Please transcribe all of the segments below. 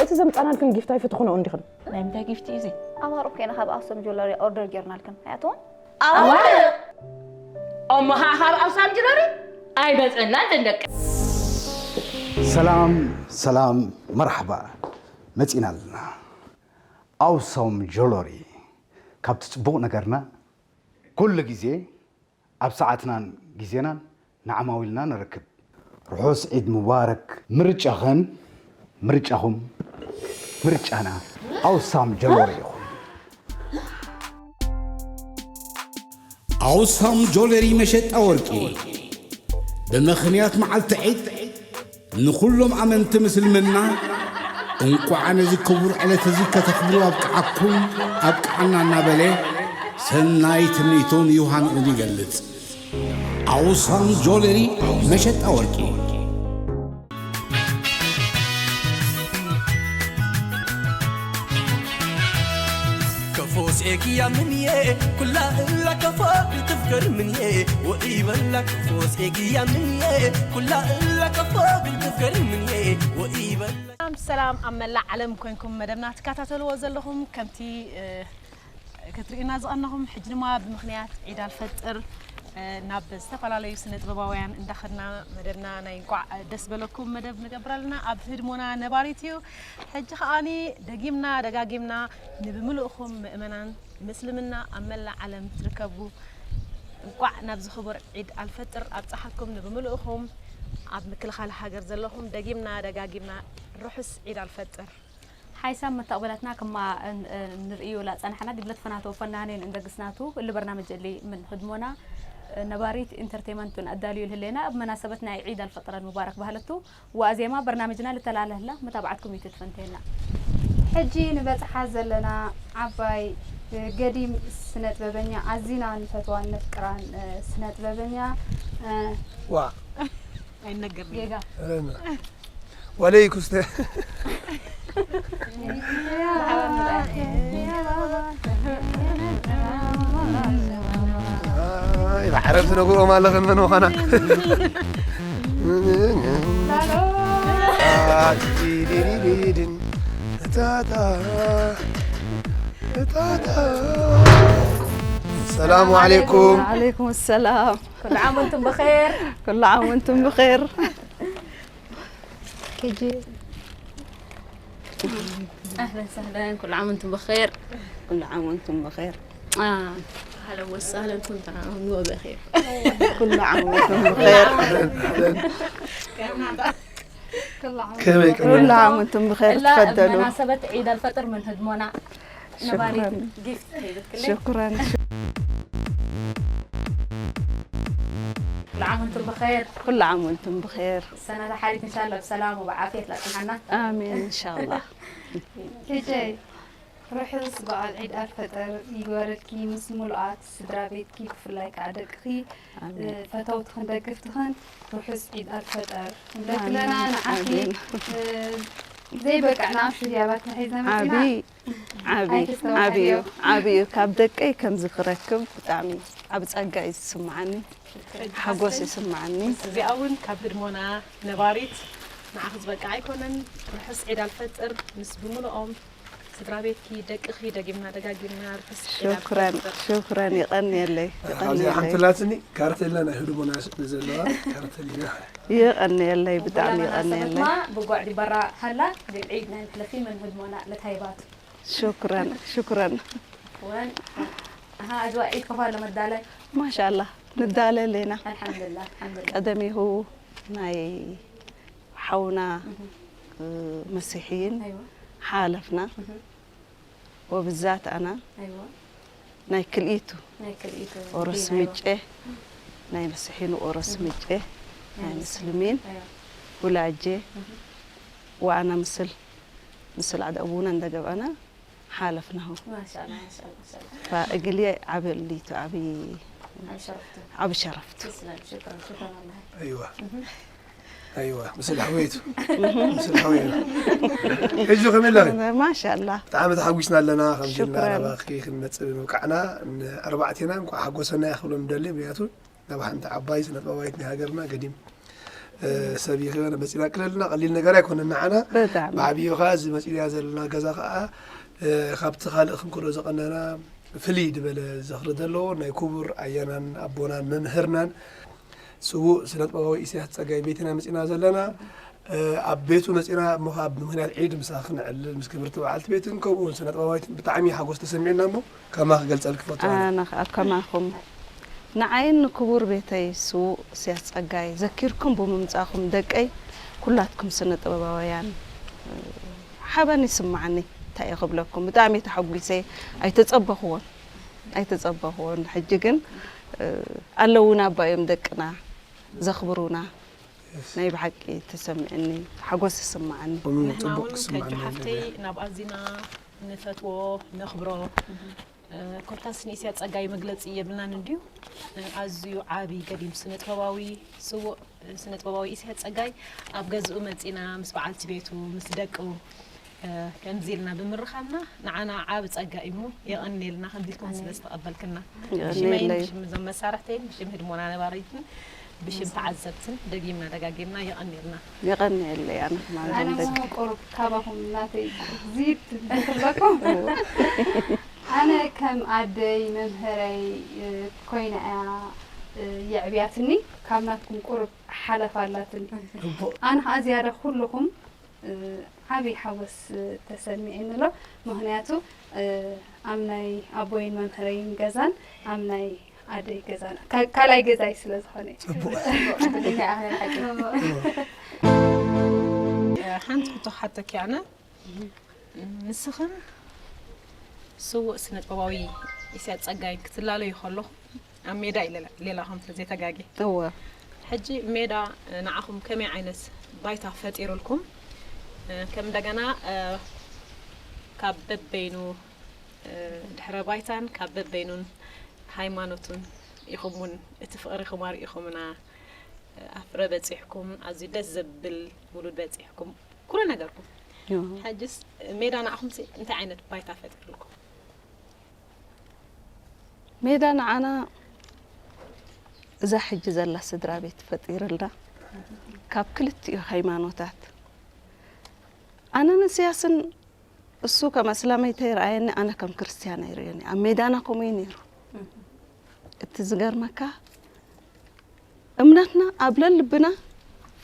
እቲ ዘምጻናልክን ጊፍት ኣይፈትኹኖ እንዲኽን። ናይ ምንታይ ጊፍት እዩ እዚ? ኣማርኡ ኮይና ካብ ኣክሱም ጆለሪ ኦርደር ጌርናልክን ኣያትዎም። እሞ ኸዓ ካብ ኣውሳም ጅለሪ ኣይመፀናን ደንደቂ። ሰላም ሰላም መርሓባ መፂና ኣለና። ኣውሳም ጆለሪ ካብቲ ፅቡቕ ነገርና ኩሉ ግዜ ኣብ ሰዓትናን ግዜናን ንዓማዊልና ነረክብ። ርሑስ ዒድ ሙባረክ። ምርጫኽን ምርጫኹም ምርጫና ኣውሳም ጆለሪ ይኹን። ኣውሳም ጆለሪ መሸጣ ወርቂ ብምኽንያት መዓልቲ ዒድ ንኹሎም ኣመንቲ ምስልምና እንቋዕ ነዚ ክቡር ዕለት እዚ ከተኽብሩ ኣብቅዓኩም ኣብቅዓና እናበለ ሰናይ ትምኒቱን ዮሃንኡን ይገልጽ። ኣውሳም ጆለሪ መሸጣ ወርቂ። ከፎስ ኤግያ ምንየ ኩላ እላ ከፎ ብትፍቅር ምንየ ወኢበላ ከፎስ ኤግያ ምንየ ኩላ እላ ከፎ ብትፍቅር ምንየ ወኢበላ ሰላም ሰላም ኣብ መላእ ዓለም ኮይንኩም መደብና ትከታተልዎ ዘለኹም ከምቲ ክትርእዩና ዝቐነኹም ሕጂ ድማ ብምኽንያት ዒድ ኣልፈጥር ናብ ዝተፈላለዩ ስነ ጥበባውያን እንዳኸድና መደብና ናይ እንቋዕ ደስ በለኩም መደብ ንገብር ኣለና። ኣብ ህድሞና ነባሪት እዩ። ሕጂ ከዓኒ ደጊምና ደጋጊምና ንብምልእኹም ምእመናን ምስልምና ኣብ መላእ ዓለም ትርከቡ እንቋዕ ናብዚ ክቡር ዒድ ኣልፈጥር ኣብፀሓኩም ንብምልእኹም ኣብ ምክልኻል ሃገር ዘለኹም ደጊምና ደጋጊምና ርሑስ ዒድ ኣልፈጥር። ሓይሳም መተቕበላትና ክማ ንርእዮ ላጸናሕና ዲብለት ፈናቶ ፈናኔን እንደግስናቱ እሊ በርናምጅ እሊ ምን ህድሞና ነባሪት ኢንተርቴመንቱን ኣዳልዩ ልህሌና ኣብ መናሰበት ናይ ዒድ ኣልፈጥረን ሙባረክ ባህለቱ ወኣዜማ በርናምጅና ልተላለህላ መታብዓትኩም ይትትፈንቴና። ሕጂ ንበጽሓ ዘለና ዓባይ ገዲም ስነጥበበኛ ኣዚና ንፈትዋን ነፍቅራን ስነጥበበኛ ዋ ኣይነገር ጌጋ ወለይ ኩስተ ዓረብ ትነግሮም ኣለኽን መን ምዃና ሰላሙ ዓለይኩም። ዓለይኩም ሰላም። ኩሉ ዓም ወንቱም ብኸይር። ኩሉ ዓም ወንቱም ብኸይር። كيجي أهلا وسهلا كل عام وانتم بخير كل عام وانتم بخير آه. أهلا وسهلا كل عام وبخير كل عام وانتم بخير كل عام وانتم بخير تفضلوا مناسبة عيد الفطر من هدمونا نباري جيفت شكرا كل عام وانتم بخير كل عام وانتم بخير ሰናዳ ሓሪት እንሻላ ብሰላም ወብዓፍየት ላጽንሓና ኣሜን እንሻላ ኬጀይ ርሑስ በዓል ዒድ ኣልፈጠር ይግበረልኪ ምስ ሙሉኣት ስድራ ቤትኪ ብፍላይ ከዓ ደቅኺ ፈተውትኽን ደገፍትኽን ርሑስ ዒድ ኣልፈጠር ንብለክለና ንዓኪ ዘይበቅዕና ሽህያባት ንሒዝና መፂና ዓብይ ዓብይ ዓብይ እዩ ዓብይ እዩ ካብ ደቀይ ከምዚ ክረክብ ብጣዕሚ ዓብ ጸጋ እዩ ዝስምዓኒ ሓጎስ ይስምዓኒ እዚኣ እውን ካብ ህድሞና ነባሪት ንዓኺ ዝበቅዓ ኣይኮነን ርሑስ ዒድ ኣልፈጥር ምስ ብምልኦም ስድራ ቤትኪ ደቅኺ ደጊምና ደጋጊምና ርሑስ ዒድ ሽክረን ኣልፈጥር ሽክረን ይቐንየለይ ካብዚኣ ሓንቲ ላትኒ ካርቴላ ናይ ህድሞና ንዘለዋ ካርቴል ኢና የቐንየለይ ብጣዕሚ የቐንየለይ ብጓዕ ዲበራ ሃላ ዲብ ዒድ ናይ መሕለፊ መን ህድሞና ለታይባቱ شكرا شكرا وين ها اجواء عيد كفار لما تدالي ما شاء الله ندالي لينا الحمد لله الحمد لله ቀደሚሁ ናይ ሓውና እ፣ መሲሕይን أيوة ሓለፍና أها ወብዛት ኣና أيوة ናይ ክልኢቱ ናይ ክልኢቱ ኦሮስ ዲን፣ أيوة ምጨ ናይ መሲሒን ኦሮስ ምጨ ናይ ናይ ምስልሚን أيوة ውላጀ أها ወኣና ምስል ምስል ዓዲ ኣቡና እንዳገባና ሓለፍናሁ ማሻላ ማሻላ ማሻላ فእግሊ ዓብሊቱ ዓብይ ዓብ ሸረፍቱ ዓብ ሸረፍቱ ተስለም ሽክረን ሽክረን ወላሂ ኣይዋ ኣይዋ ምስል ሓወይቱ ምስል ሓወይቱ ሕጂ ከመይ ኣለኺ ማሻላ ብጣዕሚ ተሓጒስና ኣለና ከምዚ ሽክረን። እናረባኺ ክንመፅእ ብምብቃዕና ንኣርባዕቴና እንኳዕ ሓጎሰና ኢና ክብሎም ንደሊ ምክንያቱ ናብ ሓንቲ ዓባይ ስነጥበባዊት ናይ ሃገርና ገዲም ሰብ ይኸበነ መፂና ቅለልና ቀሊል ነገር ኣይኮነን ንዓና። ብጣዕሚ ብዓብዩ ከዓ እዚ መፂና ዘለና ገዛ ከዓ ካብቲ ካልእ ክንክሎ ዘቐነና ፍልይ ዝበለ ዝኽሪ ዘለዎ ናይ ክቡር ኣያናን ኣቦናን መምህርናን ስዉእ ስነጥበባዊ ኢሳያስ ጸጋይ ቤትና መጺና ዘለና። ኣብ ቤቱ መጺና እሞ ካብ ብምኽንያት ዒድ ምሳ ክነዕልል ምስ ክብርቲ በዓልቲ ቤትን ከምኡ እውን ስነጥበባዊትን ብጣዕሚ ሓጎስ ተሰሚዕና እሞ ከማ ክገልጸልኪ ፈቱ ኣነ። ኣነ ከዓ ከማኹም ንዓይን ንክቡር ቤተይ ስዉእ ኢሳያስ ጸጋይ ዘኪርኩም ብምምጻእኩም ደቀይ ኩላትኩም ስነ ጥበባውያን ሓበን ይስማዓኒ። እንታይ እየ ክብለኩም፣ ብጣዕሚ ተሓጒሰ። ኣይተጸበኽዎን ኣይተጸበኽዎን። ሕጂ ግን ኣለዉና እባ እዮም ደቅና ዘኽብሩና። ናይ ብሓቂ ተሰሚዕኒ፣ ሓጎስ ይስማዓኒ። ከምኡ ንሕና ጽቡቕ እውን ክስማዓና ከጆ ሓፍተይ ይደሊ። ናብ ኣዚና ንፈትዎ ነኽብሮ ኮታስ ንኢሳያስ ጸጋይ መግለጺ የብልናን እንድዩ። ኣዝዩ ዓቢ ገዲም ስነጥበባዊ ስዉእ ስነጥበባዊ ኢሳያስ ጸጋይ ኣብ ገዝኡ መጺና ምስ በዓልቲ ቤቱ ምስ ደቁ ከምዚ ኢልና ብምርኻብና ንዓና ዓቢ ጸጋ እዩ እሞ የቐንየልና ከምዚ ኢልኩም ስለ ዝተቐበልክና። ብሽመይን የቐንየለይ። ብሽም እዞም መሳርሕተይን ብሽም ህድሞና ነባሪትን ብሽም ተዓዘብትን ደጊምና ደጋጊምና የቐንየልና። የቐንየለይ ኣነ ከማን ኣነ ደቂ ሞ ቁሩብ ካባኹም ናተይ ዝይድ ክብለኩም ኣነ ከም ኣደይ መምህረይ ኮይና እያ የዕብያትኒ። ካብ ናትኩም ቁሩብ ሓለፍ ኣላትኒ። ኣነ ከዓ ዝያዳ ኩልኹም ዓብዪ ሓጎስ ተሰሚዕኒ ኣሎ። ምኽንያቱ ኣብ ናይ ኣቦይን መምህረይን ገዛን ኣብ ናይ ኣደይ ገዛን ካ- ካልኣይ ገዛይ ስለ ዝኾነ እዩ። ጽቡቕ ሓንቲ ሕቶ ክሓተኪ ኣነ ንስኽን ስዉእ ስነ ጥበባዊ ኢሳያስ ጸጋይን ክትላለዩ ከለኹም ኣብ ሜዳ እዩ ሌላ- ሌላኹም ተዘይተጋጌ እወ ሕጂ ሜዳ ንዓኹም ከመይ ዓይነት ባይታ ፈጢሩልኩም ከም እንደገና ካብ በበይኑ ድሕረ ባይታን ካብ በበይኑን ሃይማኖቱን ኢኹም እውን እቲ ፍቕሪኹም ኣርኢኹምና ኣፍረ በፂሕኩም ኣዝዩ ደስ ዘብል ውሉድ በፂሕኩም ኩሉ ነገርኩም ሕጅስ ሜዳ ንዓኹም እንታይ ዓይነት ባይታ ፈጢሩልኩም ሜዳ ንዓና እዛ ሕጂ ዘላ ስድራ ቤት ፈጢርልና ካብ ክልቲኡ ሃይማኖታት ኣነ ንስያስን እሱ ከም ኣስላመይ ተይረኣየኒ ኣነ ከም ክርስትያን ኣይርእዮን ኣብ ሜዳና ከምኡ እዩ ነይሩ እቲ ዝገርመካ እምነትና ኣብ ለልብና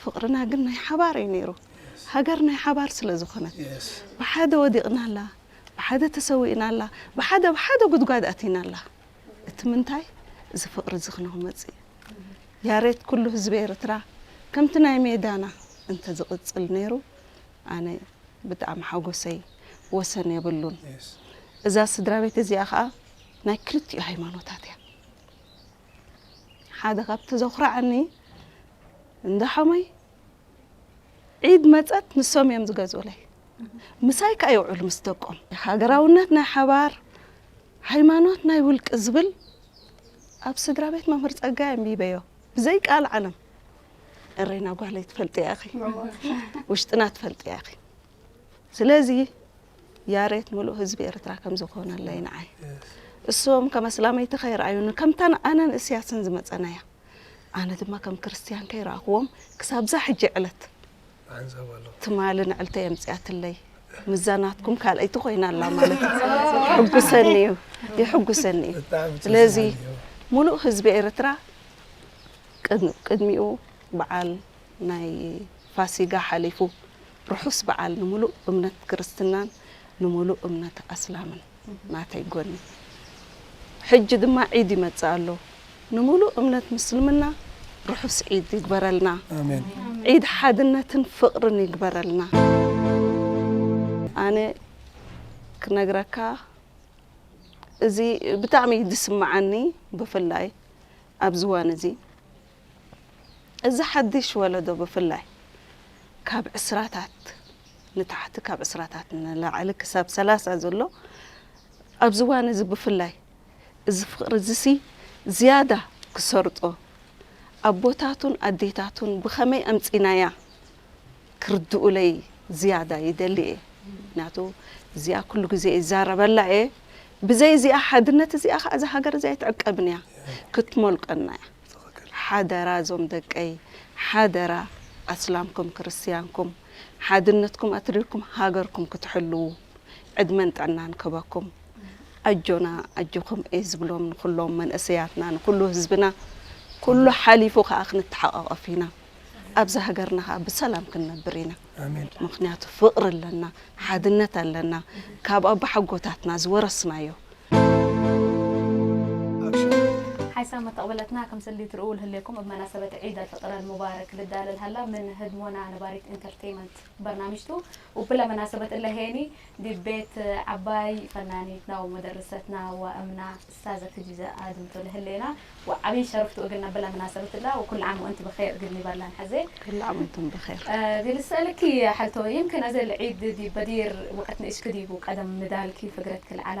ፍቕርና ግን ናይ ሓባር እዩ ነይሩ ሃገር ናይ ሓባር ስለ ዝኾነት ብሓደ ወዲቕና ኣላ ብሓደ ተሰዊእና ኣላ ብሓደ ብሓደ ጉድጓድ ኣቲና ኣላ እቲ ምንታይ እዚ ፍቕሪ እዚ ክነኽመፅእ ያሬት ኩሉ ህዝቢ ኤርትራ ከምቲ ናይ ሜዳና እንተዝቕፅል ነይሩ ኣነ ብጣዕሚ ሓጎሰይ ወሰን የብሉን እዛ ስድራ ቤት እዚኣ ከዓ ናይ ክልቲኡ ሃይማኖታት እያ ሓደ ካብቲ ዘኹርዓኒ እንዳ ሓሞይ ዒድ መፀት ንሶም እዮም ዝገዝኡለይ ምሳይ ከዓ ይውዕሉ ምስ ደቆም ሃገራውነት ናይ ሓባር ሃይማኖት ናይ ውልቂ ዝብል ኣብ ስድራ ቤት መምህር ፀጋይ ኣንቢበዮ ብዘይ ቃል ዓለም እሬና ጓለይ ትፈልጥያ ኢኺ ውሽጥና ትፈልጥያ ኢኺ ስለዚ ያሬት ምሉእ ህዝቢ ኤርትራ ከም ዝኾነለይ ንዓይ እሶም ከም ኣስላመይቲ ከይረኣዩኒ ከምታ ኣነን እስያስን ዝመፀናያ ኣነ ድማ ከም ክርስትያን ከይረኣኽዎም ክሳብዛ ሕጂ ዕለት ሓንሳብ ኣሎ ትማሊ ንዕልተይ ኣምፅኣትለይ ምዛናትኩም ካልኣይቲ ኮይና ኣላ ማለት እዩ ሕጉሰኒ እዩ ይሕጉሰኒ እዩ ብጣዕሚ ስለዚ ጽቡቅ እዩ። ሙሉእ ህዝቢ ኤርትራ ቅድ- ቅድሚኡ በዓል ናይ ፋሲጋ ሓሊፉ ርሑስ በዓል ንሙሉእ እምነት ክርስትናን ንሙሉእ እምነት ኣስላምን ናተይ ጎኒ ሕጂ ድማ ዒድ ይመጽእ ኣሎ ንሙሉእ እምነት ምስልምና ርሑስ ዒድ ይግበረልና ኣሜን ዒድ ሓድነትን ፍቕርን ይግበረልና ኣነ ክነግረካ እዚ ብጣዕሚ እዩ ዝስምዓኒ ብፍላይ ኣብዚ እዋን እዚ እዚ ሓድሽ ወለዶ ብፍላይ ካብ ዕስራታት ንታሕቲ ካብ ዕስራታት ንላዕሊ ክሳብ ሰላሳ ዘሎ ኣብዚ እዋን እዚ ብፍላይ እዚ ፍቕሪ እዚሲ ዝያዳ ክሰርጦ ኣቦታቱን ኣዴታቱን ብኸመይ ኣምፂናያ ክርድኡለይ ዝያዳ ይደሊ እየ ምክንያቱ እዚኣ ኩሉ ግዜ ይዛረበላ እየ ብዘይ እዚኣ ሓድነት እዚኣ ከዓ እዛ ሃገር እዚኣ ኣይትዕቀብን እያ ክትሞልቀና እያ ሓደራ እዞም ደቀይ ሓደራ ኣስላምኩም ክርስትያንኩም ሓድነትኩም ኣትሪርኩም ሃገርኩም ክትሕልዉ ዕድመን ጥዕናን ክበኩም። ኣጆና ኣጆኹም እየ ዝብሎም ንኹሎም መንእሰያትና፣ ንኹሉ ህዝብና። ኩሉ ሓሊፉ ከዓ ክንተሓቓቐፍ ኢና። ኣብዚ ሃገርና ከዓ ብሰላም ክንነብር ኢና። ኣሜን። ምኽንያቱ ፍቕሪ ኣለና፣ ሓድነት ኣለና፣ ካብ ኣቦሓጎታትና ዝወረስናዮ። ሓይሳ መተቕበለትና ከም ስእሊ ትርእው ልህሌኩም ብ መናሰበት ዒድ ኣልፍጥር ኣልሙባረክ ልዳለል ሃላ ምን ህድሞና ነባሪት ኢንተርቴይመንት በርናምጅቱ። ውብለ መናሰበት እለ ሄኒ ዲብ ቤት ዓባይ ፈናኒትና ወመደርሰትና ወእምና እስታዘ ክጂዘ ኣድምቶ ልህሌና ወዓብይ ሸርፍቱ እግል ነብላ መናሰበት እላ ወኩል ዓም ወእንቲ ብኸይር እግል ኒበላን ሐዜ። ኩሉ ዓም ወእንቱም ብኸይር። እ፣ ቢልሰእልኪ ሐልቶ ይምክን እዘ ልዒድ ዲብ በዲር ወቀት ንእሽክ ዲቡ ቀደም ንዳልኪ ፍግረትኪ ልዓላ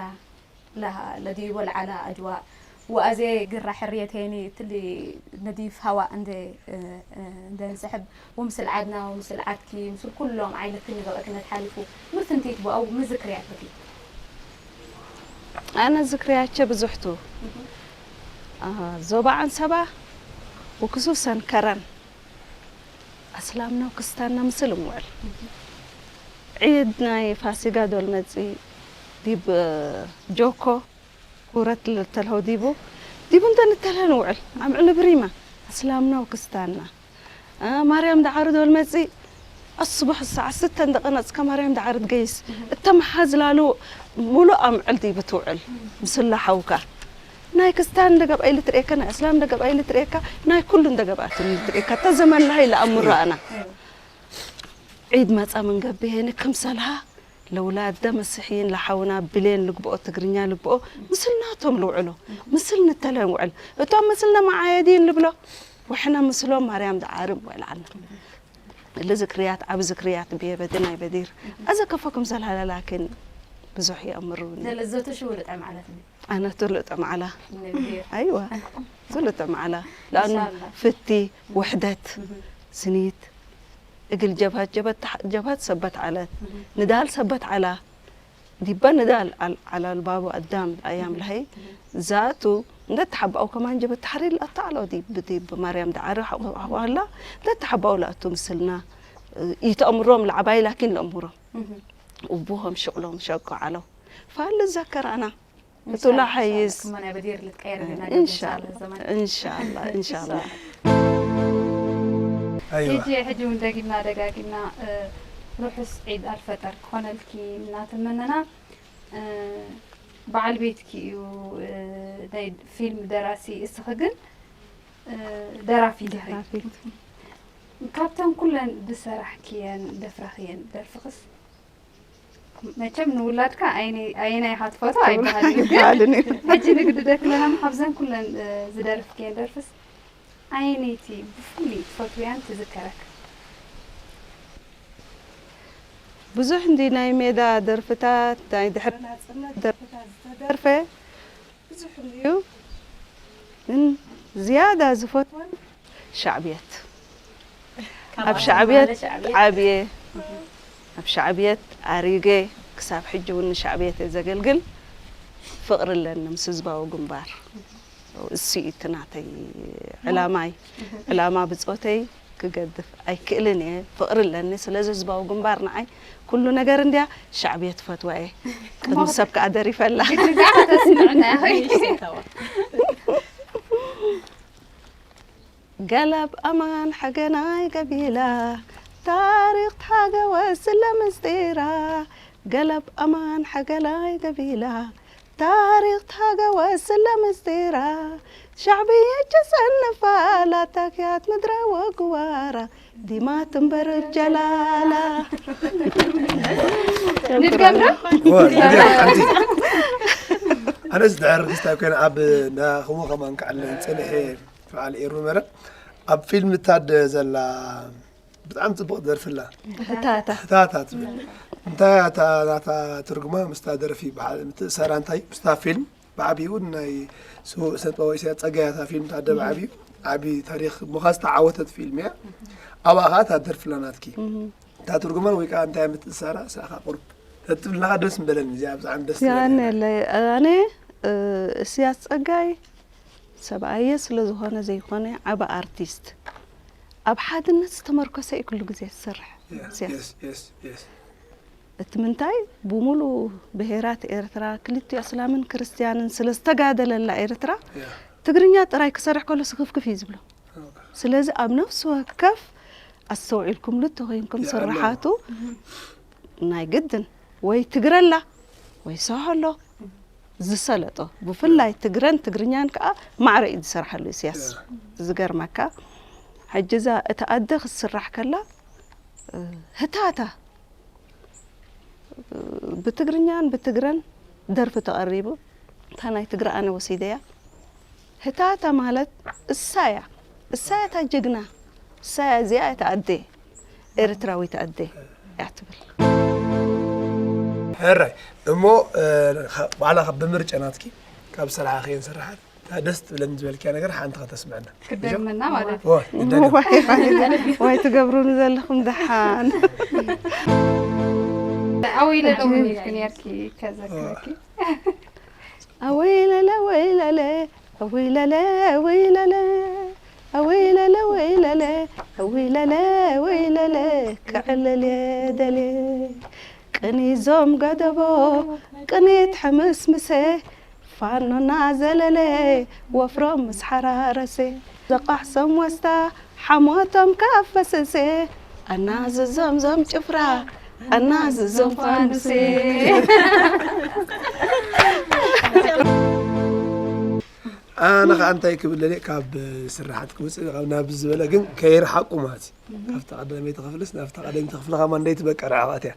ለዲቦ ለዓላ ኣጅዋእ ወኣዜ ግራ ሕርየት ሄኒ ትሊ ነዲፍ ሃዋእ እንደ እንደ ንስሕብ ወምስል ዓድና ወምስል ዓድኪ ምስል ኩሎም ዓይለትኪ ንገበእክነት ሓሊፉ ምን ፍንቲት ብኣው ምዝክርያትኪ። ኣነ ዝክርያቸ ብዙሕቱ ዞባ ዓንሰባ ወክሱሰን ከረን ኣስላምና ክስታና ምስል እምውዕል። ዒድ ናይ ፋሲጋ ዶልመጺ ዲብ ጆኮ ኩረት ልተልሆ ዲቡ ዲቡ እንተ ንተልሀ ንውዕል ኣምዕል ብሪማ ኣስላምና ክስታና ማርያም ደዓሪ ዶልመጺ ኣስቡሕ ሰዓ ስተን ደቐነጽካ ማርያም ደዓሪ ትገይስ እተመሓዝላሉ ሙሉእ ኣምዕል ዲቡ ትውዕል ምስላ ሓውካ ናይ ክስታን ደገብኣይ ልትርእየካ ናይ እስላም ደገብኣይ ልትርእየካ ናይ ኩሉን ደገብኣትን ልትርእየካ እታ ዘመንላሃ ኢላ ኣምሮ ኣና ዒድ መጻ መንገብሄኒ ክምሰልሃ ለውላደ መስሕይን ለሓውና ብሌን ልግብኦ ትግርኛ ልግብኦ ምስል ናቶም ልውዕሎ ምስል ንተለን ውዕል እቶም ምስል ነመዓየዲን ልብሎ ወሕና ምስሎም ማርያም ደዓርም ውዕል ዓና እለ ዝክርያት ዓብ ዝክርያት ብየ በድናይ በዲር ኣዘ ከፎ ክምሰልሃ ለላኪን ብዙሕ የእምሩኒ። ለለዘቱ ሽውልጠ ማለት ነው። ኣነ ትልጥ ማዕላ ኣይዋ ትልጥ ማዕላ ለኣኑ ፍቲ ውሕደት ስኒት እግል ጀብሃት ጀብሃት ሰበት ዓለት ንዳል ሰበት ዓላ ዲባ ንዳል ዓላ ልባቡ ኣዳም ኣያም ለሀይ ዛቱ እንደ ተሓባኡ ከማን ጀበት ተሕሪር ለኣቱ ዓሎ ዲብ ዲብ ማርያም ደዓሪ ሓዋላ እንደ ተሓባኡ ለኣቱ ምስልና ይተእምሮም ለዓባይ ላኪን ለእምሮም እቡሆም ሽቅሎም ሸቆ ዓለው ፋል ልዘከር ኣና እቱ ላሓይስ እንሻላ እንሻላ ሕጂ ሕጂ እውን ደጊምና ደጋጊምና ርሑስ ዒድ ኣልፈጠር ክኾነልኪ እናተመነና በዓል ቤትኪ እዩ ናይ ፊልም ደራሲ እስኺ ግን ደራፊ ድሕሪ ካብተን ኩለን ዝሰራሕክየን ደፍረኽየን ደርፍኽስ መቸም ንውላድካ ኣየናይ ኢኻ ትፈትዎ ኣይበሃልን እዩ ግን ሕጂ ንግድደክ ኣለና ካብዘን ኩለን ዝደርፍክየን ደርፍስ ኣየነይቲ ብፍሉይ ትፈትውያን ትዝከረክ? ብዙሕ እንዲ ናይ ሜዳ ደርፍታት ናይ ድሕሪ ናፅነት ደርፍታት ዝተደርፈ ብዙሕ እንድዩ ግን ዝያዳ ዝፈትወን ሻዕብየት ኣብ ሻዕብየት ዓብየ ኣብ ሻዕብየት ኣሪገ ክሳብ ሕጂ እውን ንሻዕብየት እየ ዘገልግል ፍቕሪ ኣለኒ ምስ ህዝባዊ ግንባር እሱ እዩ እቲ ናተይ ዕላማይ ዕላማ ብፆተይ ክገድፍ ኣይክእልን እየ ፍቕሪ ኣለኒ ስለዚ ህዝባዊ ግንባር ንዓይ ኩሉ ነገር እንድያ ሻዕብየት ፈትዋ እየ ቅድሚ ሰብ ከዓ ደሪፈላ ግድግዳ ከተስምዕና ገለብ ኣማን ሓገናይ ገቢላ ታሪኽ ተሓገወ ስለ ምስጢራ ገለብ ኣማን ሓገናይ ገቢላ ታሪኽ ተሓገወ ስለ ምስጢራ ሻዕብያ ጀሰንፋ ላታክያት ምድረ ወግዋራ ዲማ ትንበር ጀላላ ንድገም ዶ? ኣነስ ድሕር ክስታይ ኮይነ ኣብ ናኹሙ ከማን ክዕለን ፀኒሐ በዓል ኤሩ መረብ ኣብ ፊልም ታደ ዘላ ብጣዕሚ ፅቡቕ ደርፊ ኣላ። ህታታ። ህታታ ትብል። እንታይ እያ እታ ናታ ትርጉማ ምስታ ደርፊ በሓ- ምትእሳራ እንታይ ምስታ ፊልም ብዓብይኡ ናይ ስዉእ ስነጥበባዊ ኢሳያስ ጸጋይ እያ እታ ፊልም ታደ ብዓብዩ ዓቢ ታሪኽ ምዃን ዝተዓወተት ፊልም እያ። ኣብኣ ኸዓ እታ ደርፊ ኣላ ናትኪ። እታ ትርጉማን ወይ ከዓ እንታይ እያ ምትእሳራ ንስኻ ቁሩብ ተትብልናኻ ደስ ምበለኒ። እዚኣ ብጣዕሚ ደስ ትብለኒ። የቐንየለይ። ኣነ እስያስ ጸጋይ ሰብኣየ ስለ ዝኾነ ዘይኮነ ዓቢ ኣርቲስት ኣብ ሓድነት ዝተመርኮሰ እዩ ኩሉ ግዜ ዝሰርሕ። Yeah, ሲያስ። Yes, yes, yes. እቲ ምንታይ፣ ብሙሉ ብሄራት ኤርትራ ክልቲኡ ኣስላምን ክርስትያንን ስለ ዝተጋደለላ ኤርትራ፣ Yeah. ትግርኛ ጥራይ ክሰርሕ ከሎ ስኽፍክፍ እዩ ዝብሎ። Okay. ስለዚ ኣብ ነፍሲ ወከፍ ኣስተውዒልኩምሉ እንተኾይንኩም ይኣለዎ። ስርሓቱ ናይ ግድን ወይ ትግረላ ወይ ሰሆሎ ዝሰለጦ፣ ብፍላይ ትግረን ትግርኛን ከዓ ማዕረ እዩ ዝሰርሓሉ ኢሳያስ። Yeah. ዝገርመካ፣ ሕጂ እዛ እታ ኣደ ክትስራሕ ከላ፣ እ፣ ህታታ፣ እ፣ ብትግርኛን ብትግረን ደርፊ ተቐሪቡ። እታ ናይ ትግረ ኣነ ወሲደያ። ህታታ ማለት እሳ እያ። እሳ እያ እታ ጅግና። እሳ እያ እዚኣ እታ ኣደ። ኤርትራዊት ኣደ እያ ትብል። ሕራይ እሞ፣ እ፣ ኻ- ባዕላ ካብ ብምርጫ ናትኪ ካብ ስራሓ ከየን ስራሓት እታ ደስ ትብለኒ ዝበልክያ ነገር ሓንቲ ከተስምዐና። ክደግመና ማለት እዩ። ዎ፣ ይደገም። ዋይ፣ ዋይ፣ ዋይ ትገብሩኒ ዘለኹም ደሓን። ኣወይ ለለውን ኢልኪ ነርኪ ከዘክረኪ። ኣወይለለ ወይለለ፣ ኣወይለለ ወይለለ፣ ኣወይለለ ወይለለ፣ ኣወይለለ ወይለለ፣ ክዕልል የደልየ። ቅኒዞም ገደቦ፣ ቅኒት ሕምስምሰ፣ ፋኖና ዘለለ፣ ወፍሮም ምስ ሓራረሰ። ዘቃሕሶም ወስታ፣ ሓሞቶም ካፈሰሰ። ኣናዝዞም ዞም ጭፍራ፣ ኣናዝዞም ፋኑሰ። ኣነ ከዓ እንታይ ክብል ደልየ፣ ካብ ስራሓት ክውፅእ ካብ ናብ ዝበለ ግን ከይርሓቁ ማለት እዩ። ካብታ ቀዳመይቲ ክፍልስ ናብታ ቀዳመይቲ ክፍሊ ከማ እንደይ ትበቀ ርሕቐት እያ።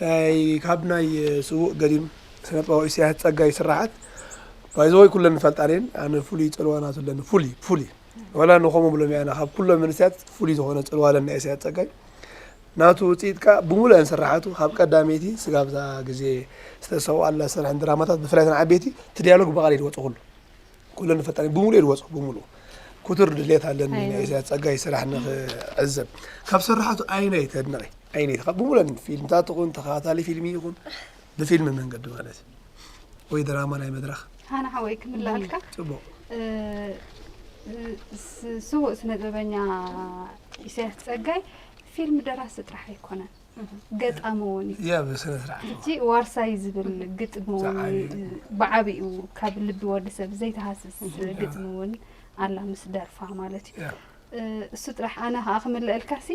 ናይ ካብ ናይ ስዉእ ገዲም ስነጥበባዊ ኢሳያስ ጸጋይ ስራሓት ባይዘወይ ኩለን ንፈልጣ እየን። ኣነ ፍሉይ ጽልዋ ናቱ ኣለኒ። ፍሉይ ፍሉይ ዋላ ንኸምኡ ብሎም እያና ካብ ኩሎም መንእሰያት ፍሉይ ዝኾነ ጽልዋ ኣለኒ ናይ ኢሳያስ ጸጋይ። ናቱ ውፅኢት ከዓ ብምሉእን ስራሓቱ ካብ ቀዳመይቲ ስጋብ እዛ ግዜ ዝተሰውኣላ ዝሰርሐን ድራማታት ብፍላይ እተን ዓበይቲ እቲ ዲያሎግ ብቓል እዩ ዝወፅእ ኩሉ። ኩለን ፈጣኒ ብምሉእ ይወፁ ብምሉእ። ክቱር ድሌት ኣለኒ ኣይነ። ናይ ኢሳያስ ጸጋይ ስራሕ ንኽዕዘብ። ካብ ስራሓቱ ኣይነይ ተድንቒ? ኣይነይ ካብ ብምሉእን ፊልምታት ይኹን ተኸታታሊ ፊልሚ ይኹን ብፊልሚ መንገዲ ማለት እዩ። ወይ ድራማ ናይ መድረኽ። ሃና ሓወይ ክምልኣልካ። ጽቡቕ። እ፣ እ፣ ስ- ስዉእ ስነ ጥበበኛ ኢሳያስ ጸጋይ ፊልም ደራሲ ጥራሕ ኣይኮነን፣ ገጣሚ እውን እዩ። ያ ብስነ ስርዓት። ሕጂ ዋርሳይ ዝብል ግጥሚ እውን ብዓቢኡ። ብዓቢኡ ካብ ልቢ ወዲ ሰብ ዘይተሃስስ ግጥሚ እውን ኣላ ምስ ደርፋ ማለት እዩ። ያ። እ፣ እሱ ጥራሕ ኣነ ከዓ ክምልአልካሲ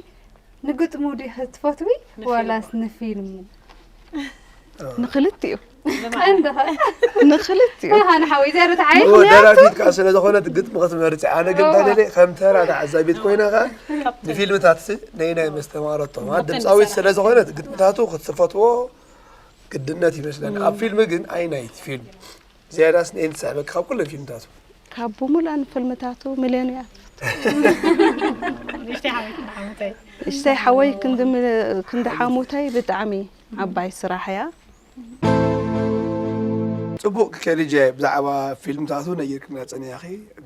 ንግጥሙ ዲኺ ትፈትዊ ዋላስ ንፊልሙ? ንክልቲኡ። ቀንድኻ ንክልቲኡ። ሃና ሓወይ ዘርትዓይ እወ፣ ደራፊት ከዓ ስለ ዝኾነት ግጥሚ ክትመርፂ። ኣነ ግን እንታይ ደለ ከም ተራ ተዓዛቢት ኮይና ከዓ ንፊልምታት ሲ ነይናይ መስተማረቶ ማለት ድምፃዊት ስለ ዝኾነት ግጥምታቱ ክትፈትዎ ግድነት ይመስለኒ። ኣብ ፊልም ግን ኣይ ናይቲ ፊልም ዝያዳስ ንኤን ትስሕበኪ ካብ ኩለን ፊልምታቱ? ካብ ብሙላን ፊልምታቱ ሚልዮንያ። ንእሽተይ ሓወይ ክንዲ ሓሙተይ። እሽተይ ሓወይ ክንዲ ም- ክንዲ ሓሙተይ ብጣዕሚ ዓባይ ስራሕ እያ። ጽቡቕ ከዲጀ፣ ብዛዕባ ፊልምታቱ ነጊርክና ጸኒሕኺ።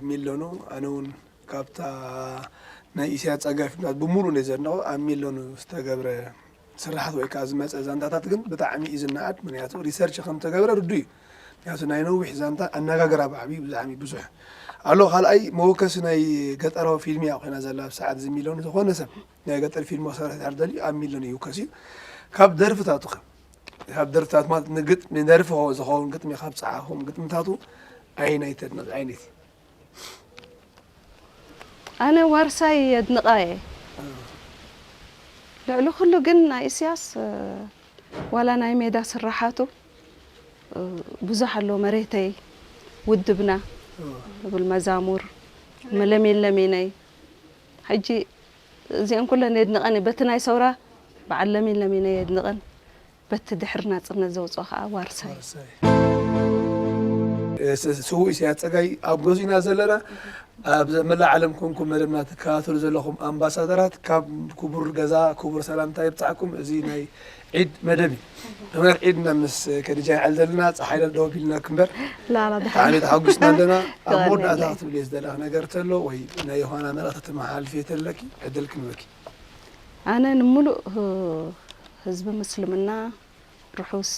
ሚለኑ ኣነ እውን ካብታ ናይ ኢሳያስ ጸጋይ ፊልምታት ብምሉእ ነይ ዘድንቖ ኣብ ሚለኑ ዝተገብረ ስራሓት ወይ ከዓ ዝመጸ ዛንታታት ግን ብጣዕሚ እዩ ዝነኣድ። ምክንያቱ ሪሰርች ከም ተገብረ ርዱ እዩ። ምክንያቱ ናይ ነዊሕ ዛንታ ኣነጋገራ ብዓብዩ ብጣዕሚ ብዙሕ ኣሎ። ካልኣይ መወከሲ ናይ ገጠራዊ ፊልም እያ ኮይና ዘላ ኣብ ሰዓት እዚ ሚለኑ። ዝኾነ ሰብ ናይ ገጠር ፊልም ክሰርሕ ድሕር ደልዩ ኣብ ሚለኑ ይውከስ እዩ። ካብ ደርፍታቱ ከ ካብ ደርፍታት ማለት ንግጥሚ ንደርፊ ዝኸውን ግጥሚ ካብ ጸሓፎም ግጥምታቱ ኣየናይ ተድንቕ? ኣየነይቲ? ኣነ ዋርሳይ የድንቓ እየ። ልዕሊ ኩሉ ግን ናይ ኢሳያስ፣ እ፣ ዋላ ናይ ሜዳ ስራሓቱ፣ እ፣ ብዙሕ ኣሎ። መሬተይ፣ ውድብና፣ ዝብል መዛሙር፣ መለሜን ለሜነይ። ሕጂ እዚአን ኩለን የድንቐን እየ። በቲ ናይ ሰውራ በዓል ለሜን ለሜነይ የድንቐን። በቲ ድሕሪ ናጽነት ዘውፅኦ ከዓ ዋርሳይ። ዋርሳይ። እ፣ ስ- ስዉእ ኢሳያስ ጸጋይ ኣብ ገዙና ዘለና ኣብ መላእ ዓለም ኮንኩም መደብና ትከታተሉ ዘለኹም ኣምባሳደራት ካብ ክቡር ገዛ ክቡር ሰላምታ ይብጻሕኩም። እዚ ናይ ዒድ መደብ እዩ። ምኽንያት ዒድና ምስ ከዲጃ ንዕል ዘለና ጸሓይ ደው ቢልና ክንበር ላላ ብጣዕሚ ተሓጒስና ኣለና። ኣብ ተቐንየለይ። መወዳእታ ክትብልዮ ዝደለኻ ነገር ተሎ ወይ ናይ ዮሃና መልእኽቲ ተመሓላልፍዮ ተለኪ ዕድል ክንበኪ። ኣነ ንምሉእ ህ- ህዝቢ ምስልምና ርሑስ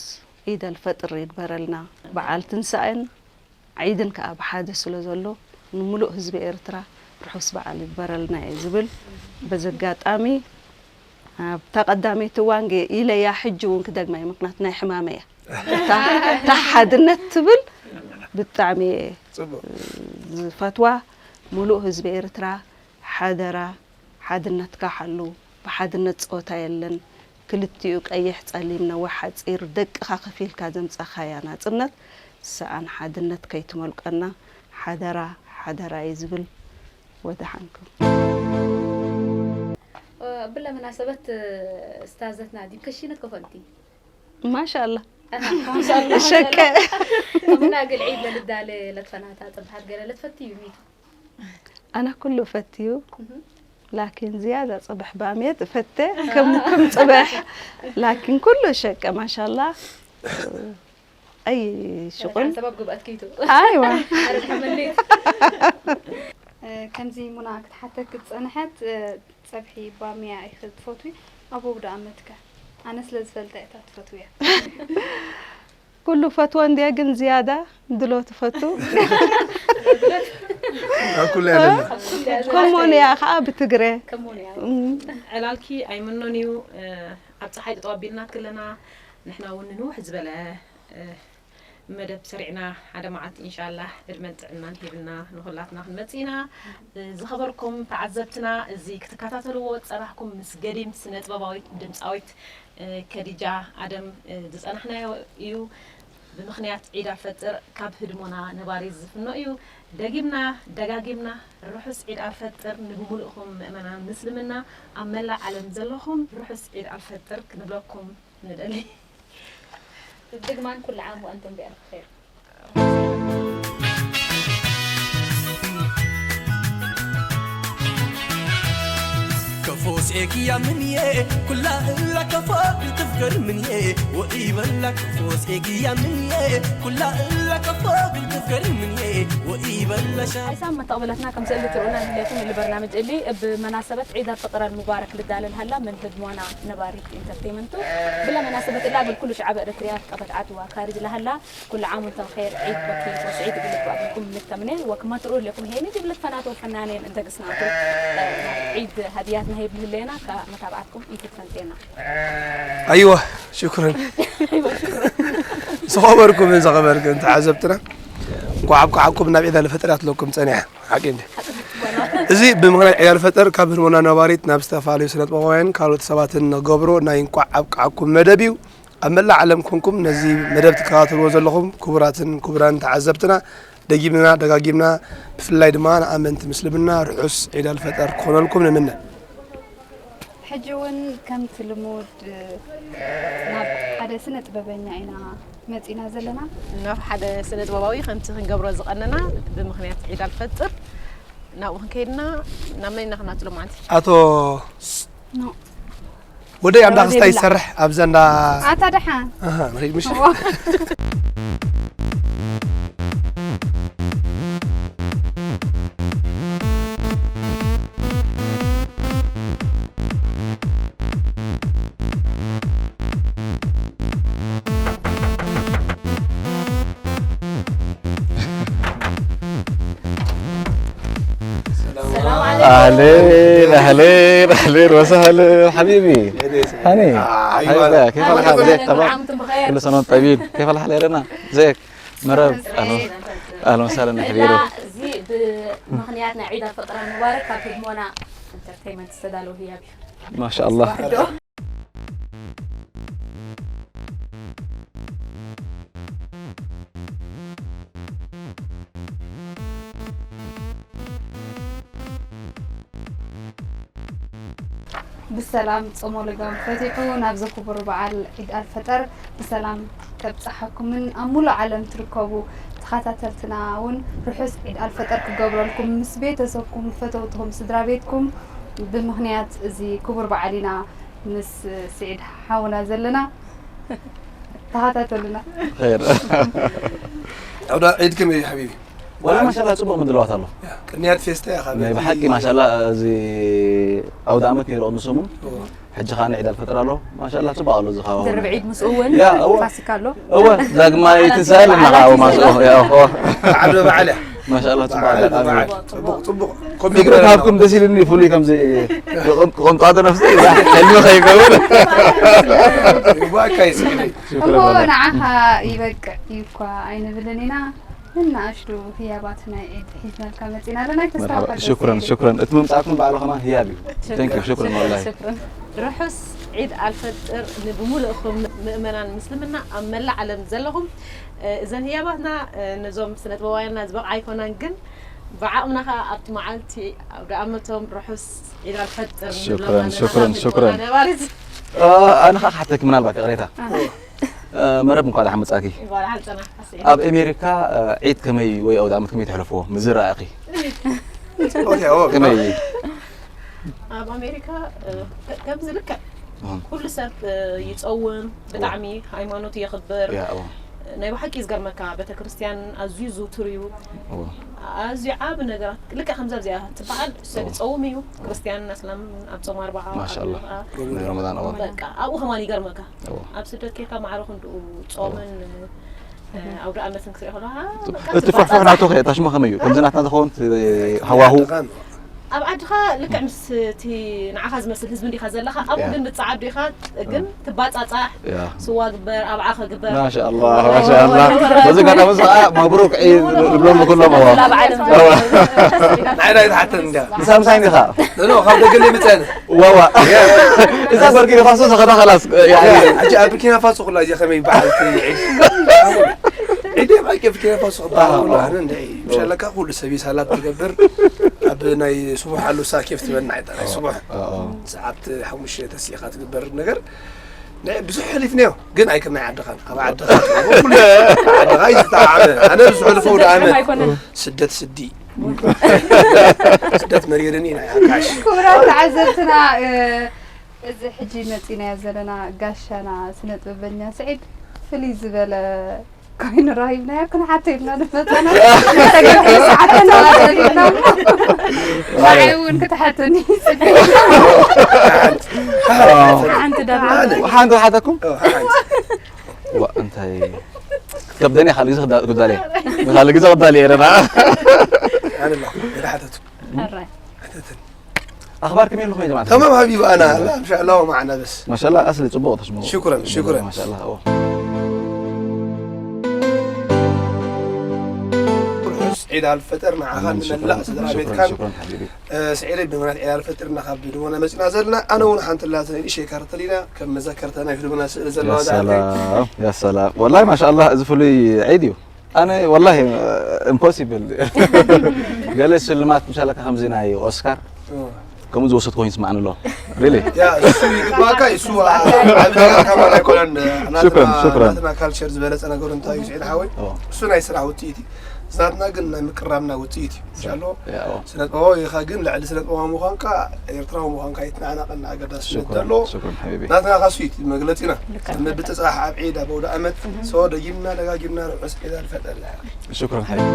ዒድ ኣልፈጥር ይግበረልና። በዓል ትንሳኤን ዒድን ከዓ ብሓደ ስለ ዘሎ ንምሉእ ህዝቢ ኤርትራ ርሑስ በዓል ይግበረልና እየ ዝብል። በዚ ኣጋጣሚ ኣብታ ቀዳመይቲ እዋን ገ-፣ ኢለያ፣ ሕጂ እውን ክደግማ እየ፣ ምኽንያቱ ናይ ሕማመይ እያ። እታ፣ እታ ሓድነት ትብል ብጣዕሚ እየ ጽቡቕ። ዝፈትዋ። ሙሉእ ህዝቢ ኤርትራ ሓደራ፣ ሓድነትካ ሓሉ። ብሓድነት ጸወታ የለን። ክልቲኡ ቀይሕ፣ ጸሊም፣ ነዊሕ፣ ሓጺር ደቅኻ ከፊልካ ዘምጻኻያ ናጽነት፣ ሰኣን ሓድነት ከይትመልቀና ሓደራ፣ ሓደራ እዩ ዝብል። ወደሓንኩም። ብለ መናሰበት እስታዘትና ዲብ ከሺነት ከፈልቲ ማሻላ። ማሻላ። ሸቀ። ከምና ግል ዒድ ለልዳለ ለትፈናታ ጽብሓት ገለ ለትፈትዩ ሚቱ። ኣነ ኩሉ እፈትዩ፣ ላኪን ዝያዳ ጽብሕ ባምየት እፈተ። ከም፣ ከም ጽብሕ፣ ላኪን ኩሉ ሸቀ ማሻላ። ኣይ ሽቁል። ሰባብ ግብኣት ኪቱ። ኣይዋ። ኣረ ተመሌት። ከምዚ ሙና ክትሓተክ ዝጸንሐት፣ ጸብሒ ባምያ ኢኺ ትፈትዊ? ኣበው ደኣ መትከ? ኣነ ስለ ዝፈልጣ እታ ትፈትውያ። ኩሉ ፈትወ እንድየ፣ ግን ዝያዳ ድሎ ትፈቱ። ኣብ ኩሉ እያ ደላ። ከምኡን እያ ከዓ ብትግረ። ከምኡን እያ። እም። ዕላልኪ ኣይምኖን እዩ። ኣብ ፀሓይ ጠጠው ኣቢልና ክለና ንሕና እውን ንንውሕ ዝበለ መደብ ሰሪዕና ሓደ መዓልቲ ኢንሻላህ ዕድመን ጥዕናን ሂብና ንኹላትና ክንመጽእ ኢና። ዝኸበርኩም ተዓዘብትና፣ እዚ ክትከታተልዎ ዝጸናሕኩም ምስ ገዲም ስነ ጥበባዊት ድምጻዊት ከዲጃ ኣደም ዝጸናሕናዮ እዩ። ብምኽንያት ዒድ ኣልፈጥር ካብ ህድሞና ነባሪት ዝፍኖ እዩ። ደጊምና ደጋጊምና ርሑስ ዒድ ኣልፈጥር ንብሙሉእኹም ምእመናን ምስልምና ኣብ መላእ ዓለም ዘለኹም ርሑስ ዒድ ኣልፈጥር ክንብለኩም ንደሊ። ብድግማን ኩሉ ዓም ወኣንቱም ብኣልፍ ኸይር። ከፎስ ኤግያ ምንየ ኩላ እላ ከፎ ግልጥፍ ገርምንየ ወኢበላ ከፎስ ኤግያ ምንየ ኩላ እላ ከፎ ግልጥፍ ገርምንየ ወኢበላ ሻ። ሓይሳም መተቕበለትና ከም ስእሊ ትርእዩና ንህሌኩም እሊ በርናምጅ እሊ እብ መናሰበት ዒድ ኣልፈጥር ኣልሙባረክ ልዳለል ሃላ ምን ህድሞና ነባሪት ኢንተርቴይመንቱ ብለ መናሰበት እላ እግል ኩሉ ሸዓብ ኤረትርያ ቀበት ዓድዋ ካርጅ ለሃላ ኩሉ ዓም ወንተም ኸይር ዒድ በኪ ወስዒድ እግል ባዕድኩም ንተምኔ ወክማ ትርእዩ ለኩም ሄኒ ጅብለት ፈናቶ ፈናኔን እንተ ግስናቱ ዒድ ሃድያት ነሄብ ልህሌና ከመታብዓትኩም ኢንተርቴይመንቴና። ኣይዋ ሽኩረን። ዝኸበርኩምን ዝኸበርክን ተዓዘብትና፣ እንኳዕ ኣብቅዓኩም ናብ ዒድ ኣልፈጥር ኣትለኩም ጸኒሐ። ሓቂ እንዲ። እዚ ብምኽንያት ዒድ ኣልፈጥር ካብ ህድሞና ነባሪት ናብ ዝተፈላለዩ ስነጥበባውያን ካልኦት ሰባትን ንገብሮ ናይ እንኳዕ ኣብቅዓኩም መደብ እዩ። ኣብ መላእ ዓለም ኮንኩም ነዚ መደብ ትከታተልዎ ዘለኹም ክቡራትን ክቡራን ተዓዘብትና፣ ደጊምና ደጋጊምና፣ ብፍላይ ድማ ንኣመንቲ ምስልምና ርሑስ ዒድ ኣልፈጠር ክኾነልኩም ንምነ። ሕጂ እውን ከምቲ ልሙድ ናብ ሓደ ስነ ጥበበኛ ኢና መጺና ዘለና። ናብ ሓደ ስነ ጥበባዊ ከምቲ ክንገብሮ ዝቐነና ብምኽንያት ዒድ ኣልፈጥር ናብኡ ክንከይድና ናብ መን ኢና ክናትሎ ማለት እዩ? ኣቶ ኖ። ወደይ ኣንዳ ክስታይ ይሰርሕ ኣብዛ እንዳ ኣታ ደሓን። ኣሃ ንኸይድ ምሽ። እዋ። أهلين، أهلين، أهلين وسهلين حبيبي. هاني. آه، أيوة. حبيبي، كيف الحال؟ زيك، تمام؟ عمتم بخير. كل سنة وانتم طيبين. كيف الحال يا رنا؟ زيك؟ مرحبا. أهلين. أهلين وسهلين يا حبيبي. لا، زي بمخنيات عيد الفطر المبارك، كابتن منى انترتينمنت استدعى له هي بي. ما شاء الله. ብሰላም ጾሞ ልጋም ፈቲሑ ናብዚ ክቡር በዓል ዒድ ኣልፈጠር ብሰላም ከብጽሓኩምን ኣብ ሙሉእ ዓለም ትርከቡ ተኸታተልትና እውን ርሑስ ዒድ ኣልፈጠር ክገብረልኩም ምስ ቤተሰብኩም፣ ፈተውትኹም፣ ስድራ ቤትኩም ብምኽንያት እዚ ክቡር በዓል ኢና ምስ ስዒድ ሓውና ዘለና። ተኸታተሉና። ኸይር። ዑዳ ዒድ ከመይ እዩ ሓቢቢ? ወላ ማሻላ ጽቡቕ ምድላዋት ኣሎ። ያ፣ ቅንያት ፌስታ ኢኻ ናይ ብሓቂ። ማሻላ እዚ ኣውደ ዓመት ነይሩ ቅድሚ ሰሙን። እዎ። ሕጂ ኸኣ ዒድ ኣልፈጥር ኣሎ። ማሻላ ጽቡቕ ኣሎ እዚ ከባቢ። ድርብ ዒድ ምስኡ እውን ያ፣ እዎ። ፋሲካ ኣሎ። እወ፣ ዳግማይ ትንሳኤ ኣለና ኸኣ ኣብ ማስኦ። ያ፣ እወ። ዓዶ በዓል እያ። ማሻኣላ፣ ጽቡቅ ኣጋጣሚ እዩ። ጽቡቅ ጽቡቅ ፍቅሪ ካብኩም ደስ ኢልኒ። ፍሉይ ከምዚ ክቕምጣ ነፍሲ ሕልሚ ከይገብር። ይባካ ይስግደይ እሞ ንዓኻ ይበቅዕ እዩ እኳ ኣይንብልን ኢና። ንኣሽቱ ህያባት ናይ ዒድ ሒዝናልካ መፂና ኣለና። መርሓባ፣ ሽኩረን ሽኩረን። እቲ ምምጻእኩም ባዕሉ ከማን ህያብ እዩ። Thank you፣ ሽኩረን ወላሂ። ርሑስ ዒድ ኣልፈጥር ንብሙሉእኹም ምእመናን ምስልምና ኣብ መላእ ዓለም ዘለኹም። እዘን ህያባትና ነዞም ስነጥበባውያንና ዝበቕዓ ኣይኮናን፣ ግን ብዓቕምና ከዓ ኣብቲ መዓልቲ ኣውደ ኣመቶም ርሑስ ዒድ ኣልፈጥር ንብሎም ሽኩረን፣ ኣለና። ሽኩረን፣ ብጥቕና ሽኩረን። ነባሪት ኣነ ከዓ ክሓተክ ምናልባት ይቕሬታ መረብ እንኳ ደሓን መጻእኪ። ይባል ሓልፀና ሓስዒ ኣብ ኣሜሪካ ዒድ ከመይ ወይ ኣውደ ኣመት ከመይ ተሕልፍዎ ምዝረኣኺ ኦኬ ኦ ከመይ? ኣብ ኣሜሪካ ከምዚ ልክዕ እም። ኩሉ ሰብ ይፀውም፣ ብጣዕሚ ሃይማኖቱ የኽብር። ያ፣ እዎ፣ ናይ ብሓቂ ዝገርመካ ቤተክርስትያን ኣዝዩ ዝውቱር እዩ። እዎ። ኣዝዩ ዓብ ነገራት ልክዕ ከምዛ እዚኣ ትበሃል ሰብ ይፀውም እዩ። ክርስትያን ኣስላም ኣብ ጾም ኣርባዓ ማሻኣላ። ኣብ ናይ ረመዳን እዎ። በቃ ኣብኡ ከማን ይገርመካ። እዎ። ኣብ ስደት ኬካ ማዕረ ክንድኡ ጾምን ኣውደ ኣመትን ክትሪኦ ከለካ እቲ ፋሕፋሕ ናቶ ከ ታሽሞ ከመይ እዩ? ከምዚ ናትና ዝኸውን እቲ ሃዋሁ ኣብ ዓድኻ ልክዕ ምስ እቲ ንዓኻ ዝመስል ህዝቢ እንዲኻ ዘለኻ ኣብኡ ያ። ግን ብጻዓዱ ኢኻ ግን ትባጻጻሕ ያ። ስዋ ግበር ኣብዓ ከግበር ማሻኣላ ማሻኣላ። በዚ ኣጋጣሚ እዚ ከዓ መብሩክ ዒድ ንብሎም ንኩሎም። እዋ። ኣብ ዓለም እዋ። ናይ ናይ ተሓተን እንዲያ ምሳይ ምሳይ ኢኻ? ኖ ካብ ደገ ለይ ምጸን ዋዋ። እዛ በርጊ ንፋሶ ዝኸዳ ኸላስ። ያኒ ሕጂ ኣብ ቡርኪና ፋሶ ኩላ እዚኣ ከመይ በዓል ዒድ ዒድ ኣብ ቡርኪና ፋሶ ክበሃል ከሎ ኣነ እንደ ሻለካ ኩሉ ሰብ ይሳላት ትገብር ኣብ ናይ ስቡሕ ኣሉ ሳኬፍ ትበልና ዓይነት ናይ ስቡሕ ሰዓት ሓሙሽተ ተሲኻ ትግበር ነገር ናይ ብዙሕ ሕሊፍናዮ ግን ኣይከም ናይ ዓድኻን ኣብ ዓድኻ ኩሉ ዓድኻ ይዝተዓመ ኣነ ብዙሕ ልፈው ደኣመ ስደት ስዲ ስደት መሪርኒ ናይ ዓካሽ ክቡራት ተዓዘብትና እዚ ሕጂ መፂናዮ ዘለና ጋሻና ስነ ጥበበኛ ስዒድ ፍልይ ዝበለ ኮይኑ ረሂብናዮ ክንሓቶ ኢልና ንመፀና ተገቢ ሰዓት ተዋዘሪብና ንዓይ እውን ክትሓተኒ ሓንቲ ዳብ ሓንቲ ሓተኩም ዋ እንታይ ከብደኒ ካልእ ግዜ ክዳ- ክዳለ ካልእ ግዜ ክዳለ እየ ደና ኣነላ ይሓተት ሕራይ ኣኽባር ከመይ ኣለኹም ጀማዓ تمام حبيب انا لا ان شاء الله معنا بس ማሻላ ኣስሊ ፅቡቅ ተስምዑ شكرا شكرا ማሻላ ርሑስ ዒድ ኣልፈጠር ንዓኻን ንመላእ ስድራ ቤትካን ሽኩረን ሓቢቢ ስዒደይ ብምክንያት ዒድ ኣልፈጥርና ካብ ድሞና መፅና ዘለና ኣነ እውን ሓንቲ ላተን ንእሽተይ ካርተል ኢና ከም መዘከርታ ናይ ህድሞና ስእሊ ዘለዋ ያ ሰላም ያ ሰላም ወላሂ ማሻላ እዚ ፍሉይ ዒድ እዩ ኣነ ወላሂ ኢምፖሲብል ገለ ሽልማት ምሻለካ ከምዚ ናይ ኦስካር ከምኡ ዝወሰድኩ ኮይኑ ይስማዓኒ ኣሎ ሪሊ ያ እሱ ይግባካ እሱ ዓቢ ነገር ከማን ኣይኮነን ሽክረን፣ ሽክረን። ናትና ካልቸር ዝበለፀ ነገሩ እንታይ እዩ ስዒድ ሓወይ እሱ ናይ ስራሕ ውፅኢት እዩ ናትና ግን ናይ ምቅራብና ውፅኢት እዩ እንሻሎ ያው ስነ ጥበባዊ ኢኻ ግን ልዕሊ ስነ ጥበባዊ ምዃንካ ኤርትራዊ ምዃንካ ይትናዕናቐና ኣገዳስነት ሽክረን ዘለዎ ሽክረን ሓቢቢ ናትና ካሱ እዩ መግለፂና ንብፅፃሕ ኣብ ዒድ ኣብ ኣውደ ኣመት ሰው ደጊምና ደጋጊምና ርሑስ ዒድ ኣልፈጠር ሽክረን ሓቢቢ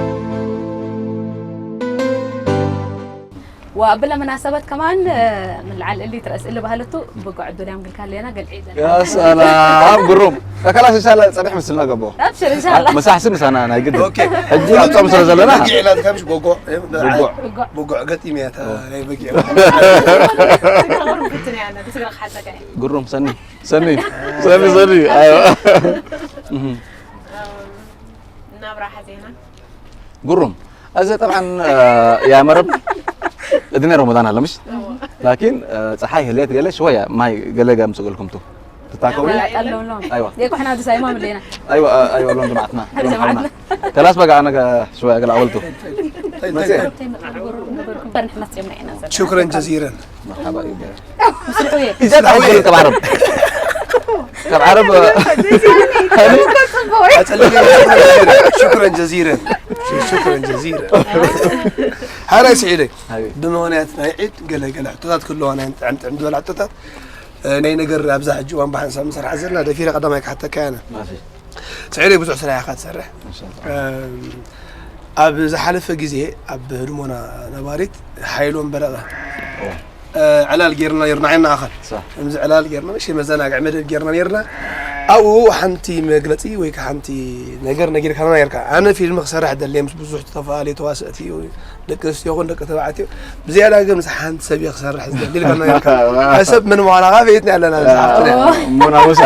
وقبل مناسبات كمان من العلقلي ترأس اللي بهلتو بقعد دوليان قلت لي أنا قال عيد يا سلام قروم خلاص ان شاء الله صباح مسلنا قبو أبشر إن شاء الله مساح سمس انا انا قد ኦኬ ሕጂ ኣብ ጾም ስለ ዘለና በጊዕ ኢላ ትከምሽ ጎጎ ጎጎ። ጎጎ ገጢም እያ እታ ናይ በጊዕ ብትንያና ብስጋ ክሓተካ ግሩም ሰኒ ሰኒ ሰኒ ሰኒ ኣይዋ እናብራ ሓዜና ግሩም እዚ طبعا يا مرب እድነ ረመዳን ኣለ ምሽ ላኪን ፀሓይ ህልየት ገለ ሽወያ ማይ ገለ ጋር ምፅቅልኩም ቱ ትታከቡ قالوا لهم ኣይዋ يا كحنا هذا سايما ملينا ኣይዋ ኣይዋ ሎም ጀማዓትና ጀማዓትና። ከላስ በጋ ኣነ ሽወያ ገለ ኣወልቱ نحن سمعنا ሽክረን ጀዚረን مرحبا مسرحوية إذا تعجبوا كم عرب كم عرب ሽክረን ጀዚረን ሽክረን ጀዚረን ሓራይ ስዒደይ ብምኽንያት ናይ ዒድ ገለ ገለ ሕቶታት ክህልዋ ናይ ጥዕም ጥዕም ዝበለ ሕቶታት ናይ ነገር ኣብዛ ሕጂ እዋን ብሓንሳብ ንሰርሓ ዘለና ደፊረ ቀዳማይ ክሓተካ ያነ ስዒደይ ብዙሕ ስራሕ ኢኻ ትሰርሕ ኣብ ዝሓለፈ ግዜ ኣብ ህድሞና ነባሪት ሓይሎም በረቐ ዕላል ጌርና ነርና ዓይና ኣኸል ከምዚ ዕላል ጌርና መሸ መዘናግዒ መደብ ጌርና ነርና ኣብኡ ሓንቲ መግለጺ ወይ ከዓ ሓንቲ ነገር ነጊርካና ነርካ። ኣነ ፊልም ክሰርሕ ደልየ ምስ ብዙሕ ዝተፈላለዩ ተዋሰእቲ፣ ደቂ ኣንስትዮ ይኹን ደቂ ተባዕትዮ፣ ብዝያዳ ግን ምስ ሓንቲ ሰብ እየ ክሰርሕ ዝደሊ ኢልካና ነርካ። ካብ ሰብ መን ምዃና ከዓ ፈይጥና ኣለና፣ ዝሓፍትና። ሙና ሙሳ።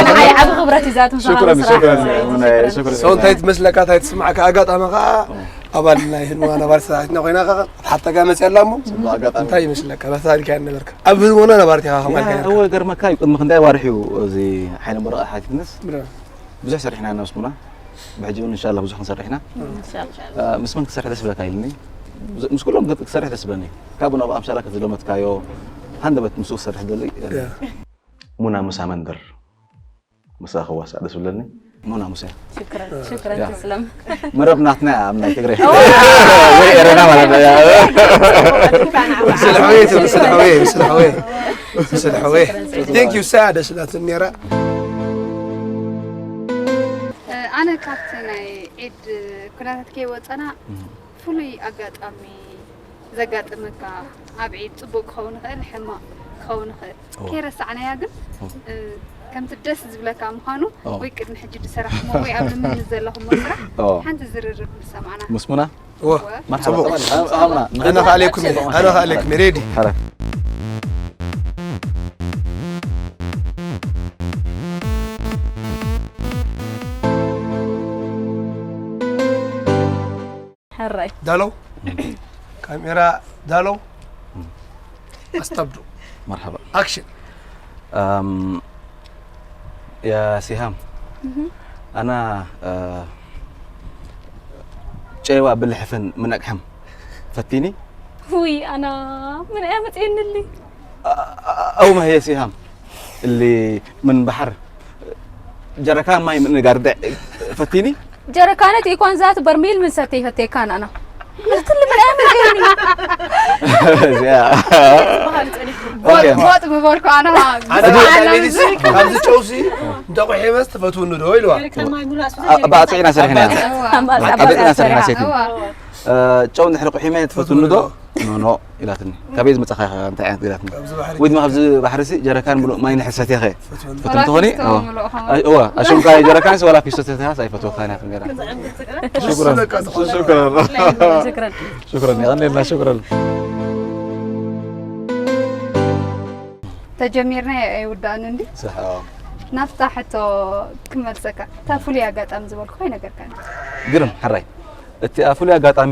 ንዓይ ዓብ ክብረት እዩ ዛት ምሳኻ ሽክረን ምስራሕ። ሽክረን ሙና ሽክረን። ሰው እንታይ ትመስለካ፣ እንታይ ትስማዕካ? ኣጋጣሚ ከዓ ኣባል ናይ ህልሞና ነባር ሰራሕትና ኮይና ከዓ ሓተጋ መፅያ ኣላ እሞ ኣጋጣሚ እንታይ ይመስለካ? በታ ታሪክ ያነበርካ ኣብ ህልሞና ነባር ቲኻ ከማልካ ነርካ። እወ ገርመካ እዩ ቅድሚ ክንደይ ኣዋርሕ እዩ እዚ ሓይለ መረቐ ሓቲትንስ ብዙሕ ሰሪሕና ኢና ምስ ሙና ብሕጂ እውን እንሻላ ብዙሕ ክንሰርሕ ኢና። ምስ መን ክሰርሕ ደስ ብለካ ኢልኒ። ምስ ኩሎም ክሰርሕ ደስ ብለኒ። ካብ ናብ ኣምሳላ ከዝለመትካዮ ሃንደበት ምስኡ ክሰርሕ ደሊ። ሙና ሙሳ መንደር ምሳ ክዋሳእ ደስ ብለኒ። ሙና ሙሳ ሽክረን ሽክረን ያ። ተስለም። መረብ ናትና ኣብ ናይ ትግራይ ወይ ኤረና ማለት ነው። ስለ ሕወይ ስለ ሕወይ ስለ ሕወይ ስለ ሕወይ thank you። ሳ ደስ ላትን ነራ። ኣነ ካብቲ ናይ ዒድ ኩነታት ከይወፀና ፍሉይ ኣጋጣሚ ዘጋጥመካ ኣብ ዒድ ፅቡቅ ክኸውን ይኽእል ሕማቅ ክኸውን ይኽእል ከይረሳዕናያ ግን ከምቲ ደስ ዝብለካ ምዃኑ ወይ ቅድሚ ሕጂ ዝሰራሕሞ ወይ ኣብ ልምምድ ዘለኹሞ ስራሕ ሓንቲ ዝርርብ ምስ ሰማዕና ምስሙና እወ መርሓባ ጽቡቅ። ጠባል ሃብና ኣነ ከኣለኩም እየ ኣነ ከኣለኩም እየ ሬዲ። ሓረ ሕራይ ዳሎ ካሜራ ዳሎ ኣስታብዱ መርሓባ ኣክሽን። ኣም፣ ያ ሲሃም ኣና እ፣ ጨይዋ ብልሕፍን ምነቅሕም ፈቲኒ ውይ ኣና ምን እያ መፅየንሊ أو ما هي سهام اللي من بحر جركان ماي من قاردع فتيني ጀረካነት ኢኳን ዛት በርሚል ምን ሰተይ ፈቴካን ኣና ክትል ምን እያ መፅየኒ يا اوكي ሞጥ ምበልኩ ኣና ሓደ ቤሊስ ኣብዚ ጨውሲ እንተቑሒመስ ትፈትውኒ ዶ ኢልዋ። ባፅዒና ሰሪሕና ባፅዒና ሰሪሕና ሴቲ ጨው እንድሕሪ ቁሒመ ትፈትውኒ ዶ ኖ ኖ ኢላትኒ። ካበይ ዝመፃኻ ኢኻ እንታይ ዓይነት ኢላትኒ። ወይ ድማ ኣብዚ ባሕሪ ሲ ጀረካን ምሉእ ማይ ንሕሰት ኢኸ ፈትምትኾኒ እዋ ኣሽምካ ጀረካን ሲ ዋላ ፊስቶ ሰቲኻ ኣይፈትወካን ኢኻ ነራ። ሽኩረን ሽኩረን ሽክረን ሽኩረን የቐንየልና ሽኩረን። ተጀሚርና ኣይውዳእን እንዲ صح ናብታ ሕቶ ክመልሰካ እታ ፍሉይ ኣጋጣሚ ዝበልኩ ኣይነገርካን። ግርም ሕራይ እቲ ኣብ ፍሉይ ኣጋጣሚ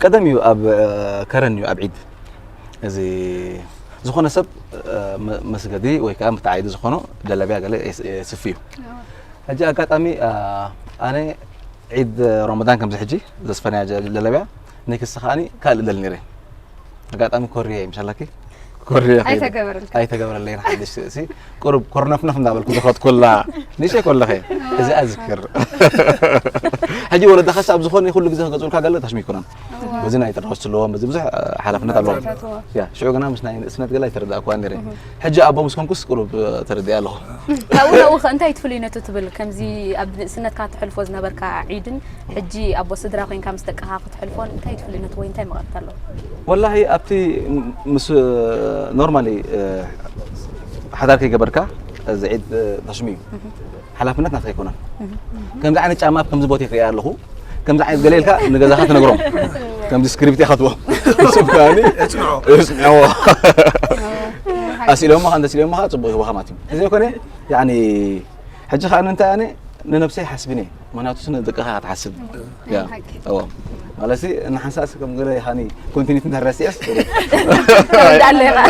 ቀደም እዩ ኣብ ከረን እዩ ኣብ ዒድ እዚ ዝኾነ ሰብ መስገዲ ወይ ከዓ ምትዓይዲ ዝኾኖ ጀለቢያ ገለ የስፍ እዩ። ሕጂ ኣጋጣሚ ኣነ ዒድ ረመዳን ከምዚ ሕጂ ዘስፈናያ ጀለቢያ ንክሲ ከዓኒ ካልእ ደል ነይረ ኣጋጣሚ ኮርየ ምሻላኪ ኮርየ ኣይተገበረልካ ኣይተገበረለይ ሓድሽ ርእሲ ቁሩብ ኮርነፍነፍ እንዳበልኩ ዝኸትኩላ ንእሽተይ ኮለኸ እዚ ኣዝክር ሕጂ ወለዳኸስ ኣብ ዝኾነ ኩሉ ግዜ ክገፅኡልካ ገለ ታሽሚ ይኮነን በዚ ናይ ጥርሖስ ስለዎም በዚ ብዙሕ ሓላፍነት ኣለዎም ያ ሽዑ ግና ምስ ናይ ንእስነት ገለ ኣይተረዳእኩዋ ነይረ ሕጂ ኣቦ ምስ ኮንኩስ ቁሩብ ተረዲኣ ኣለኹ ካብኡ ናብኡ ከ እንታይ ትፍልይነቱ ትብል ከምዚ ኣብ ንእስነትካ ትሕልፎ ዝነበርካ ዒድን ሕጂ ኣቦ ስድራ ኮይንካ ምስ ደቅኻ ክትሕልፎን እንታይ ትፍልይነቱ ወይ እንታይ መቐረት ኣለዎ ወላሂ ኣብቲ ምስ normally ሓዳር ከይገበርካ እዚ ዒድ ተሽሚ እዩ ሓላፍነት ናትካ ኣይኮነን ከምዚ ዓይነት ጫማ ኣብ ከምዚ ቦታ ክሪኣ ኣለኹ ከምዚ ዓይነት ገለ ኢልካ ንገዛኻ ትነግሮም ከምዚ ስክሪፕት ኢኻ ትቦ ስብካኒ እጽንዖ እጽንዕዎ ኣስኢሎምኻ እንተስኢሎምኻ ጽቡቅ ይህቦኻ ማለት እዩ እዚ ኮነ ያኒ ሕጂ ከዓ እንታይ ኣነ ንነብሰይ ሓስብኒ ምክንያቱ ስነ ደቅኻ ትሓስብ ያ እዎ ማለት ሲ ንሓንሳእስ ከም ገለ ይኻኒ ኮንቲኒቲ እንተረሲዕስ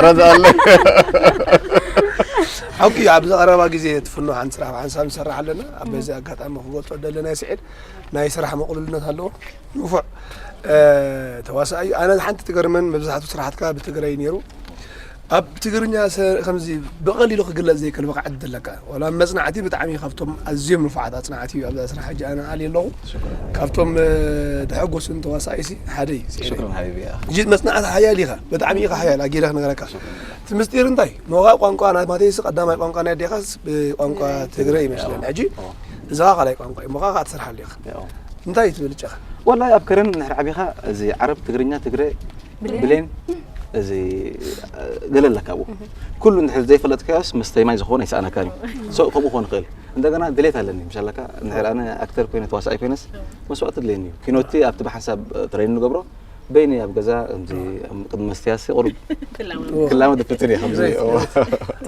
ረዳለ ሓቂ ኣብዚ ቀረባ ግዜ ትፍኖ ሓንቲ ስራሕ ብሓንሳብ ንሰርሕ ኣለና ኣብ በዚ ኣጋጣሚ ክገልጾ ደለና ስዒድ ናይ ስራሕ መቕሉልነት ኣለዎ ንፉዕ ተዋሳኣይ ኣነ ሓንቲ ትገርመን መብዛሕቱ ስራሕትካ ብትግራይ ነይሩ ኣብ ትግርኛ ከምዚ ብቐሊሉ ክግለጽ ዘይክእል ብቕዓት ዘለካ ዋላ መጽናዕቲ ብጣዕሚ ካብቶም ኣዝዮም ንፉዓት ኣጽናዕቲ እዩ ኣብዛ ስራሕ ሕጂ ኣነ ኣልየ ኣለኹ ካብቶም ተሐጎስን ተዋሳኢሲ ሓደ እዩ ሽክረን ሓቢቢ ያ ሕጂ መጽናዕቲ ሓያል ኢኻ ብጣዕሚ ኢኻ ሓያል ኣጊረ ክነግረካ እቲ ምስጢር እንታይ ሞኻ ቋንቋ ናት ማተይሲ ቀዳማይ ቋንቋ ናይ ኣዴኻስ ብቋንቋ ትግረ ይመስለን ሕጂ እዛ ካልኣይ ቋንቋ እዩ ሞኻ ከዓ ትሰርሓሉ ኢኻ እንታይ ትብል ጨኻ ወላሂ ኣብ ከረን ንሕሪ ዓቢኻ እዚ ዓረብ ትግርኛ ትግረ ብሌን እዚ ገለ ኣለካ ኣብኡ። ኩሉ እንድሕር ዘይፈለጥካዮስ መስተይ ማይ ዝኾን ኣይሰኣነካን እዩ። ሶ ከምኡ ክኾን ይኽእል። እንደገና ድሌት ኣለኒ፣ ምሻለካ፣ እንድሕር ኣነ ኣክተር ኮይነ ተዋሳኣይ ኮይነስ መስዋእቲ ድሌኒ እዩ። ኪኖቲ ኣብቲ ብሓንሳብ ትሬን ንገብሮ፣ በይኒ ኣብ ገዛ ከምዚ ኣብ ቅድሚ መስትያሲ ቁሩብ ክላመድ ፍትን እየ ከምዚ።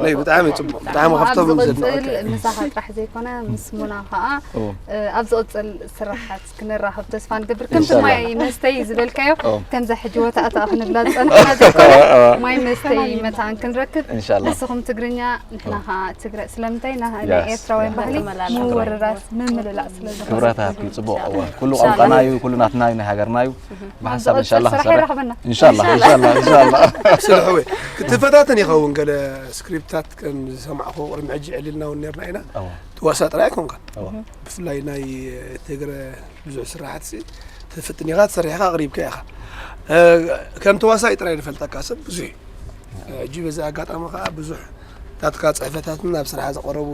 ናይ ብጣዕሚ ጽቡቕ፣ ብጣዕሚ ካብቶም ኣብዚ ዘድንቐካ። ዝቕጽል ምሳኻ ጥራሕ ዘይኮነ ምስ ሙና ከኣ፣ ኦ። እ፣ ኣብ ዝቕጽል ስራሓት ክንራኸብ ተስፋ ንገብር። ከምቲ ኢንሻላህ። ማይ መስተይ ዝበልካዮ፣ ኦ። ከምዛ ሕጂ ወታእታ ክንብላ ዝጸንሕና ዘይኮነ፣ ኦ፣ ኦ። ማይ መስተይ መታን ክንረክብ። ኢንሻላህ። ንስኹም ትግርኛ፣ ንሕና ኦ። ከኣ ትግረ-፣ ስለምንታይ ና-፣ ያ። ናይ ኤርትራውያን ያ። ባህሊ ምውርራስ፣ ምምልላእ ስለ ዝኾነ። ክብረት ሃብኪ፣ ጽቡቕ። እወ። ኩሉ ኢንሻላህ። ቋንቋና እዩ፣ ኩሉ ናትና እዩ፣ ናይ ሃገርና እዩ። ብሓንሳብ ኣብ ዝቕጽል ኢንሻላህ ስራሕ ክንሰርሕ። የራኽበና። ኢንሻላህ፣ ኢንሻላህ፣ ኢንሻላህ። ስለ ሕወይ፣ ክትፈታተን ይኸውን ገለ ስክሪፕታት ከም ዝሰማዕኩ ቅድሚ ሕጂ ዕሊልና እውን ነርና ኢና። እወ። ትዋሳ ጥራይ ኣይኮንካን። እወ። ብፍላይ ናይ ትግረ ብዙሕ ስራሓት ሲ ትፍትን ኢኻ፣ ተሰሪሕኻ ኣቕሪብካ ኢኻ። እ፣ ከም ተዋሳኢ ጥራይ ንፈልጠካ ሰብ ብዙሕ እዩ። ሕጂ በዚ ኣጋጣሚ ከኣ ብዙሕ ናትካ ጽሕፈታትን ኣብ ስራሓ ዝቐረቡ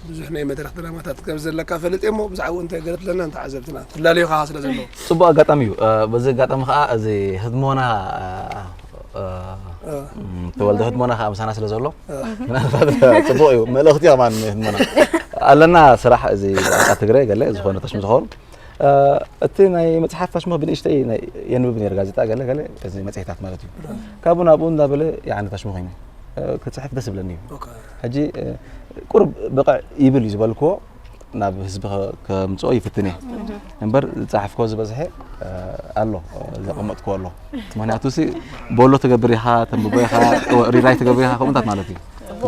ብዙሕ ናይ መድረኽ ድራማታት ከም ዘለካ ፈለጥ እሞ ብዛዕባኡ እንታይ ገለ ትብለና ንተዓዘብትና? ትላለዮ ከኣ ስለ ዘለዎ። ጽቡቕ ኣጋጣሚ እዩ። እ፣ በዚ ኣጋጣሚ ከኣ እዚ ህድሞና፣ እ፣ እ፣ እ። ም፣ ተወልደ ህድሞና ከኣ ምሳና ስለ ዘሎ፣ እ። ምናልባት ጽቡቕ እዩ። መልእኽቲ ከማን ህድሞና። ኣለና ስራሕ እዚ ቋንቋ ትግረ ገለ ዝኾነ ተሽሙ ዝኸውን። እ፣ እቲ ናይ መጽሓፍ ታሽሙ ብንእሽተይ ናይ የንብብ ነይረ፣ ጋዜጣ ገለ ገለ፣ እዚ መጽሔታት ማለት እዩ። ካብኡ ናብኡ እንዳበለ ያኒ ታሽሙ ኮይኑ፣ እ፣ ክጽሕፍ ደስ ይብለኒ እዩ። ኦኬ። ሕጂ፣ እ፣ ቁሩብ ብቕዕ ይብል እዩ ዝበልክዎ ናብ ህዝቢ ከ-፣ ከምጽኦ ይፍትን እየ። እምበር ዝጸሓፍክዎ ዝበዝሐ፣ እ፣ ኣሎ፣ እ፣ ዘቐመጥክዎ ኣሎ። ምኽንያቱ ሲ ቦሎ ትገብር ኢኻ፣ ተንብቦ ኢኻ፣ ሪራይ ትገብር ኢኻ፣ ከምኡታት ማለት እዩ።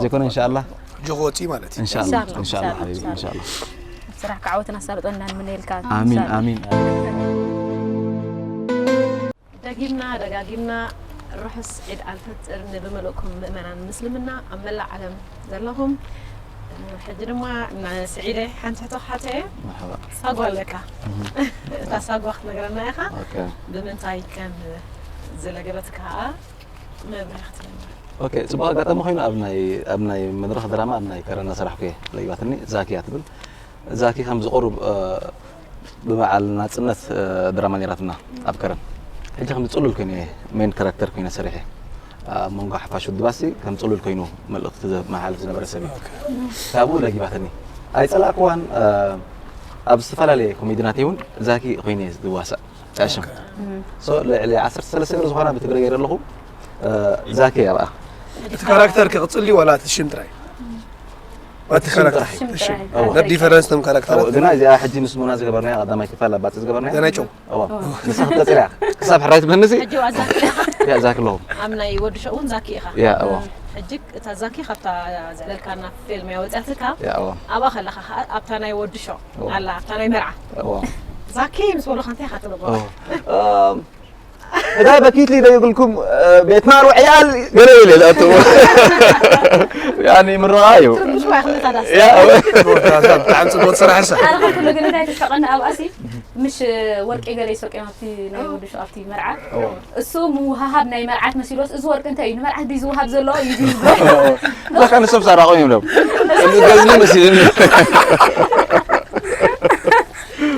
ዘይኮነ ኢንሻኣላህ። ጆኾ ወጺእ ማለት እዩ። ኢንሻኣላህ፣ ኢንሻኣላህ፣ ኢንሻኣላህ ሓቢቢ፣ ኢንሻኣላህ። ኢንሻኣላህ። ኣብ ስራሕካ ዓወትን ኣሳልጦን ኢና ንምነየልካ። ኣሚን፣ ኢንሻኣላህ። ኣሚን። ደጊምና ደጋጊምና ርሑስ ዒድ ኣልፈጥር ንብመልእኩም ምእመናን ምስልምና ኣብ መላእ ዓለም ዘለኹም። ሕጂ ድማ ንስዒደ ሓንቲ ሕቶ ክሓቶ እየ። መርሓባ። ሳጓ ኣለካ። እህ። እታ ሳጓ ክትነግረና ኢኻ። ኦኬ። ብምንታይ ከም ዝለገበትካ ከኣ መብርሂ ክትህበና። ኦኬ፣ ጽቡቕ ኣጋጣሚ ኮይኑ ኣብ ናይ፣ ኣብ ናይ መድረኽ ድራማ ኣብ ናይ ከረን እናሰራሕኩ እየ ለጊባትኒ። ዛኪ እያ ትብል። ዛኪ ከም ዝቐርብ፣ እ፣ ብበዓል ናጽነት፣ እ፣ ድራማ ነይራትና ኣብ ከረን። ሕጂ ከም ዝጽሉል ኮይነ እየ፣ ሜን ካራክተር ኮይነ ሰሪሐ። ኣብ መንጎ ሓፋሽ ውድባሲ ከም ጽሉል ኮይኑ መልእኽቲ ዘመሓላልፍ ዝነበረ ሰብ እዩ። ኦኬ። ካብኡ ለጊባትኒ። ኣይጸላእክዋን፣ እ፣ ኣብ ዝተፈላለየ ኮሜድናተይ እውን ዛኪ ኮይነ እየ ዝዋሳእ። ኣሽም። ኦኬ። ሶ፣ ልዕሊ ዓሰርተ ሰለስተ ገለ ዝኾና ብትግረ ገይረ ኣለኹ። እ፣ ዛኪ እያ ብኣ። እቲ ካራክተር ክቕጽል ድዩ ዋላ እቲ ሽም ጥራይ? እቲ ሽም ካራክተር። ጥራሕ። ሽም ጥራሕ። እወ። ነብ ዲፈረንስ ቶም ካራክተራት። እወ፣ ግና እዚኣ ሕጂ ምስ ሙና ዝገበርናያ ቀዳማይ ክፋል ኣብ ባጽ ዝገበርናያ? ገና ይጨው። እወ። ንሳ ክትቀጽል እያ። ክሳብ ሕራይ ትብለኒ እዚ? ሕጂ እዋ ዛኪ ኢኻ? ያ፣ ዛኪ ኣለኹ። ኣብ ናይ ወዲ ሸው እውን ዛኪ ኢኻ? ያ፣ እወ። ሕጂ እታ ዛኪ ካብታ ዝበልካና ፊልም እያ ወጺኣትካ። ያ፣ እወ። ኣብኣ ከለኻ ኸኣ ኣብታ ናይ ወዲ ሸው እወ። ኣላ፣ ኣብታ ናይ መርዓ። እወ። ዛኪ ምስ በሉኻ እንታይ ኢኻ ትብሎ? እወ። እም፣ እዛ በኪት ሊ ደይብልኩም፣ እ፣ ቤትና ሩ ዕያል ገለ ኢለ ዝኣትዎ። ያኒ ምርቓ እዩ። ትርጉም ሽዋ ይኽእል ታዳስ። ያ፣ እወ። ጽቡቕ ስራሕ እሳ። ኣነ ከም ኩሉ ግን እንታይ ተስፈቐኒ ኣብኣሲ፣ ምሽ ወርቂ ገለ ይሰርቅዮም ኣብቲ ናይ ወዲ ሸው ኣብቲ መርዓ። እወ። እሱ ምውሃሃብ ናይ መርዓት መሲሎስ፣ "እዚ ወርቂ እንታይ እዩ? ንመርዓት ድዩ ዝወሃብ ዘሎ?" እዩ ዝብሎ። በቃ ንሶም ሰራቑ እዮም ዶም። እዚ ገዝኒ መሲልኒ።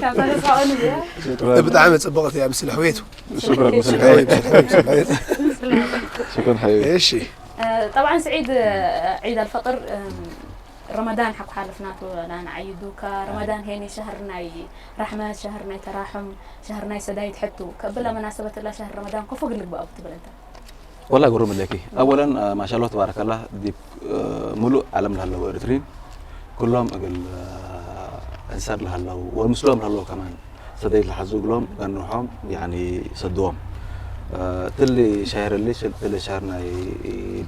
ካብ ተረሳቑ ንብሎ። ብጣዕሚ ጽቡቕቲ እያ፣ ምስሊ ሕውየቱ። ሽኩራን፣ ምስሊ ሕውየቱ፣ ምስሊ ሕውየቱ። ሽኩራን ሓቢቢ። እሺ። እ፣ ጠብዓን ስዒድ፣ ዒድ ኣልፈጥር፣ እም፣ ረመዳን ሓኩ ሓለፍናቱ ላን ዓይዱካ፣ ረመዳን ሄኒ ሸህር ናይ ራሕመት፣ ሸህር ናይ ተራሑም፣ ሸህር ናይ ሰዳይት ሕቱ፣ ከብላ መናሰበት ላ ሸህር ረመዳን ኮፎ ግልግባኡ ክትብል እንተ። ወላ ግሩም ኣለኪ። ኣወለን፣ እ፣ ማሻአላህ ተባረከላህ፣ ዲብ፣ እ፣ ሙሉእ ዓለም ለሃለዉ ኤርትሪን፣ ኩሎም እግል፣ እ፣ እንሰር ለሃለዉ፣ ወምስሎም ለሃለዉ ከማን፣ ሰደይ ለሓዙ እግሎም፣ ገንሖም፣ ያኒ ሰድዎም። እ፣ ትሊ ሸህር እሊ፣ ትሊ ሸህር ናይ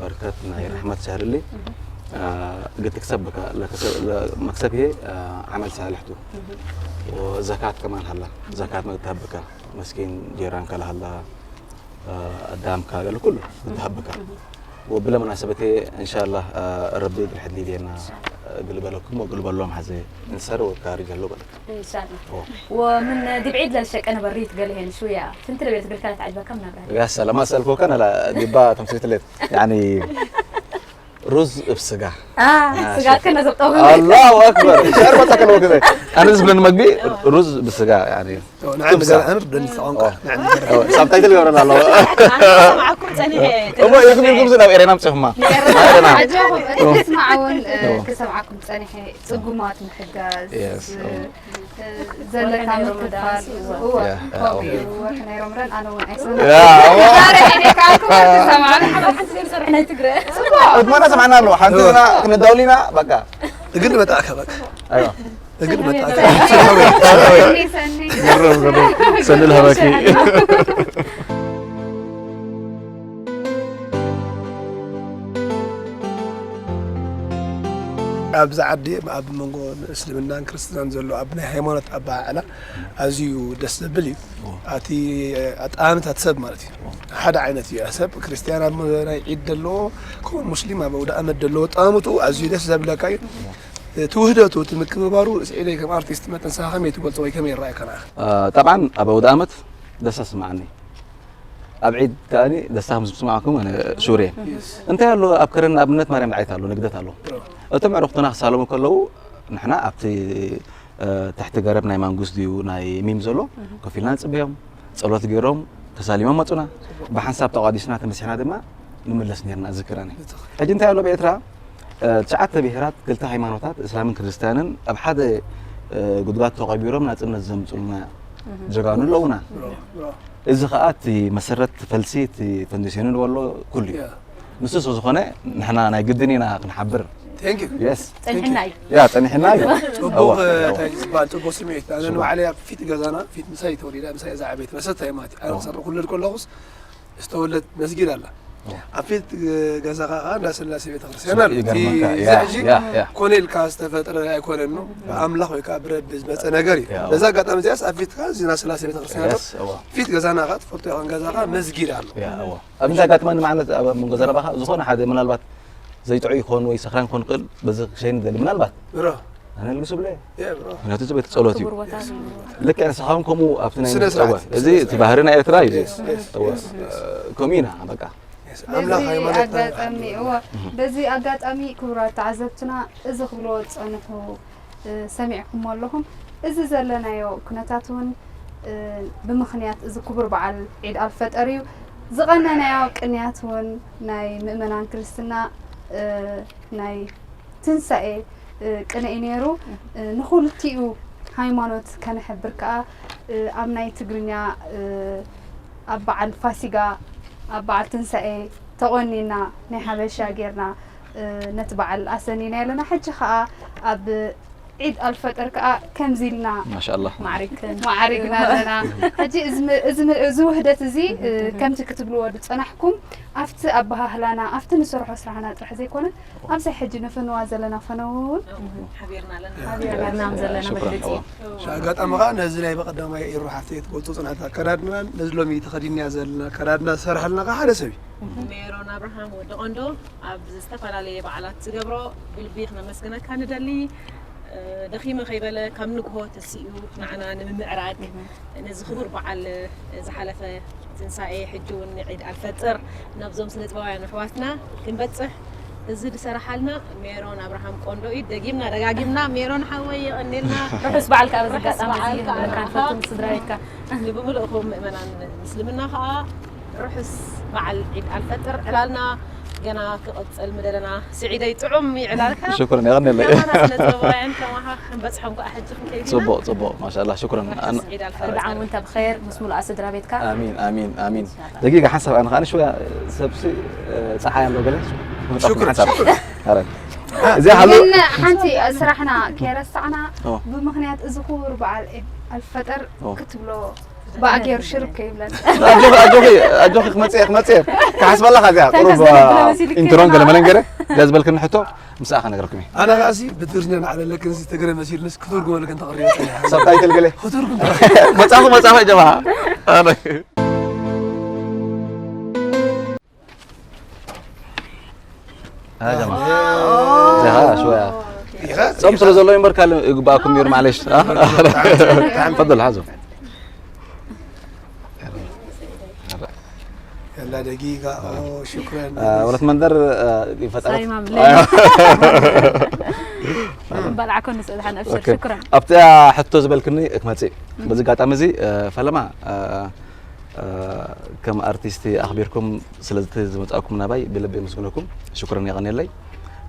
በርከት፣ ናይ ረሕመት ሸህር እሊ፣ እ፣ እግል ትክሰብ ብካ፣ ለከሰ-፣ ለመክሰብ ይሄ፣ እ፣ ዓመል ሳልሕ ቱ። ወዘካት ከማን ሃላ፣ ዘካት መግተሃብ ብካ፣ መስኪን ጄራንካ ለሃላ፣ ኣዳምካ ገለ ኩሉ ዝሃብካ። ወብለ መናሰበቴ እንሻላህ፣ ረቢ እግል ሕድሊ ዴና፣ እግል በለኩም ወእግል በሎም ሐዘ እንሰር ወካሪ ገሎ በለክ። እንሻላህ። ኦ። ወምን ዲብ ዒድ ለልሸቀ ነበሪት ገለ ሄን ሽውያ ፍንቲ ለቤት ግልካ ለተዓጅበካ ምን ነብራ? ያ ሰላም፣ ኣሰልኮ ከን ላ ዲባ ተምስሪት ሌት። ያኒ ሩዝ ብስጋ። ስጋ ከነ ዘብጠው ኣላሁ ኣክበር። ሸር በጣ ከነ ወገደ። ኣነ ዝብለን መግቢ ሩዝ ብስጋ ያኒ። ንዓን ገር ኣነ ደን ቋንቋ ንዓን ገር ሳብታይትል ይገብረና ኣሎ። ሰማዕኩም ጸኒሐ እሞ ኢልኩም ኢልኩም ናብ ኤሬና ምጽኹማ። ተስማዓውን ክሰምዓኩም ጸኒሐ ጽጉማት ምሕጋዝ Yes. ዘለካ ምክፋል እወ ከምኡ እዩ ወርሒ ናይ ሮምዳን ኣነ እውን ኣይሰማዕኩ ያ፣ እወ። ዛሬ ሒደካ ኣልኩ ወርሒ ሰማዕኩ ሓንቲ ዘይሰርሕ ናይ ትግረ እድማና ሰማዕና ኣሎ ሓንቲ ና ክንዳውሊና በቃ እግል መጣእካ በቃ ኣይዋ እግል መጣእካ ሰኒ ሰኒ ልሃበኪ ኣብዚ ዓዲ ኣብ መንጎ እስልምናን ክርስትናን ዘሎ ኣብ ናይ ሃይማኖት ኣበዓዕላ ኣዝዩ ደስ ዘብል እዩ። ኣቲ ኣጠማምታ እቲ ሰብ ማለት እዩ ሓደ ዓይነት እዩ። ሰብ ክርስትያን ኣብ ናይ ዒድ ዘለዎ ከምኡ ሙስሊም ኣብ ኣውደ ኣመት ዘለዎ ኣጠማምትኡ ኣዝዩ ደስ ዘብለካ እዩ። እቲ ውህደቱ እቲ ምክብባሩ ስዒደይ ከም ኣርቲስት መጠን ንስኻ ከመይ ትገልጾ ወይ ከመይ ይረኣየካ ንዓኻ? ጠብዓን ኣብ ኣውደ ኣመት ደስ ኣስምዓኒ ኣብ ዒድ ከኣኒ ደስታ ከም ዝስማዕኩም ኣነ ሹር እየ። እንታይ ኣሎ ኣብ ከረን ኣብነት ማርያም ዳዓይት ኣሎ ንግደት ኣሎ። እቶም ኣዕሩኽትና ክሳለሙ ከለዉ ንሕና ኣብቲ ትሕቲ ገረብ ናይ ማንጉስ ድዩ ናይ ሚም ዘሎ ኮፍ ኢልና ንጽበዮም ጸሎት ገይሮም ተሳሊሞም መጹና ብሓንሳብ ተቋዲስና ተመሲሕና ድማ ንምለስ ነርና ዝክረኒ። ሕጂ እንታይ ኣሎ ብኤርትራ ትሽዓተ ብሄራት ክልተ ሃይማኖታት እስላምን ክርስትያንን ኣብ ሓደ ጉድጓድ ተቐቢሮም ናጽነት ዘምጹልና ጀጋኑ ኣለዉና። እዚ ኸኣ እቲ መሰረት ፈልሲ እቲ ፈንዲሴኑ ዝበሎ ኩሉ እዩ። ንሱ ስለ ዝኾነ ንሕና ናይ ግድን ኢና ክንሓብር። Thank you. Yes. ጸኒሕና እዩ ያ ጸኒሕና እዩ። ጽቡቕ እንታይ ዝበሃል ጽቡቕ ስምዒት ኣነ ንባዕለይ ኣብ ፊት ገዛና ፊት ምሳይ ተወሊዳ ምሳይ እዛ ዓበይቲ መሰታ እየ ማለት እዩ። ኣነ ክሰርቕ ክልል ከለኹስ ዝተወለድ መስጊድ ኣላ ኣብ ፊት ገዛኻ ከዓ እንዳ ስላሴ ቤተክርስትያን ኣሎ። ይገርመካ። እዚ ያ፣ ሕጂ ያ፣ ያ። ኮነ ኢልካ ዝተፈጥረ ኣይኮነን ነው ብኣምላኽ ወይ ከዓ ብረቢ ዝመፀ ነገር እዩ። ያ። በዛ ኣጋጣሚ እዚኣስ ኣብ ፊትካ እዚ እንዳ ስላሴ ቤተክርስትያን ኣሎ። Yes፣ እዋ። ፊት ገዛና ከዓ ትፈልጦ ኢኻ ገዛኻ መስጊድ ኣሎ። ያ፣ እዋ። ኣብ ምንታይ ኣጋጥመኒ ማለት ኣብ መንጎ ዘረባኻ ዝኾነ ሓደ ምናልባት ዘይጥዑይ ይኾን ወይ ሰኽራን ክኾን ይኽእል በዚ ክሸይን ይደሊ ምናልባት ብሮ ኣነ ልግሱ ብለ የ ብሮ ምክንያቱ እዚ ቤት ጸሎት እዩ። ክቡር ቦታ እዩ። ልክዕ ንስኻውን ከምኡ ኣብቲ ናይ ስነ ስርዓት። ጸወ እዚ እቲ ባህሪ ናይ ኤርትራ እዩ። Yes፣ yes፣ እዋ። yes። ከምኡ ኢና በቃ። ኣምላኽ በዚ ሃይማኖት ኣጋጣሚ እዋ በዚ ኣጋጣሚ ክቡራት ተዓዘብትና እዚ ክብልዎ ዝጸንሑ እ፣ ሰሚዕኩሞ ኣለኹም። እዚ ዘለናዮ ኩነታት እውን እ፣ ብምኽንያት እዚ ክቡር በዓል ዒድ ኣልፈጠር እዩ። ዝቐነናዮ ቅንያት እውን ናይ ምእመናን ክርስትና እ፣ ናይ ትንሳኤ እ፣ ቅነ እዩ ነይሩ። እ፣ ንኹልቲኡ ሃይማኖት ከነሕብር ከኣ እ፣ ኣብ ናይ ትግርኛ እ፣ ኣብ በዓል ፋሲጋ ኣብ በዓል ትንሳኤ ተቖኒና ናይ ሓበሻ ጌርና እ፣ ነቲ በዓል ኣሰኒና ኣለና። ሕጂ ከኣ ኣብ ዒድ ኣልፈጠር ከኣ ከምዚ ኢልና ማሻኣላህ። ማዕሪክን ማዕሪግና ኣለና። ሕጂ እዚ ም- እዚ ም- እዚ ውህደት እዚ እ፣ ከምቲ ክትብልዎ ዝጸናሕኩም ኣብቲ ኣበሃህላና ኣብቲ ንሰርሖ ስራሕና ጥራሕ ዘይኮነ ኣብዚ ሕጂ ንፍንዋ ዘለና ፈነው እውን ሓቢርና ዘለና ሓቢርና ዘለና ሽኩራን መግለጺ እዋ። ሻ ኣጋጣሚ ከዓ ነዚ ናይ በቐዳማይ ኤሩ ሓፍቲ ትገልጾ ጽናሕታ ኣከዳድናን ነዚ ሎሚ ተኸዲንያ ዘለና ኣከዳድና ዝሰርሐልና ከዓ ሓደ ሰብ እዩ። ሜሮን ኣብርሃም ወዲ ቆንዶ ኣብ ዝተፈላለየ በዓላት ዝገብሮ ብልቢ ክነመስግነካ ንደሊ። እ፣ ደኺመ ከይበለ ካብ ንግሆ ተሲኡ ንዓና ንምምዕራግ ነዚ ክቡር በዓል ዝሓለፈ ትንሳኤ ሕጂ እውን ዒድ ኣልፈጥር ናብዞም ስነ ጥበባውያን ኣሕዋትና ክንበጽሕ እዚ ዝሰራሓልና ሜሮን ኣብርሃም ቆንዶ እዩ። ደጊምና ደጋጊምና ሜሮን ሓወይ የቐኔልና። ርሑስ በዓል ከዓ በዚ ርሑስ ኣጋጣሚ በዓል እዚ ከዓ ንብለካ ንዓኻ። ንፈትን ስድራ ቤትካ ንብምልእኹም ምእመናን ምስልምና ከዓ ርሑስ በዓል ዒድ ኣልፈጥር ዕላልና ገና ክቕጽል ምደለና። ስዒደይ ጥዑም ይዕላልካ። ሽኩራን የቐኔለይ። ከማና ስነ ጥበባውያን ከማኻ ክንበጽሖም ከዓ ሕጂ ክንከይድ ኢና። ጽቡቕ ጽቡዕ ማሻኣላህ ሽኩራን። ኣን- ዒድ ኣልፈጥር። ርድዓም እውን ተብኸይር ምስ ሙሉኣ ስድራ ቤትካ ኣሚን ኣሚን ኣሚን። ደቂቃ ሓንሳብ ኣነ ከዓ ንሽወያ ሰብሲ እ፣ ጸሓይ ኣሎ ገለ መጻፍ ሽኩር፣ ሓንሳብ ሽኩር። ኣረ እዚ ሓሉ ግን ሓንቲ ስራሕና ከይረሳዕና ኦ። ብምኽንያት እዚ ክቡር በዓል ዒድ ኣልፈጠር ኦ። ክትብሎ ብኣገይሩ ሽርብ ከይብለና ኣጆኺ ኣጆኺ ኣጆኺ ክመጽእ እየ ክመጽእ እየ ክሓስበላ ከዚኣ ቁሩብ እንታይ ከስበላ መሲልኪ ኢንትሮን ከላ? ገለ መለን ገለ ገለ ዝበልክኒ ሕቶ ምስኣ ከነግረኩም እየ ኣነ ከዓሲ ብትግርኛ ንዓለለክን እዚ ትግረ መሲልንስ ክትርጉመልክን ተቕሪበ ሰብታይትል ገለ ክትርጉም መጻኹ መጻኹ ጀማ ها جماعة زها شوية ይኸ ጾም ስለ ዘሎ እምበር ካልእ ይግባኣኩም ነይሩ ማለሽ ተፈضل ሓዞ يلا دقيقة. أوه، شكرا. ወለት መንደር ይፈጠረት ሳይማ ብለ በላዕኮ ንስእልሓን ኣብሽር ኦኬ። ሽኩረን ኣብቲ ሕቶ ዝበልክኒ ክመፅእ በዚ ኣጋጣሚ እዚ ፈለማ ከም ኣርቲስት ኣኽቢርኩም ስለዚ ዝመፃእኩም ናባይ ብልቢ የመስግነኩም። ሽኩረን የቐንየለይ።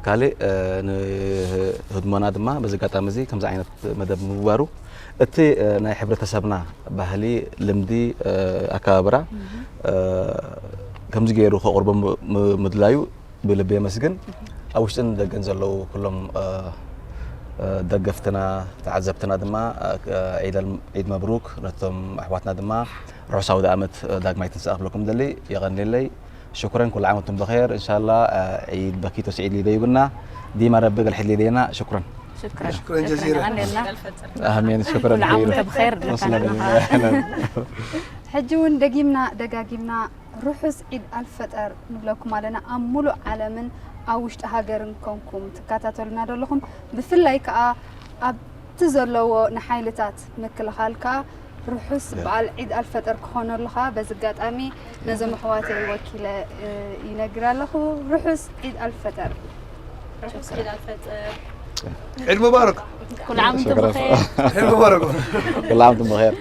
ካልእ ንህድሞና ድማ በዚ ኣጋጣሚ እዚ ከምዚ ዓይነት መደብ ምግባሩ እቲ ናይ ሕብረተሰብና ባህሊ፣ ልምዲ፣ ኣከባብራ ከምዚ ገይሩ ከቕርቦ ምድላዩ ብልቢ የመስግን። ኣብ ውሽጥን ደገን ዘለዉ ኩሎም ደገፍትና ተዓዘብትና ድማ ዒድ መብሩክ ነቶም ኣሕዋትና ድማ ርሑስ ኣውደ ኣመት ዳግማይ ትንሳኤ ክብለኩም ደሊ። የቐንየለይ። ሽኩረን ኩሉ ዓመቱም ብኸይር እንሻላ። ዒድ በኪቶ ስዒድ ሊዶ ይብና ዲማ ረቢ ገልሕድ ሊደና። ሽኩረን ሽኩረን ሽኩረን ጀዚረን። የቐንየልና ኣሜን። ሽኩረን ኩሉ ዓመተ ብኸይር ንብለካ ኣለና። ሕጂ እውን ደጊምና ደጋጊምና ርሑስ ዒድ ኣልፈጠር ንብለኩም ኣለና። ኣብ ሙሉእ ዓለምን ኣብ ውሽጢ ሃገርን ኮንኩም ትከታተሉና ዘለኹም፣ ብፍላይ ከኣ ኣብቲ ዘለዎ ንሓይልታት ምክልኻል ከኣ ርሑስ በዓል ዒድ ኣልፈጠር ክኾነሉ ከኣ በዚ ኣጋጣሚ ነዞም ኣሕዋተይ ወኪለ ይነግር ኣለኹ። ርሑስ ዒድ ኣልፈጠር። ዒድ ሙባረክ። ኩሉ ዓመት ብኸይር። ዒድ ሙባረክ። ኩሉ ዓመቱም ብኸይር።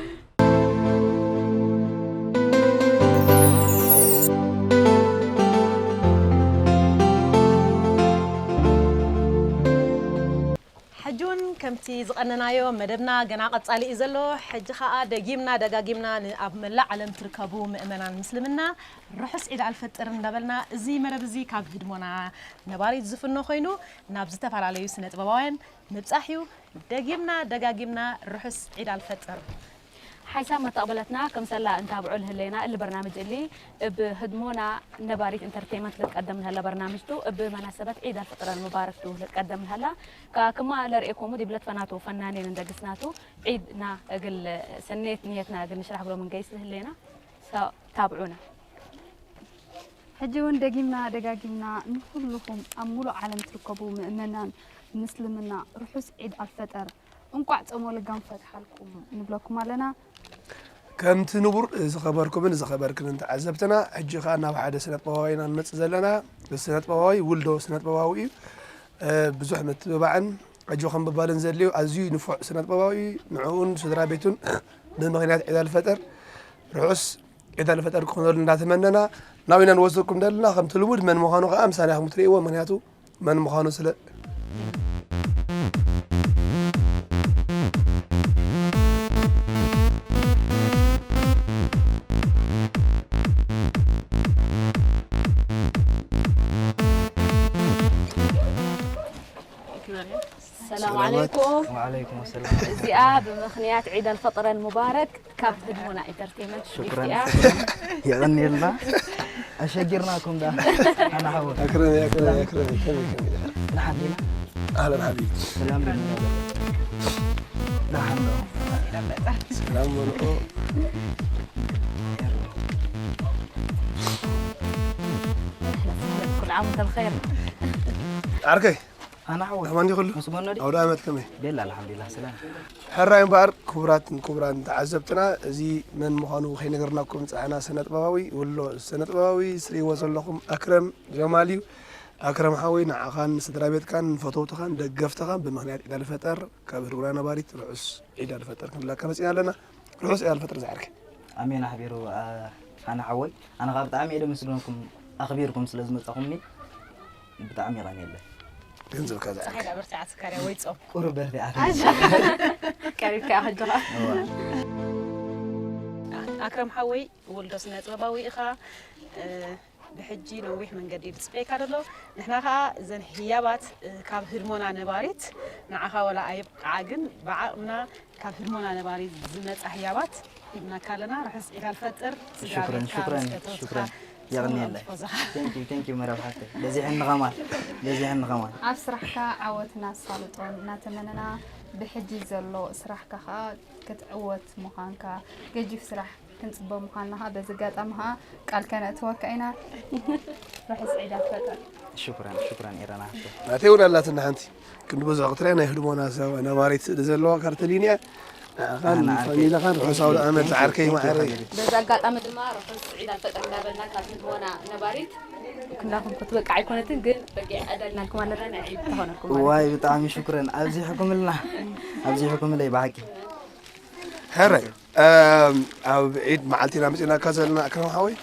ሕጂ እውን ከምቲ ዝቐነናዮ መደብና ገና ቀጻሊ እዩ ዘሎ። ሕጂ ኸኣ ደጊምና ደጋጊምና ን- ኣብ መላእ ዓለም ትርከቡ ምእመናን ምስልምና ርሑስ ዒድ ኣልፈጥር እንዳበልና፣ እዚ መደብ እዚ ካብ ህድሞና ነባሪት ዝፍኖ ኮይኑ ናብ ዝተፈላለዩ ስነ ጥበባውያን ምብጻሕ እዩ። ደጊምና ደጋጊምና ርሑስ ዒድ ኣልፈጥር። ሓይሳብ መተቕበለትና ከምሰላ እንታብዑ ልህለና እሊ በርናምጅ እሊ እብ ህድሞና ነባሪት ኢንተርቴንመንት ልትቀደም ልሀላ በርናምጅቱ እብ መናሰበት ዒድ ኣልፍጥረን ሙባረክቱ ልትቀደም ልሀላ። ከክማ ለርእየኮሙ ዲብለት ፈናቱ ፈናኔን እንደግስናቱ ዒድና እግል ሰኔት ንየትና እግል ንሽራሕ ብሎ ምንገይስ ልህለና። ታብዑና። ሕጂ እውን ደጊምና ደጋጊምና ንኩልኹም ኣብ ሙሉእ ዓለም ትርከቡ ምእመናን ምስልምና ርሑስ ዒድ ኣልፈጠር እንቋዕ ጾመ ልጋም ፈትሓልኩም ንብለኩም ኣለና። ከምቲ ንቡር ዝኸበርኩምን ዝኸበርክንን ተዓዘብትና፣ ሕጂ ኸኣ ናብ ሓደ ስነጥበባዊ ኢና ንመጽእ ዘለና። እዚ ስነጥበባዊ ውልዶ ስነጥበባዊ እዩ። ብዙሕ ምትብባዕን ኣጆ ከም ምባልን ዘድልዮ ኣዝዩ ንፉዕ ስነጥበባዊ እዩ። ንዕኡን ስድራ ቤቱን ብምኽንያት ዒድ ኣልፈጠር ርሑስ ዒድ ኣልፈጠር ክኾነሉ እንዳተመነና ናብ ኢና ንወስደኩም ዘለና። ከምቲ ልሙድ መን ምዃኑ ኸኣ ምሳና ኢኹም ትርእይዎ፣ ምኽንያቱ መን ምዃኑ ስለ ሰላም ዓለይኩም። ወዓለይኩም ሰላም። እዚኣ ብምኽንያት ዒድ ኣልፈጥረን ሙባረክ ካብ ህድሞና ኢንተርቴንመንት ሽኩራን ጊፍት እያ። የቐንየልና። ኣሸጊርናኩም ዳ ኣና ሓወ ኣክረም ኣክረም ኣክረም ከመይ ከመይ ደሓን ዲና ኣህለን ሓቢብ ሰላም ዲና ደሓን ዶ ሰላም መልኦ ኩሉ ዓመት ብኸይር። ዓርከይ ኣና ሓወ ኣማን ዲኹሉ ምስ ጎኖ ዲ ኣውደ ኣመት ከመይ ቤላ ኣልሓምዱሊላህ ሰላም ሕራይ እምበኣር ክቡራትን ክቡራን ተዓዘብትና እዚ መን ምዃኑ ከይነገርናኩም ዝፀሓና ስነጥበባዊ ውሎ ስነጥበባዊ ስሪዎ ዘለኹም ኣክረም ጀማል እዩ። ኣክረም ሓወይ ንዓኻን ስድራ ቤትካን ንፈተውትኻን ደገፍትኻን ብምኽንያት ዒድ ኣልፈጠር ካብ ህድሞና ነባሪት ርሑስ ዒድ ኣልፈጠር ክንብለካ መፂና ኣለና። ርሑስ ዒድ ኣልፈጠር ዝዓርከይ። ኣሜን ኣሕቢሩ ኣና ሓወይ ኣነ ከዓ ብጣዕሚ እየ ደመስግነኩም ኣኽቢርኩም ስለ ዝመፃኹምኒ ብጣዕሚ ይቐንየለይ ገንዘብካ ዝዓርከይ። ፀሓይ ዳ በርቲዓ ስካርያ ወይ ጾም ቁሩብ በርቲዓ ቀሪብካ ሕጂ ኸኣ ኣክረም ሓወይ ውልዶ ስነ ጥበባዊ ኢኻ። ብሕጂ ነዊሕ መንገዲ እዩ ዝፅበየካ ዘሎ። ንሕና ከዓ እዘን ህያባት ካብ ህድሞና ነባሪት ንዓኻ ወላ ኣይብቃዓ ግን ብዓቕምና ካብ ህድሞና ነባሪት ዝመፃ ህያባት ሂብናካ ኣለና። ርሑስ ዒድ ኣልፈጥር። ሽኩረን ሽኩረን ሽኩረን የቕንየለይ። Thank you thank you መረብ ሓፍተይ በዚሐኒ ኸማን በዚሐኒ ኸማን ኣብ ስራሕካ ዓወት እናሳልጦን እናተመነና ብሕጂ ዘሎ ስራሕካ ከዓ ክትዕወት ምዃንካ ገጂፍ ስራሕ ክንፅበ ምዃንና ከዓ በዚ ኣጋጣሚ ከዓ ቃል ከነእትወካ ኢና። ርሑስ ዒድ ኣልፈጠር። ሽኩረን ሽኩረን ኤረና ሓፍተይ ናተይ እውን ኣላትና ሓንቲ ክንዲ ብዙሕ ክትሪኣ ናይ ህድሞና ሰብ ነባሪት ስእሊ ዘለዋ ካርተሊን እያ። ንዓኻን ንፋሚላኻን ርሑስ ኣውደ ዓመት ዝዓርከይ ማዓረይ። በዚ ኣጋጣሚ ድማ ርሑስ ዒድ ኣልፈጥር እንዳበልና ካብ ህድሞና ነባሪት ክንዳኹም ክትበቅዕ ኣይኮነትን፣ ግን በቂዕ ዕደልናልኩም ኣለና። ናይ ዒድ ተኾነልኩም ማለት እዩ። ዋይ ብጣዕሚ ሽኩረን ኣብዚሕኩምልና ኣብዚሕኩምለይ ብሓቂ። ሕራይ ኣብ ዒድ መዓልቲ ኢና መፂናካ ዘለና ኣክረም ሓወይ።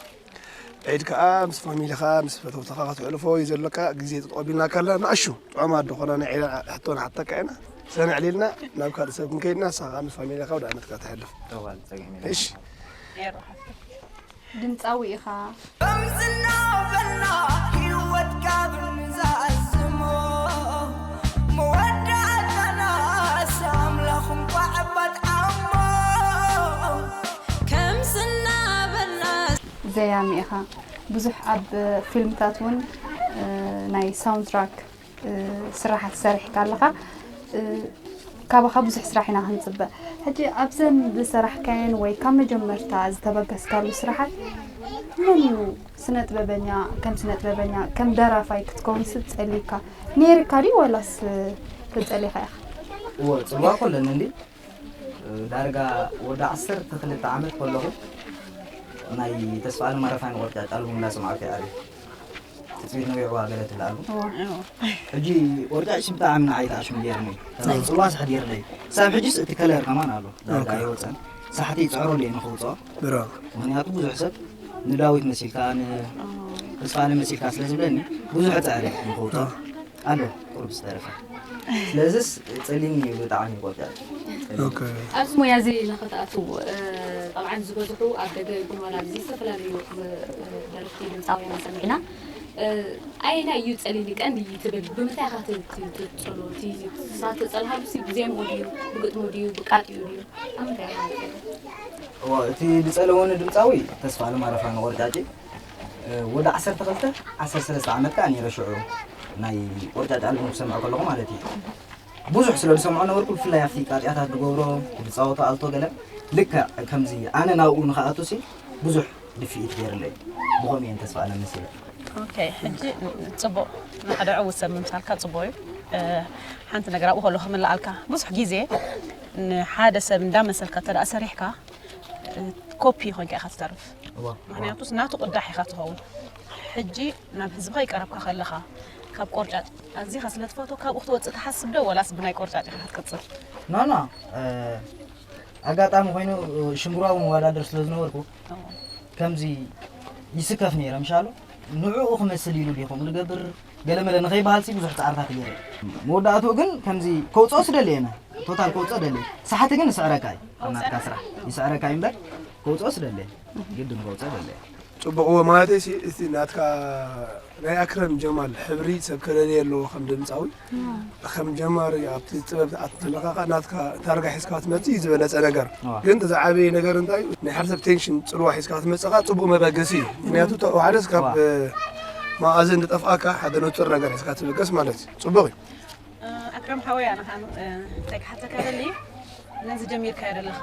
ዒድ ከዓ ምስ ፋሚሊኻ ምስ ፈተውትኻ ከተሕልፎ እዩ ዘለካ። ግዜ ተቐቢልናካ ኣለና። ንኣሹ ጥዑማት ዝኾና ናይ ዒድ ሕቶ ንሓተካ ኢና። ሰነዕሊልና ናብ ካልእ ሰብ ክንከይድና ንሳ ከዓ ምስ ፋሚሊኻ ወደ ዓመትካ ተሕልፍ። እሺ ድምፃዊ ኢኻ። ከምዝናበልና ህይወትካ ብምዛዝሞ መወዳእታናስ ኣምላኽ እንኳዕ ኣባጥዓሞ። ከምዝናበልና ዘያሚ ኢኻ። ብዙሕ ኣብ ፊልምታት እውን ናይ ሳውንድ ትራክ ስራሓት ሰሪሕካ ኣለኻ። ካባኻ ብዙሕ ስራሕ ኢና ክንፅበ። ሕጂ ኣብዘን ዝሰራሕካየን ወይ ካብ መጀመርታ ዝተበገስካሉ ስራሓት መን እዩ ስነ ጥበበኛ፣ ከም ስነ ጥበበኛ፣ ከም ደራፋይ ክትከውን ስብ ፀሊካ ነይርካ ድዩ ወላስ ተፀሊኻ ኢኻ? እወ ፅልዋ ኮለን እንዲ ዳርጋ ወዲ ዓሰርተ ክልተ ዓመት ከለኹ ናይ ተስፋኣለም ኣረፋይነ ቆርጫጭ ኣልቡም እንዳሰማዕኩ እየ ዓብየ። ትፅቢት ነዊዕዋ ገለ ትብላ ኣልቡም። ሕጂ ቆርጫጭ ሲ ብጣዕሚ ንዓይ ተኣሽሙ ገይርኒ እዩ። ፅልዋ ስሕት ገይርለይ። ክሳብ ሕጂስ እቲ ከለር ከማን ኣሎ። ዳርጋ ኣይወፀን። ሳሕቲ ይፅዕረሉ እየ ንክውፅኦ። ብራቮ። ምክንያቱ ብዙሕ ሰብ ንዳዊት መሲልካ ንተስፋኣለም መሲልካ ስለ ዝብለኒ ብዙሕ እፅዕር እየ ንክውፅኦ። ኣሎ ቁሩብ ዝተረፈ። ስለዚስ ፀሊም እዩ ብጣዕሚ ቆርጫጭ። ኦኬ። ኣብዚ ሞያ እዚ ንኽትኣትው ጠብዓን ዝበዝሑ ኣብ ደገ ይኹን ዋላ ኣብዚ ዝተፈላለዩ ደረፍቲ ድምፃውያን ሰሚዕና። ኣየናይ እዩ ፀሊኒ ቀንዲ ትብል? ብምንታይ ኢኻ ት- ት- ትፅሎ? እቲ ሳትፀልሃሉ ሲ ብዜምኡ ድዩ ብግጥሙ ድዩ ብቃጢኡ ድዩ? ኣብ ምንታይ ኢኻ ትፅሎ? እዎ፣ እቲ ዝፀለወኒ ድምፃዊ ተስፋኣለም ኣረፋይነ ቆርጫጭ። ወዲ ዓሰርተ ክልተ ዓሰርተ ሰለስተ ዓመት ከዓ ነይረ ሽዑ ናይ ቆርጫጭ ኣልቡም ክሰምዖ ከለኹ ማለት እዩ። ብዙሕ ስለ ዝሰምዖ ነበርኩ፣ ብፍላይ ኣብቲ ቃጢያታት ዝገብሮ ዝፃወቶ ኣልቶ ገለ ልክዕ ከምዚ ኣነ ናብኡ ንክኣቱ ሲ ብዙሕ ድፍኢት ገይርለይ። ብኸምኡ እየን ተስፋኣለም መሲለ። ኦኬ፣ ሕጂ ፅቡቕ ንሓደ ዕዉት ሰብ ምምሳልካ ፅቡቕ እዩ። ሓንቲ ነገር ኣብኡ ከሎ ክምልኣልካ፣ ብዙሕ ግዜ ንሓደ ሰብ እንዳመሰልካ እንተ ደኣ ሰሪሕካ ኮፒ ኮይንካ ኢኻ ትተርፍ። ምክንያቱስ ናቱ ቅዳሕ ኢኻ ትኸውን። ሕጂ ናብ ህዝብኻ ይቀረብካ ከለኻ ካብ ቆርጫጭ ኣዚኻ ስለ ትፈትዎ ካብኡ ክትወፅእ ትሓስብ ዶ ወላስ ብናይ ቆርጫጭ ኢኻ ክትቅፅል? ኖ ኖ ኣጋጣሚ ኮይኑ ሽንጉራዊ መወዳደር ስለ ዝነበርኩ ከምዚ ይስከፍ ነይረ ምሻሉ ንዕኡ ክመስል ኢሉ ድዩ ከምኡ ዝገብር ገለመለ ንኸይበሃል ሲ ብዙሕ ፃዕርታት ገይረ። መወዳእትኡ ግን ከምዚ ከውፅኦ ስደሊ እየ ቶታል ከውፅኦ ደሊ ሳሕቲ ግን ይስዕረካ እዩ ካብ ናትካ ስራሕ ይስዕረካ እዩ እምበር ከውፅኦ ስደሊ ግድን ከውፅኦ ደሊ እየ። ፅቡቕዎ ማለተይ ሲ እቲ ናትካ ናይ ኣክረም ጀማል ሕብሪ ሰብ ከለልየ ኣለዎ ከም ድምፃዊ ከም ጀማሪ ኣብቲ ጥበብ ትኣቱ ተለካ ከዓ ናትካ ታርጋ ሒዝካ ክትመፅእ እዩ ዝበለፀ ነገር። ግን እቲ ዝዓበየ ነገር እንታይ እዩ ናይ ሓደ ሰብ ቴንሽን ፅልዋ ሒዝካ ክትመፅእ ከዓ ፅቡቕ መበገሲ እዩ። ምክንያቱ ሓደ ካብ መኣዝን ዝጠፍኣካ ሓደ ንፁር ነገር ሒዝካ ትብገስ ማለት እዩ። ፅቡቕ እዩ። ኣክረም ሓወይ ኣነ ከዓ እንታይ ክሓተካ ደሊ ነዚ ጀሚርካዮ ዘለኻ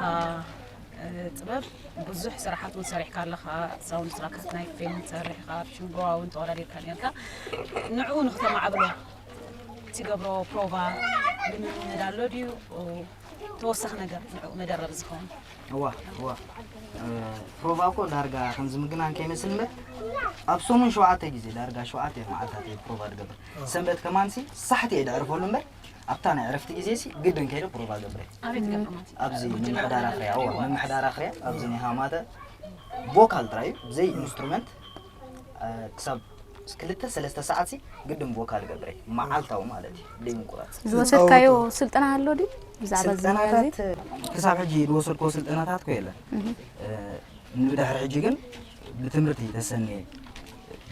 ጥበብ ብዙሕ ስራሓት እውን ሰሪሕካ ኣለኻ። ሳውንድ ትራካት ናይ ፊልም ትሰርሕ ኢኻ፣ ኣብ ሽንጎዋ እውን ተወዳዲርካ ነርካ። ንዕኡ ንክተማዕብሎ ትገብሮ ፕሮቫ ልምምድ ኣሎ ድዩ? ተወሳኺ ነገር ንዕኡ መደረቢ ዝኸውን? እዋ እዋ ፕሮቫ እኮ ዳርጋ ከምዚ ምግናን ከይመስል እምበር ኣብ ሰሙን ሸውዓተ ግዜ ዳርጋ ሸውዓተ እዮም መዓልታት እየ ፕሮቫ ዝገብር። ሰንበት ከማንሲ ሳሕቲ እየ ደዕርፈሉ እምበር ኣብታ ናይ ዕረፍቲ ግዜ ሲ ግድን ከይደ ፕሮቫ ገብረ። ኣበይ ትገብር ማለት እዩ? ኣብዚ ምምሕዳር ኣኽርያ እዋ ምምሕዳር ኣኽርያ ኣብዚ ናይ ሃማተ ቮካል ጥራይ እዩ ብዘይ ኢንስትሩመንት ክሳብ ክልተ ሰለስተ ሰዓት ሲ ግድን ቮካል ገብረ መዓልታዊ ማለት እዩ ብደይ ምቁራፅ። ዝወሰድካዮ ስልጠና ኣሎ ድዩ ብዛዕባ እዚ ሞያ እዚ? ስልጠናታት ክሳብ ሕጂ ዝወሰድክዎ ስልጠናታት ኮ የለን። ንብድሕሪ ሕጂ ግን ብትምህርቲ ተሰንየ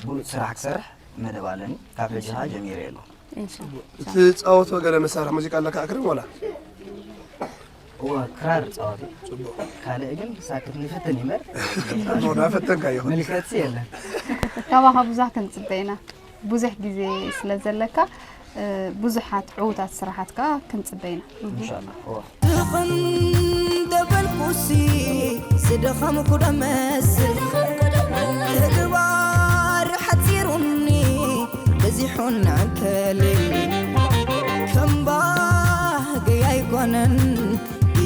ብሉፅ ስራሕ ክሰርሕ መደብ ኣለኒ። ካብ ሕጂ ከዓ ጀሚረ ኣለኹ። ትፃወቶ ገለ መሳርሒ ሙዚቃ ኣለካ ኣክርም ወላ? እወ ክራር እፃወት እየ። ካልእ ግን ሳክት ንፍትን ይመር ሞዳ ፈተንካ ይኹን ምልከት የለን። ካባኻ ብዙሕ ክንፅበ ኢና። ብዙሕ ግዜ ስለ ዘለካ ብዙሓት ዕዉታት ስራሓት ከዓ ክንፅበ ኢና። እንሻላ እወ ትኽን ደበልኩሲ ዝደኸምኩ ደመስል ተግባር ሓፂሩኒ በዚሑን ዕንከሊል ከም ባህገይ ኣይኮነን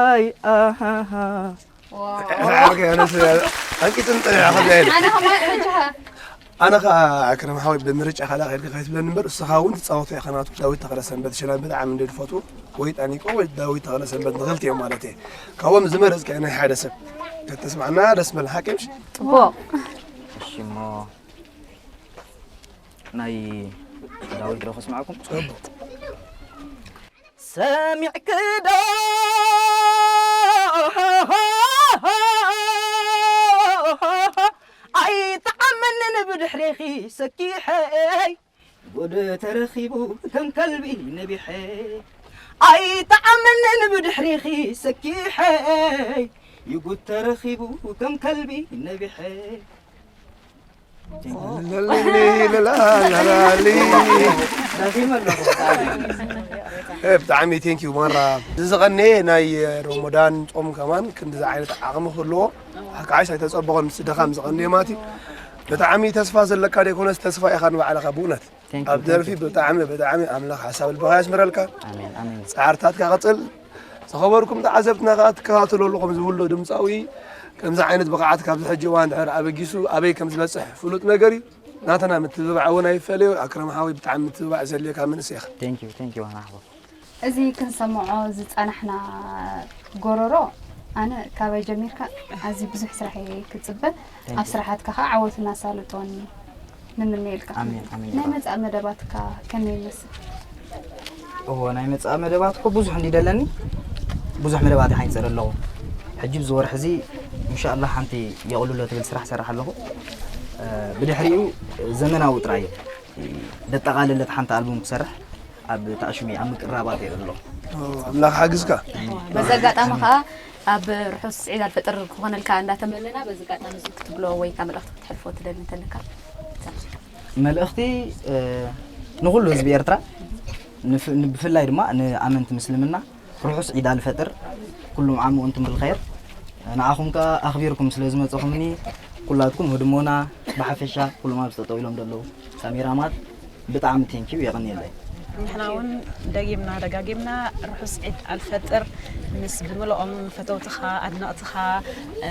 ኣይ ኣሃሃ። ኣርገ ኣነስ ኣንቂጽን ጥሪያ ከብዳ ኢለ ኣነ ከማን ሕጂ ኣነ ኸዓ ኣክረም ሓወይ ብምርጫ ካልኣ ከይድካ ከይትብለኒ እምበር እስኻ እውን ትፃወቶ ኢኻ ናቱ ዳዊት ተኽለሰንበት ሽላን ብጣዕሚ እንደ ዝፈትዎ ወይ ጣኒቆ ወይ ዳዊት ተኽለሰንበት ንኽልቲኦም ማለት እየ ካብኦም ዝመረፅካ ናይ ሓደ ሰብ ከተስማዕና ደስ በል ሓቂ ምሽ ጽቡቕ። እሺ እሞ ናይ ዳዊት ዶ ከስማዕኩም? ሰሚዕክዶ ተረኺቡ ከም ከልቢ ነቢሐ ኣይጠዓመንን ብድሕሪኺ ሰኪሐ ይጉድ ተረኺቡ ከም ከልቢ ነቢሐ ብጣዕሚ ቴንኪዩ ማራ። እዚ ዝቐነየ ናይ ሮሞዳን ፆም ከማን ክንዲዚ ዓይነት ዓቕሚ ክህልዎ ሓካዓይስ ኣይተፀበቐን ምስ ድኻም ዝቐነየ ማለት እዩ። ብጣዕሚ ተስፋ ዘለካ ደይኮነስ ተስፋ ኢኻ ንባዕልኻ ብእውነት ኣብ ደርፊ ብጣዕሚ ብጣዕሚ ኣምላኽ ሓሳብ ልብኻ የስምረልካ። ፃዕርታትካ ቀፅል። ዝኸበርኩም ተዓዘብትና ከዓ ትከታተሉ ኣለኹም ዝብሎ ድምፃዊ ከምዚ ዓይነት ብቕዓት ካብዚ ሕጂ እዋን ድሕር ኣበጊሱ ኣበይ ከም ዝበፅሕ ፍሉጥ ነገር እዩ። ናተና ምትብባዕ እውን ኣይፈለዮ። ኣክረም ሓወይ ብጣዕሚ ምትብባዕ ዘድልየካ መንእሰይ ኢኻ። Thank you, thank you ኣና ሓወይ። እዚ ክንሰምዖ ዝጸናሕና ጎሮሮ ኣነ ካባይ ጀሚርካ ኣዝዩ ብዙሕ ስራሕ እየ ክጽበ ኣብ ስራሓትካ ከዓ ዓወትን ኣሳልጦን ንምነየልካ። ኣሜን፣ ኣሜን። ናይ መጻእ መደባትካ ከመይ ይመስል? እዎ ናይ መጻእ መደባት እኮ ብዙሕ እንዲ ደለኒ ብዙሕ መደባት ይሓንጸር ኣለኹ። ሕጂ ኣብዚ ወርሒ እዚ ኢንሻኣላህ ሓንቲ የቕልሎ ትብል ስራሕ ሰራሕ ኣለኹ። ብድሕሪኡ ዘመናዊ ጥራይ ደጠቓለለት ሓንቲ ኣልቡም ክሰርሕ ኣብ ታሽሚ ኣብ ምቅራባት እየ ዘሎ። ኣምላኽ ሓግዝካ። በዚ ኣጋጣሚ ከዓ ኣብ ርሑስ ዒድ ኣልፈጥር ክኾነልካ እንዳተመነና በዚ ኣጋጣሚ እዚ ክትብሎ ወይ ከዓ መልእኽቲ ክትሕልፎ ትደሊ እንተለካ? መልእኽቲ ንኹሉ ህዝቢ ኤርትራ ብፍላይ ድማ ንኣመንቲ ምስልምና ርሑስ ዒድ ኣልፈጥር ኩሉ ዓም ወንቱም ብልኸይር ንዓኹም ከኣ ኣኽቢርኩም ስለ ዝመጻኹምኒ ኩላትኩም ህድሞና ብሓፈሻ ኩሎም ኣብዚ ጠጠው ኢሎም ዘለዉ ካሜራማት ብጣዕሚ ቴንኪው የቐንየለይ። ንሕና እውን ደጊምና ደጋጊምና ርሑስ ዒድ ኣልፈጥር ምስ ብምልኦም ፈተውትኻ ኣድነቕትኻ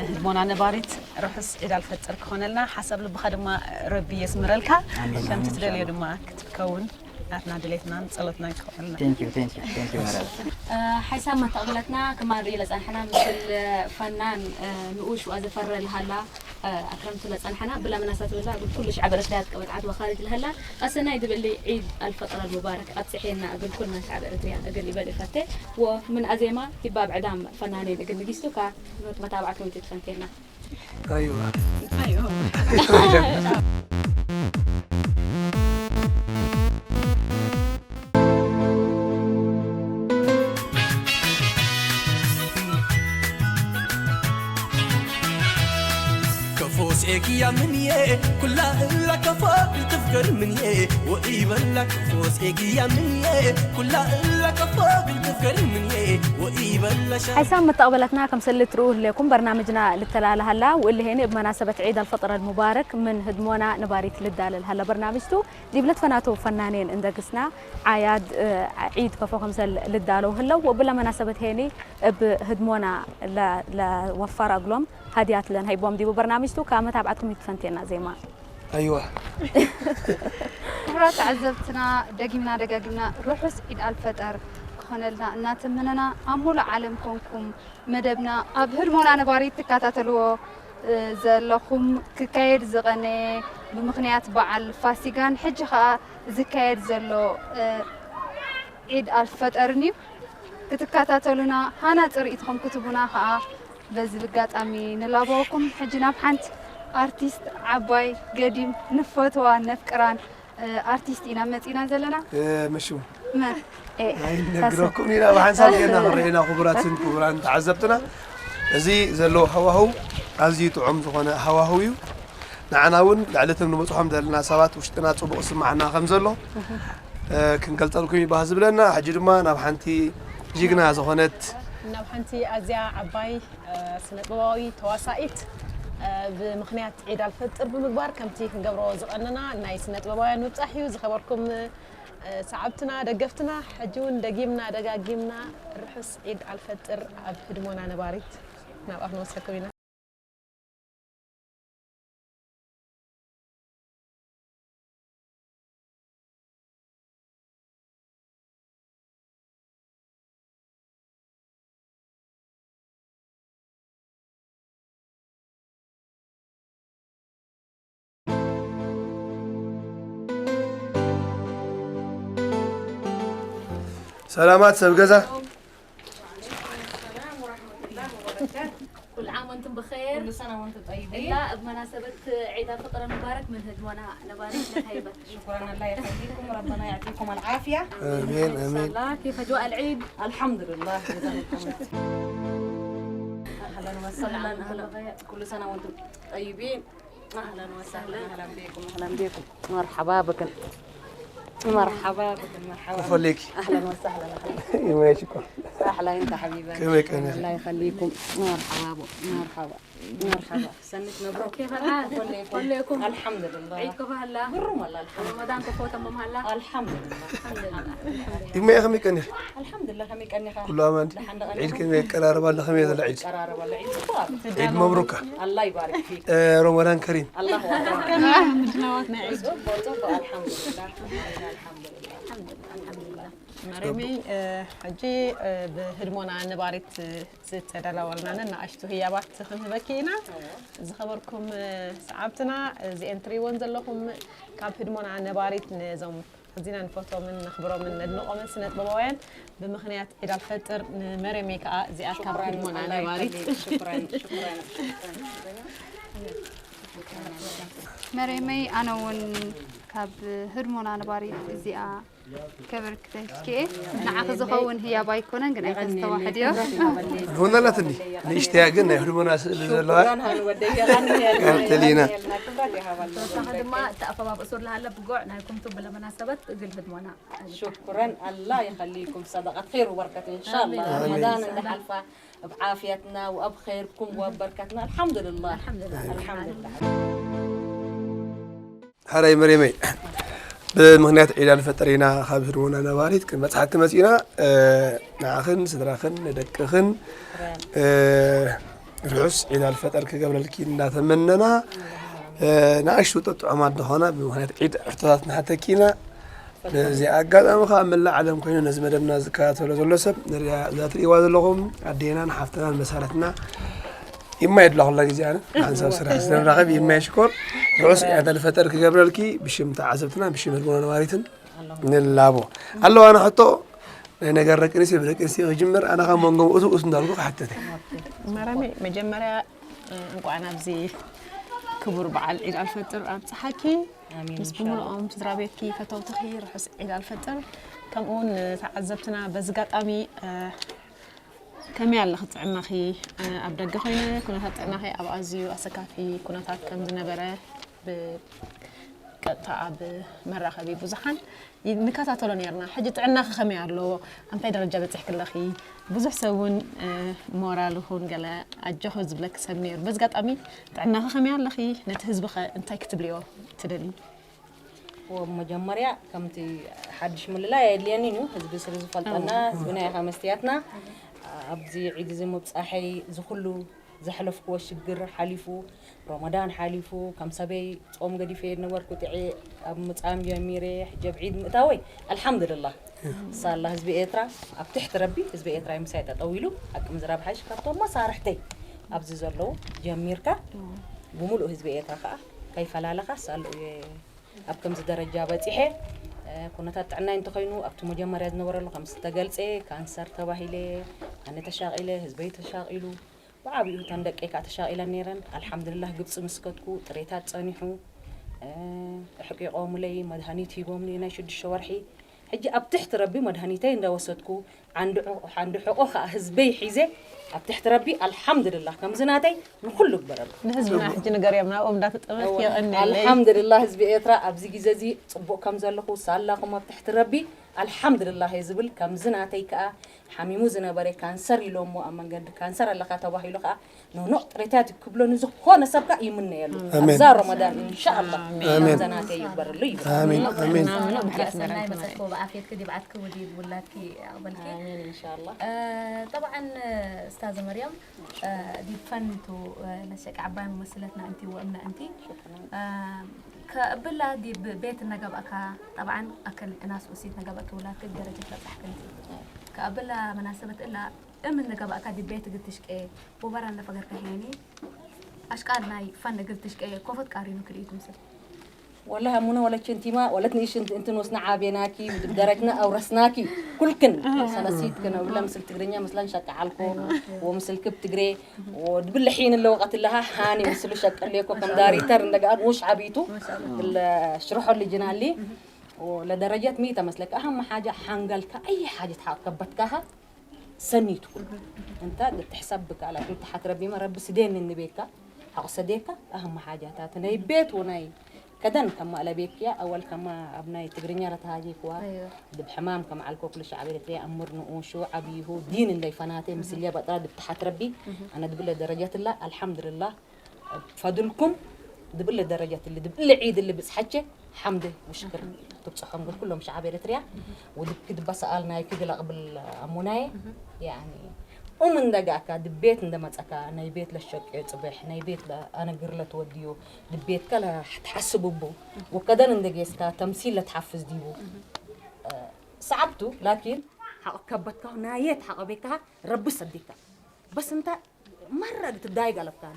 ህድሞና ነባሪት ርሑስ ዒድ ኣልፈጥር ክኾነልና ሓሳብ ልብኻ ድማ ረቢ የስምረልካ ከምቲ ትደልዮ ድማ ክትከውን ናትና ድሌትናን ጸሎትናን ክኸውንልና። Thank you, thank you, thank you መረብ። ሓይሳብ መተቕብለትና ክማን ርእዩ ለጸንሐና ምስል ፈናን ንኡሽ ወኣዘፈረ ልሃላ ኣክረምቱ ለጸንሐና ብላ መናሳት ብላ እግል ኩሉ ሸዓብ ኤርትርያ ትቀበል ዓድ ወኻሪጅ ልሃላ ኣሰናይ ድብሊ ዒድ ኣልፈጥር ኣልሙባረክ ኣብጽሐና እግል ኩልና ሸዓብ ኤርትርያ እግል ይበል ይፈቴ ወምን ኣዜማ ይባብ ዕዳም ፈናኔን እግል ንጊስቱ ካ መታብዓት ወንቲ ትፈንቴና أيوة. كفوس إيكي يا منيه كلها إلا كفا بالتفكر منيه وإيبلا كفوس إيكي يا منيه كلها إلا كفا بالتفكر منيه وإيبلا شا ሓይሳም መተቕበላትና ከም ሰልት ርኡ ህሌኩም በርናምጅና ልተላለ ሃላ ውእሊ ሄኒ ብ መናሰበት ዒድ ኣልፈጥር ኣልሙባረክ ምን ህድሞና ንባሪት ልዳለል ሃላ በርናምጅቱ ዲብለት ፈናቶ ፈናኔን እንደግስና ዓያድ ዒድ ከፎ ከምሰል ልዳለው ህለው ወብለ መናሰበት ሄኒ ብ ህድሞና ለወፋር ኣግሎም ሃዲያት ለን ሃይቦም ዲቡ በርናምጅቱ ካብ መታብዓትኩም ይትፈንቴና ዜማ ኣይዋ ክቡራት ተዓዘብትና ደጊምና ደጋጊምና ርሑስ ዒድ ኣልፈጠር ክኾነልና እናተመነና ኣብ ሙሉእ ዓለም ኮንኩም መደብና ኣብ ህድሞና ነባሪት ትከታተልዎ ዘለኹም ክካየድ ዝቐነየ ብምኽንያት በዓል ፋሲጋን ሕጂ ኸኣ ዝካየድ ዘሎ ዒድ ኣልፈጠርን እዩ። ክትከታተሉና ሃናጺ ርእይትኹም ክትቡና ኸኣ በዚ ብጋጣሚ ንላበወኩም። ሕጂ ናብ ሓንቲ ኣርቲስት ዓባይ ገዲም ንፈትዋን ነፍቅራን ኣርቲስት ኢና መጺና ዘለና። ምሹ መን? ኣይነግረኩም ኢና ብሓንሳብ ጌርና ክንርኤና ክቡራትን ክቡራን ተዓዘብትና። እዚ ዘሎ ሃዋህው ኣዝዩ ጥዑም ዝኾነ ሃዋህው እዩ። ንዓና እውን ልዕሊ እቶም ንበጽሖም ዘለና ሰባት ውሽጥና ጽቡቕ ስማዕና ከም ዘሎ ክንገልጸልኩም ይባህ ዝብለና። ሕጂ ድማ ናብ ሓንቲ ጅግና ዝኾነት ናብ ሓንቲ ኣዝያ ዓባይ ስነጥበባዊ ተዋሳኢት ብምኽንያት ዒድ ኣልፈጥር ብምግባር ከምቲ ክንገብሮ ዝቐነና ናይ ስነጥበባውያን ምብጻሕ እዩ። ዝኸበርኩም ሰዓብትና ደገፍትና ሕጂ እውን ደጊምና ደጋጊምና ርሑስ ዒድ ኣልፈጥር ኣብ ህድሞና ነባሪት ናብኣ ክንወስደኩም ኢና። ሰላማት ሰብ ገዛ وانتم بخير. كل سنة وانتم طيبين. إلا بمناسبة عيد الفطر المبارك من هدمونا نبارك لك هيبة. شكرا، الله يخليكم، ربنا يعطيكم العافية. امين امين. الله، كيف أجواء العيد؟ الحمد لله، جزاكم الله. اهلا وسهلا، اهلا. كل سنة وانتم طيبين. اهلا وسهلا، اهلا بكم، اهلا بكم. مرحبا بكم. مرحبا بكم، مرحبا. فليك. اهلا وسهلا، اهلا. يميشكم. اهلا انت حبيبي. كيفك أنا؟ الله يخليكم. مرحبا بكم، مرحبا. مرحبا. سنة مبروك. كيف الحال؟ كلكم. كلكم. الحمد لله. عيدكم هلا؟ برم والله، الحمد لله. رمضانكم فوت أم هلا؟ الحمد لله. الحمد لله. يما يا خمي كني. الحمد لله، خمي كني خا. كل أمان. عيد كم يقرب الله خمي هذا العيد. قرار ولا عيد. عيد مبروك. الله يبارك فيك. آه، رمضان كريم. الله اكبر. ምድላዋት ናይ ዒድ ጽቡቅ ጽቡቅ። الحمد لله. الحمد لله. መሬመይ፣ ሕጂ ብህድሞና ነባሪት ዝተዳለወልናን ንኣሽቱ ህያባት ክንህበኪ ኢና። ዝኸበርኩም ሰዓብትና፣ እዚኤን ትሪእወን ዘለኹም ካብ ህድሞና ነባሪት ነዞም ኣዚና ንፈትዎምን ነኽብሮምን ነድንቖምን ስነጥበባውያን ብምኽንያት ዒድ ኣልፈጥር ንመሬመይ ከኣ እዚኣ ካብ ህድሞና ነባሪት ሽኩራን ሽኩራን። መሬመይ፣ ኣነ እውን ካብ ህድሞና ነባሪት እዚኣ ከበርክተኪ እየ። ንዓኺ ዝኸውን ህያብ ኣይኮነን፣ ግን ኣይተስተዋሕድዮ። ቡና ላትኒ ንእሽተያ ግን ናይ ህድሞና ስእሊ ዘለዋ። ሽኩራን ሃን ወደይ የቐንየልና። ቀጥሊና። ክብረት ይሃበልና። ንስኻ ድማ እተኣፈባብእሶ ለሃለ ብጎዕ ናይ ኩምቱ ብለመናሰበት እግል ህድሞና። ሽኩራን፣ ኣላህ ይኸሊኩም፣ ሰደቃት ኸይር ወበረከት ኢንሻላህ። ኣሚን። ረመዳን እንዳሓልፋ ብዓፍያትና ወኣብ ኸይርኩም ወበረከትና። ኣልሓምዱሊላህ። ኣልሓምዱሊላህ። ኣልሓምዱሊላህ። ሓራይ መሬመይ፣ ብምኽንያት ዒድ ኣልፈጥር ኢና ካብ ህድሞና ነባሪት ክንበጽሓኪ መጺእና። ንዓኽን ስድራኽን ንደቅኽን ርሑስ ዒድ ኣልፈጠር ክገብረልኪ እንዳተመነና፣ ንኣሽቱ ጥዑማት ዝኾና ብምኽንያት ዒድ ሕቶታት ንሓተኪ ኢና። በዚ ኣጋጣሚ ከዓ ኣብ መላእ ዓለም ኮይኑ ነዚ መደብና ዝከታተሎ ዘሎ ሰብ ንሪኣ፣ እዛ ትሪእዋ ዘለኹም ኣዴናን ሓፍትናን መሳርሕትና ይማ የድላ ኩላ ግዜ ኣነ ሓንሳብ ስራሕ ስለንራኸብ ይማ የሽኮር። ርሑስ ዒድ ኣልፈጠር ክገብረልኪ ብሽም ተዓዘብትና ብሽም ህድሞና ነባሪትን ንላቦ። ኣለዋ ኣነ ሕቶ ናይ ነገር ደቂ ኣንስትዮ ብደቂ ኣንስትዮ ክጅምር፣ ኣነ ካብ መንጎም እሱ እሱ እንዳልኩ ክሓተተ። መራሚ መጀመርያ እንኳዕ ናብዚ ክቡር በዓል ዒድ ኣልፈጥር ኣብፀሓኪ። ኣሚን ምስ ብምልኦም ስድራ ቤትኪ ፈተውትኺ ርሑስ ዒድ ኣልፈጥር። ከምኡ እውን ንተዓዘብትና በዚ ኣጋጣሚ ከመይ ኣለኺ ጥዕናኺ? ኣብ ደገ ኮይነ ኩነታት ጥዕናኺ ኣብ ኣዝዩ ኣሰካፊ ኩነታት ከም ዝነበረ ብቀጥታ ኣብ መራኸቢ ብዙሓን ይ- ንከታተሎ ነርና። ሕጂ ጥዕናኺ ከመይ ኣሎ? ኣብ እንታይ ደረጃ በፂሕኪ ኣለኺ? ብዙሕ ሰብ እውን ሞራል ይኹን ገለ ኣጆኺ ዝብለኪ ሰብ ነይሩ። በዚ ኣጋጣሚ ጥዕናኺ ከመይ ኣለኺ? ነቲ ህዝቢ ኸ እንታይ ክትብልዮ ትደልዩ? ወመጀመርያ ከምቲ ሓድሽ ምልላይ ኣየድልየኒን እዩ። ህዝቢ ስለ ዝፈልጠና፣ ህዝብና ኢኻ መስትያትና። ኣብዚ ዒድ እዚ ምብፃሐይ እዚ ኩሉ ዘሕለፍክዎ ሽግር ሓሊፉ፣ ረመዳን ሓሊፉ፣ ከም ሰበይ ጾም ገዲፈ ዝነበርኩ ጥዕየ ኣብ ምጻም ጀሚረ፣ ሕጂ ኣብ ዒድ ምእታወይ ኣልሓምዱልላህ። ሳላ ህዝቢ ኤርትራ ኣብ ትሕቲ ረቢ፣ ህዝቢ ኤርትራ ምሳይ ጠጠው ኢሉ፣ ሓቂ ምዝራብ ሓይሽ ካብቶም መሳርሕተይ ኣብዚ ዘለዉ ጀሚርካ፣ ብምሉእ ህዝቢ ኤርትራ ከኣ ከይፈላለኻ ሳሉ እየ ኣብ ከምዚ ደረጃ በጺሐ። ኩነታት ጥዕናይ እንተኾይኑ ኣብቲ መጀመርያ ዝነበረሉ ከም ዝተገልጸ ካንሰር ተባሂለ፣ ኣነ ተሻቒለ፣ ህዝበይ ተሻቒሉ፣ ብዓቢኡ እተን ደቀይ ከዓ ተሻቒለን ነይረን። ኣልሓምዱልላህ ግብፂ ምስ ከድኩ ጥሬታት ጸኒሑ፣ ኣሕቂቖምለይ፣ መድሃኒት ሂቦምኒ ናይ ሽዱሽተ ወርሒ። ሕጂ ኣብ ትሕቲ ረቢ መድሃኒተይ እንዳወሰድኩ፣ ዓንዲ ሑ- ዓንዲ ሕቆ ከዓ ህዝበይ ሒዘ ኣብ ትሕቲ ረቢ ኣልሓምዱልላህ ከምዚ ናተይ ንኹሉ ግበረሉ። ንህዝብና ሕጂ ንገርዮም ናብኦም እንዳተጠመት የቐንለይ። ኣልሓምዱልላህ ህዝቢ ኤርትራ ኣብዚ ግዜ እዚ ፅቡቕ ከም ዘለኹ ሳላኹም ኣብ ትሕቲ ረቢ ኣልሓምዱልላህ እየ ዝብል። ከምዚ ናተይ ከዓ ሓሚሙ ዝነበረ ካንሰር ኢሎሞ ኣብ መንገዲ ካንሰር ኣለካ ተባሂሉ ከዓ ኖኖ ጥሬታት ክብሎ ንዝኾነ ሰብ ከዓ ይምነየሉ። ኣብዛ ረመዳን እንሻኣላ ናብዘናተይ ይግበረሉ ይብል። ኣሜን ኣሜን። ሰናይ መጸኮ ብኣፍየትኪ ዲብዓትኪ ውዲ ውላድኪ ኣቕበልኪ። ኣሜን እንሻኣላ። ጠብዓን እስታዘ መርያም ዲብ ፈንቱ ለሸቂ ዓባይ መመስለትና እንቲ ወእምና እንቲ ከእብላ ዲብ ቤት እነገብእካ ጠብዓን ኣከል እናስ ኡሲት ነገበእኪ ውላድኪ ብደረጀት በጻሕኪ እንቲ ከእብላ መናሰበት እላ እም እነገብእካ ዲብ ቤት እግል ትሽቄ ወበራ እነፈገርካ ሄኒ ኣሽቃል ናይ ፈን እግል ትሽቄ ኮፈት ቃሪኑ ክልኢቱ ምስል والله همونا ولا كنتي ما ولا تنيش انت انت نوسنا عابيناكي ودركنا او رسناكي كل كن سنسيت كنا ولا مثل تقرينيا مثلا شقعلكو ومثل كب تقري ودبل حين اللي وقت لها هاني مثل شقليكو كم داري تر ندقات وش عبيتو الشرحو اللي جنالي ولدرجة مية مسلك أهم حاجة حنقلك أي حاجة تحقبتكها سنيتو أنت تحسبك على كنت حتربي ما رب سدين النبيكا حق سديكا أهم حاجة تاتنا يبيت وناي كدن كما لبيكيا أول كما أبناء تقرينيا لتهاجي كوا دب حمام كما على كوكل شعب إريتريا أمر نقوشو عبيهو دين اللي فناتي مسليا بطرا دب تحت ربي أنا دبل درجة الله الحمد لله بفضلكم دبل درجة اللي دبل عيد اللي بس حكي حمد وشكر تبصحهم قول كلهم شعب إريتريا ودب كد بسأل ناي كد لقبل أموناي يعني ومن دقاكا دبيت ندمت أكا ناي بيت للشوك يتصبح ناي بيت لأنا قرلت وديو دبيت كلا تحسب بو وكذا ندقيسكا تمثيل لتحفز ديبو صعبتو لكن حق كبتكا نايت حق بيكا رب صديقا بس انت مرة تضايق على كان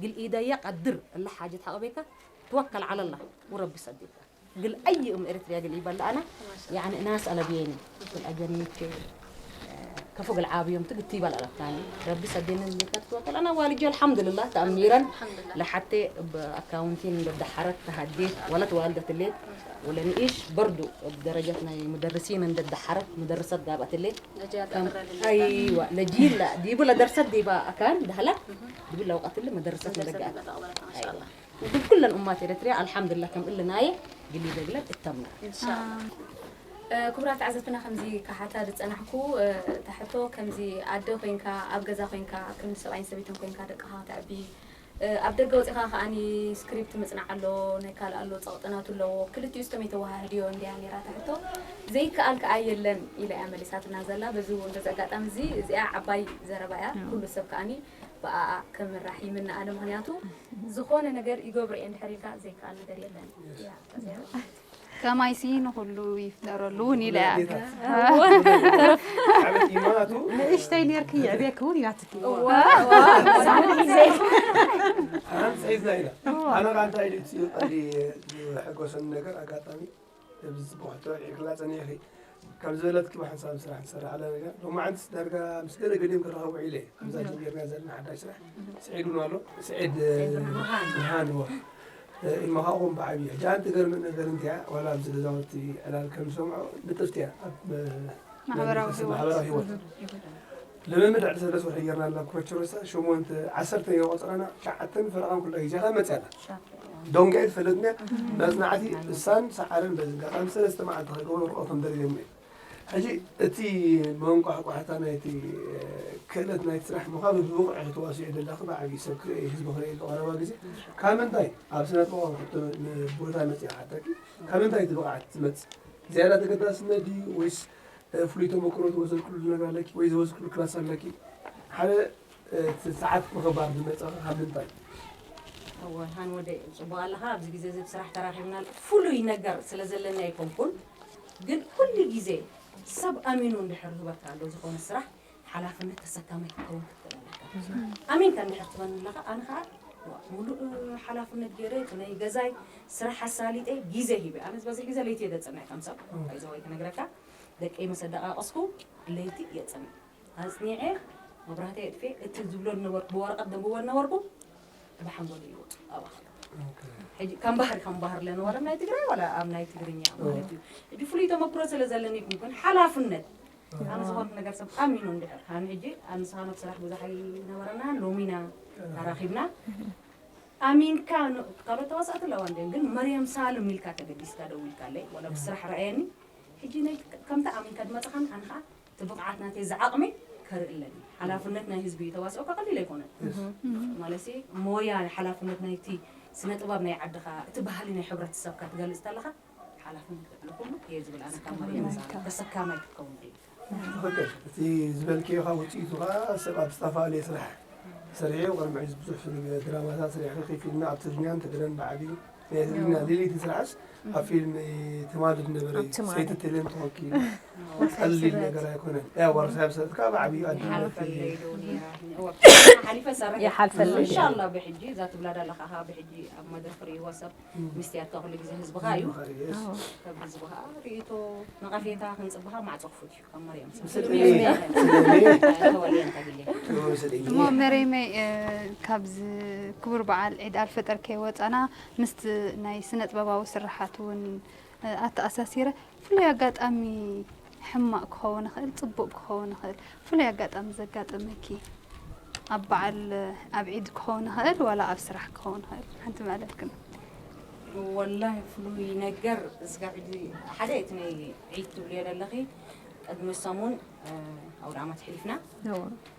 قل إيدا يقدر الله حاجة حق بيكا توكل على الله ورب صديقا قل أي أم إريتريا قل إيبال أنا يعني ناس على بيني قل أجنيك كفوق العاب يوم تقتي بلا الأفكاني ربي سدين اللي كتوكل أنا والدي الحمد لله تأميرا لحتى بأكاونتين بدحرت تهديت ولا توالدت الليل ولا نعيش برضو بدرجتنا مدرسين عند الدحرت مدرسة قابت الليل أيوة لجيل لا دي بلا درست دي بقى أكان دهلا دي بلا وقت اللي مدرسة مدرسة ما شاء الله وكل كل الأمات إريتريا الحمد لله كم إلا ناية قلي دقلت التمر إن شاء الله ክቡራት ተዓዘብትና ከምዚ ካሓታ ዝፀናሕኩ እታ ሕቶ ከምዚ ኣደ ኮይንካ ኣብ ገዛ ኮይንካ ከም ሰብኣይን ሰበይትን ኮይንካ ደቅኻ ተዕቢ ኣብ ደገ ወፂኻ ከዓኒ ስክሪፕት ምፅናዕ ኣሎ ናይ ካልእ ኣሎ ፀቕጥናቱ ኣለዎ ክልቲኡ ስቶም የተወሃህድዮ እንድያ ነይራ እታ ሕቶ ዘይከኣል ከኣ የለን ኢላ እያ መሊሳትና ዘላ በዚ እውን በዚ ኣጋጣሚ እዚ እዚኣ ዓባይ ዘረባ እያ ኩሉ ሰብ ከዓኒ ብኣኣ ክምራሕ ይምነ ኣነ ምክንያቱ ዝኾነ ነገር ይገብሮ እየ እንድሕር ኢልካ ዘይከኣል ነገር የለን እያ እታ ዘረባ ከማይሲ ንኹሉ ይፍጠረሉ እውን ኢለ እያ። ንእሽተይ ኔርኪ ይዕቤኪ እውን ኢላትኪ። ኣንፅሒዝና ኢና ኣነ ካ እንታይ ኢሉ እቲ ቀንዲ ዝሕጎሰኒ ነገር ኣጋጣሚ እዚ ፅቡቅ ሕቶ ኣልዒልክላ ፀኒሕኪ ከም ዝበለትኪ ብሓንሳብ ስራሕ ንሰርሕ ኣለና ኢና ሎማዓንትስ ዳርጋ ምስ ገለ ገሊኦም ክራኸቡ ውዒለ እየ ከምዛ ጀሚርና ዘለና ሓዳሽ ስራሕ ስዒድ እውን ኣሎ ስዒድ ብርሃን እዎ ኢልማ ከዓ ኹም ብዓብዩ ሕጂ ኣንቲ ገርመን ነገር እንቲያ ዋላ ኣብዚ ገዛውቲ ዕላል ከም ዝሰምዖ ንጥፍቲ እያ ኣብ ማሕበራዊ ህይወት ልምምድ ዕድ ሰለስ ወርሒ ጌርና ኣለና ክሮቸሮሳ ሸሞንተ ዓሰርተ እየ ቆፅረና ሸዓተን ፈረቓን ኩላ ግዜኻ መፅያ ኣላ ዶንጋ እየ ትፈልጥኒ መፅናዕቲ እሳን ሰዓርን በዚ ኣጋጣሚ ሰለስተ መዓልቲ ከገብሮ ክኦ ከም ደልዮም እየ ሕጂ እቲ መንቋሕቋሕታ ናይቲ ክእለት ናይቲ ስራሕ ምዃኑ ብብቑዕ ተዋሲኦ ደላኺ ብዓብዪ ሰብ ክርኢ ህዝቢ ክርኢ ቀረባ ግዜ ካብ ምንታይ ኣብ ስነ ጥበባዊ ሕቶ ቦታ መፅያ ሓተኪ ካብ ምንታይ እቲ ብቕዓት ትመፅእ ዝያዳ ተገዳስነት ድዩ ወይስ ፍሉይ ተመክሮ ዝወሰድክሉ ነገር ኣለኪ ወይ ዝወስድክሉ ክላስ ኣለኪ ሓደ እቲ ሰዓት ምኽባር ዝመፀ ካብ ምንታይ እወ ሃን ወደ ፅቡቅ ኣለኻ ኣብዚ ግዜ እዚ ብስራሕ ተራኺብና ፍሉይ ነገር ስለ ዘለና ኣይኮንኩን ግን ኩሉ ግዜ ሰብ ኣሚኑ እንድሕር ህበካ ኣሎ ዝኾነ ስራሕ ሓላፍነት ተሰካማይ ክትከውን ክትክእል ኣለካ ኣሚንካ እንድሕር ትበኒ ኣለኻ ኣነ ከዓ ሙሉእ ሓላፍነት ገይረ እቲ ናይ ገዛይ ስራሕ ኣሳሊጠ ግዜ ሂበ ኣነ በዚ ግዜ ለይቲ የደፅና ከም ሰብ ኣይዘወይ ክነግረካ ደቀይ መሰደቃቀስኩ ለይቲ የፅንዕ ኣፅኒዐ መብራህተይ ኣጥፍኤ እቲ ዝብሎ ዝነበርኩ ብወረቐት ዘንብቦ ዝነበርኩ ብሓንጎለይ ይወፅእ ኣባኻ ሕጂ ከም ባህሪ ከም ባህሪ ለነበረ ናይ ትግራይ ዋላ ኣብ ናይ ትግርኛ ማለት እዩ ሕጂ ፍሉይ ተመክሮ ስለ ዘለኒ ይኩንኩን ሓላፍነት ኣነ ዝኾንት ነገር ሰብ ኣሚኑ እንድሕር ኣነ ሕጂ ኣንስኻኖት ስራሕ ብዙሕ ኣይነበረና ሎሚና ተራኺብና ኣሚንካ ካልኦት ተዋሳእቲ ኣለዋ እንድን ግን መርያም ሳልም ኢልካ ተገዲስካ ደው ኢልካለይ ዋላ ብስራሕ ረኣየኒ ሕጂ ናይ ከምታ ኣሚንካ ዝመፅኻን ኣነ ከዓ እቲ ብቕዓት ናተይ ዝዓቕመይ ከርኢ ኣለኒ ሓላፍነት ናይ ህዝቢ እዩ ተዋስኦ ከቐሊል ኣይኮነን ማለት ሞያ ሓላፍነት ናይቲ ስነ ጥበብ ናይ ዓድኻ እቲ ባህሊ ናይ ሕብረተሰብካ ትገልፅ ተለኻ ሓላፍነት ልዕሊ ኩሉ እየ ዝብል ኣነ ካብ መሪያ ተሰካማይ ክትከውን ሪኢካ ትኽክል እቲ ዝበልክዮ ካብ ውፅኢቱ ከዓ ሰብ ኣብ ዝተፈላለየ ስራሕ ሰሪሑ ቅድሚ ሕዚ ብዙሕ ድራማታት ሰሪሑ ፊልሚ ኣብ ትግርኛን ትግረን ብዓብዩ ሊሊ ትስራሕስ ኣብ ፊልም ትማሊ ዝነበረ ሰይቲ ቴሌን ተወኪሉ ቀሊል ነገር ኣይኮነን። ያ ወርሳ ብሰጥካ ብዓብዩ ኣድነት ሓሊፈ ሰርሕ ይሓልፈለይ። ኢንሻላ ብሕጂ እዛ ትብላ ዳላ ከዓ ብሕጂ ኣብ መድረክ ርእይዋ ሰብ ምስትያትካ ኩሉ ግዜ ህዝብኻ እዩ። ከም ህዝብኻ ርእይቶ ነቐፌታ ክንፅብኻ ማዕፆ ክፉት እዩ። ካብ መርያም ስልጥኒ ስልጥኒ ተወልየ እንተግልየ ስልጥኒ እሞ መሬመይ ካብዚ ክቡር በዓል ዒድ ኣልፈጠር ከይወፃና ምስቲ ናይ ስነ ጥበባዊ ስርሓት እውን ኣተኣሳሲረ ፍሉይ ኣጋጣሚ ሕማቕ ክኸውን ይኽእል ፅቡቕ ክኸውን ይኽእል ፍሉይ ኣጋጣሚ ዘጋጠመኪ ኣብ በዓል ኣብ ዒድ ክኸውን ይኽእል ዋላ ኣብ ስራሕ ክኸውን ይኽእል ሓንቲ መለልክን ወላሂ ፍሉይ ነገር እስጋ ሕጂ ሓደ እቲ ናይ ዒድ ትብልዮ ዘለኺ ቅድሚ ሰሙን ኣውደ ዓመት ሕሊፍና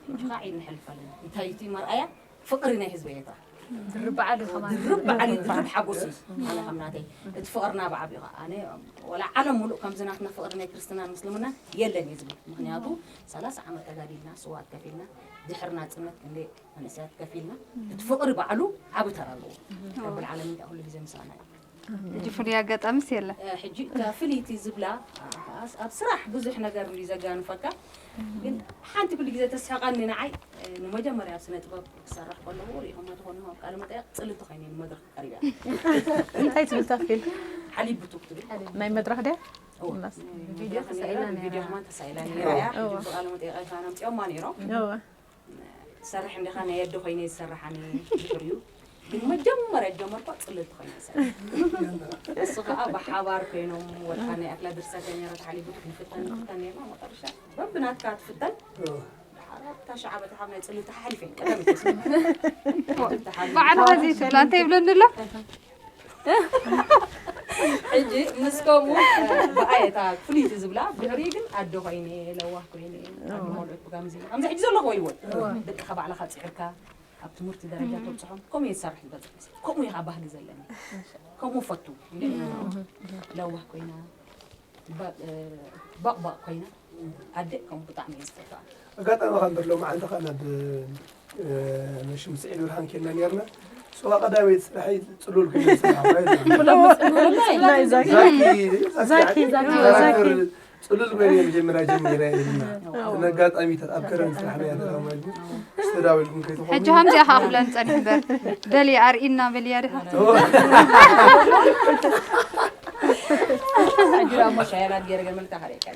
ሕጂ ከዓ ዒድ ንሕልፍ ኣለና እንታይ እቲ መርኣያ ፍቕሪ ናይ ህዝበይ እያ ድርብ በዓል እዩ ከማን ድርብ በዓል እዩ ድርብ ሓጎስ እዩ ኣነ ከም ናተይ እቲ ፍቕርና ብዓብዩ ከዓ ኣነ ወላ ዓለም ሙሉእ ከምዚ ናትና ፍቕሪ ናይ ክርስትናን ምስልምናን የለን እዩ ዝብል ምክንያቱ ሰላሳ ዓመት ተጋዲልና ስዋት ከፊልና ድሕሪ ናፅነት ክንደይ መንእሰያት ከፊልና እቲ ፍቕሪ ባዕሉ ዓቢ ተራ ኣለዎ ረብል ዓለሚን ከዓ ኩሉ ግዜ ምሳና እዩ ሕጂ ፍሉይ ኣጋጣሚስ የለን ሕጂ እታ ፍልይቲ ዝብላ ኣብ ስራሕ ብዙሕ ነገር እዩ ዘጋንፈካ ግን ሓንቲ ኩሉ ግዜ ተስሕቐኒ ንዓይ ንመጀመርያ ኣብ ስነ ጥበብ ክሰርሕ ከለኹ ሪኢኹማ ትኾኑ ኣብ ቃለ መጠየቕ ፅልቲ ኮይነ ንመድረክ ቀሪበ እንታይ ትብል እታ ፊልም? ሓሊብ ብቱክ ትብል ናይ መድረኽ ድያ? ቪድዮ ተሳኢላ ነይራ ቪድዮ ከማን ተሳኢላ ነይራ እያ ሕጂ ብቃለ መጠየቕ ኣይፋን ኣምፅኦማ ነይሮም እወ ትሰርሕ እንዲኻ ናይ ኣደ ኮይነ ዝሰርሓኒ ድሕሪኡ ግን መጀመርያ ጀመርኳ ፅልልቲ ኮይነ ይሰርሕ እሱ ከዓ ብሓባር ኮይኖም ወላ ናይ ኣክላ ድርሰት ነረ ተሓሊፉ ንፍተን ንፍተን ነርና መጨረሻ በብናትካ ትፍተን ድሓር ኣብታ ሸዓ በታ ካብ ናይ ፅልልቲ ሓሊፈ ቀዳም ባዕልኻ ዘይትብል ኣንተ ይብለኒ ኣሎ ሕጂ ምስ ከምኡ ብኣየታ ፍልይቲ ዝብላ ድሕሪ ግን ኣደ ኮይነ ለዋህ ኮይነ ኣደ መውልዕት ብጋምዚ ከምዚ ሕጂ ዘለኹ ወይወይ ደቅኻ ባዕልኻ ፅዕርካ ኣብ ትምህርቲ ደረጃ ተብፅሖም ከምኡ እየ ዝሰርሕ ዝበፅሕ ከምኡ ኢኻ ባህጊ ዘለኒ ከምኡ ፈቱ ለዋህ ኮይና ባቕባቕ ኮይና ኣደ ከምኡ ብጣዕሚ እየ ዝፈትዋ ኣጋጣሚ ካብ በርሎ መዓልቲ ከዓ ናብ መሽም ስዒድ ብርሃን ኬና ነርና ስዋ ቀዳመይቲ ስራሐይ ፅሉል ኮይነ ዝሰራሕዋ ዛኪ ዛኪ ዛኪ ፅሉል ኮይነ መጀመርያ ጀሚረ ኢልና ነጋጣሚታት ኣብ ከረን ስራሕና ያደረማሉ ስተዳዊልኩም ከይትኾኑ ሕጂ ከምዚኣ ከዓ ክብለን ፀኒሕ እምበር በሊ ኣርኢና በልያ ድኻ ሕጂ ዳሞ ሻያላት ገይረ ገመልካ ከርእየካ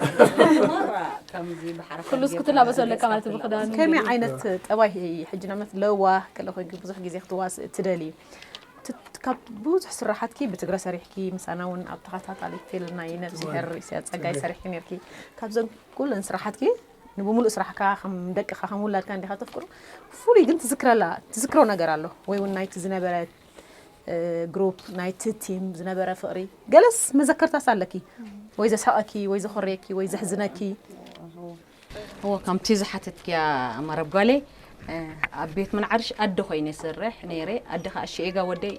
ማራ ከምዚ ብሓረካ ኩሉ እስክትላበሶ ኣለካ ማለት ብክዳኑ ከመይ ዓይነት ጠባይ ሕጂ ናመት ለዋ ገለ ኮይንኪ ብዙሕ ግዜ ክትዋስእ ትደሊ ካብ ብዙሕ ስራሓትኪ ብትግረ ሰሪሕኪ ምሳና እውን ኣብ ተኸታታሊ ፊልም ናይ ነብዚሄር ኢሳያስ ጸጋይ ሰሪሕኪ ነርኪ ካብዘን ኩለን ስራሓትኪ ንብሙሉእ ስራሕካ ከም ደቅኻ ከም ውላድካ እንዲኻ ተፍቅሮ ፍሉይ ግን ትዝክረላ ትዝክሮ ነገር ኣሎ ወይ እውን ናይቲ ዝነበረ ግሩፕ ናይቲ ቲም ዝነበረ ፍቕሪ ገለስ መዘከርታስ ኣለኪ ወይ ዘስሕቐኪ ወይ ዘኾርየኪ ወይ ዘሕዝነኪ እዎ ከምቲ ዝሓተትክያ መረብ ጓለይ ኣብ ቤት ምንዓርሽ ኣደ ኮይነ ይሰርሕ ነይረ ኣደ ከዓ ሽኤጋ ወደይ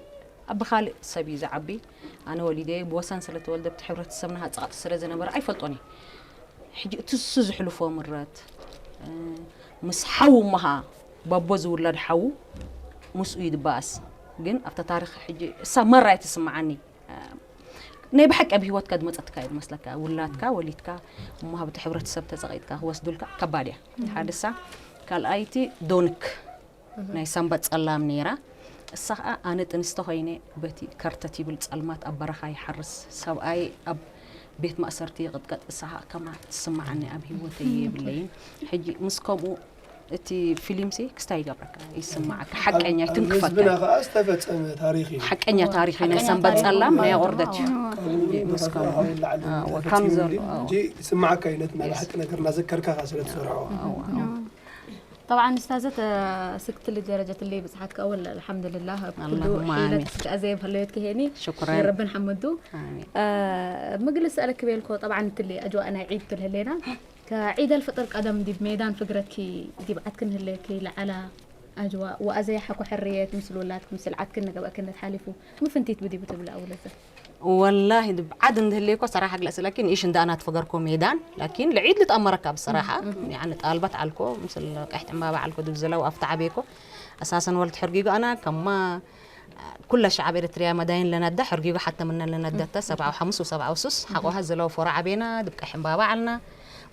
ኣብ ብካልእ ሰብ እዩ ዝዓቢ ኣነ ወሊደ ብወሰን ስለተወልደ ብቲ ሕብረተሰብና ሃፀቕቲ ስለ ዝነበረ ኣይፈልጦን እየ ሕጂ እቲ እሱ ዝሕልፎ ምረት ምስ ሓዉ እሞ ከዓ ባቦ ዝውለድ ሓዉ ምስኡ እዩ ዝበኣስ ግን ኣብታ ታሪክ ሕጂ እሳ መራ እየ ትስምዓኒ ናይ ብሓቂ ኣብ ሂወትካ ዝመፀትካ እዩ ዝመስለካ ውላድካ ወሊድካ እሞ ሃብቲ ሕብረተሰብ ተፀቒጥካ ክወስዱልካ ከባድ እያ ሓደ እሳ ካልኣይቲ ዶንክ ናይ ሰንበት ፀላም ነይራ እሳ ከዓ ኣነ ጥንስቲ ኮይነ በቲ ከርተት ይብል ፀልማት ኣብ በረኻ ይሓርስ ሰብኣይ ኣብ ቤት ማእሰርቲ ይቕጥቀጥ እሳ ከዓ ከማ ትስምዓኒ ኣብ ሂወተይ የብለይን ሕጂ ምስ ከምኡ እቲ ፊልምሲ ክስታይ ይገብረካ ይስማዓካ ሓቀኛ ይትንክፈካ ህዝብና ከዓ ዝተፈፀመ ታሪክ እዩ ሓቀኛ ታሪክ እዩ ናይ ሰንበት ፀላም ናይ ኣቑርደት እዩ ካብ ምስ ካብ ከምኡ ካብ ላዕሊ ኣዎ፣ ተፈፂሙ ከም ዘሎ፣ እዩ ኣዎ። እንጂ ስማዓካ እዩ ነቲ ናይ ብሓቂ ነገር እናዘከርካ ከዓ ስለ ትሰርሖ طبعا استاذة ስክትሊ ደረጀት ለይ ብፅሓት ከወል الحمد لله ኣብ ኩሉ اللهم ሒለት آمين. ስጋኣ ዘይብህለዮት ክሄኒ شكرا የረብን ሓመዱ آمين ምግሊ ስኣለክ ቤልኮ طبعا ትሊ ኣጅዋእ ናይ ዒድ ትልህሌና ከዒድ ኣልፍጥር ቀደም ዲብ ሜዳን ፍግረትኪ ዲብ ዓትክን ህለኪ ለዓላ ኣጅዋ ወኣዘያ ሓኮ ሕርየት ምስ ውላድክ ምስ ልዓትክን ንገበእክነት ሓሊፉ ምፍንቲት ብዲቡ ትብል ኣውለዘ ወላሂ ድብዓድ እንድህልየኮ ሰራሓ ግለጽ ለኪን ኢሽ እንዳ ኣና ትፈገርኮ ሜዳን ላኪን ልዒድ ልጣመረካ ብሰራሓ ያኒ ጣልባት ዓልኮ ምስል ቀሕቲ ዕምባባ ዓልኮ ድብዝለው ኣፍታ ዓቤኮ ኣሳሰን ወልት ሕርጊጎ ኣና ከማ ኩለ ሸዓብ ኤርትርያ መዳይን ለናዳ ሕርጊጉ ሓተምነን ለናዳታ ሰብዓዊ ሓሙስ ወሰብዓዊ ሱስ ሓቆሃ ዘለው ፎራ ዓቤና ድብቀ ሕምባባ ዓልና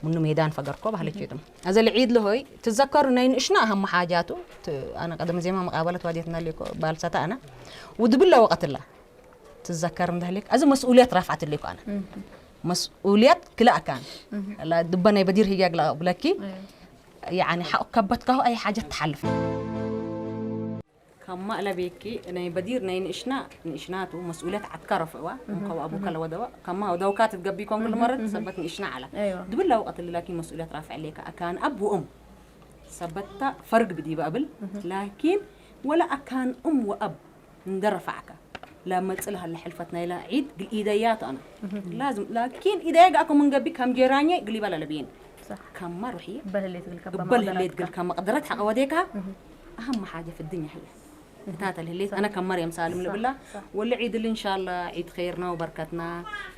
ምኑ ሜዳን ፈገርኮ ባህልች ይድም። ኣዘ ልዒድ ለሆይ ትዘከሩ ናይ ንእሽና ኣህም ሓጃቱ። ኣነ ቀደም ዜማ መቃበለት ዋዲትና ሊኮ ባልሳታ ኣነ ውድብለ ወቀትላ ትዘከር እንደህሊክ ኣዚ መስኡልያት ራፍዓት ሊኮ ኣነ መስኡልያት ክላእካን ላ ድበ ናይ በዲር ህያግ ላ ብለኪ ያኒ ሓቅ ከበትካሁ ኣይ ሓጀት ትሓልፍ። ካብ ማእለቤኪ ናይ በዲር ናይ ንእሽና ንእሽናቱ መስኡልያት ዓትካ ረፍዕዋ እንከው ኣቡካ ለወደዋ ከማ ደውካ ትትገቢ ኮን ኩሉ መረት ሰበት ንእሽና ዓላ ድብላ ወቀት ልላኪ መስኡልያት ራፍዕ ሌካ ኣካን ኣቡኦም ሰበታ ፈርግ ብዲባ ብል ላኪን ወላ ኣካን እም ወኣብ እንደረፋዕካ لا መጽል هلا حلفت نايلا عيد قل إيديات أنا لازم لكن إيديا قاكم من قبي كم جيراني قلي بلا لبين كم ما روحي بل هليت قل كم قدرت حق وديكها أهم حاجة في الدنيا هي تاتا الهليت أنا كم مريم سالم لبلا والعيد اللي إن شاء الله عيد خيرنا وبركتنا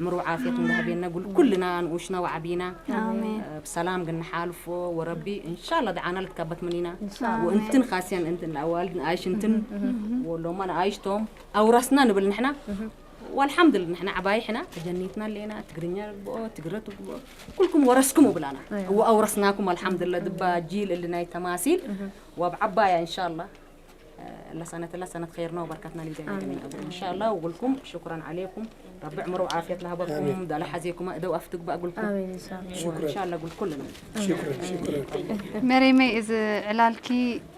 مرو عافية من ذهبنا نقول كلنا نوشنا وعبينا آمين بسلام قلنا حالفو وربي إن شاء الله دعانا لتكبت مننا إن شاء الله. وانتن خاسيا انتن الاوالد عايش انتن ولو ما عايشتهم اورثنا نبل نحنا والحمد لله نحنا عباي حنا تجنيتنا لينا تقرنيا بو تقرت بو كلكم ورثكم بلانا أيوة. واورثناكم الحمد لله دبا جيل اللي ناي تماثيل وبعبايا ان شاء الله آه، لا سنة لا سنة خيرنا وبركتنا اللي دايما ان شاء الله وقولكم شكرا عليكم ربي عمره وعافية لها بكم دال حزيكم دو افتك بقولكم آمين إن شاء الله. وان شاء الله قول كلنا شكرا شكرا መሬመይ እዚ ዕላልኪ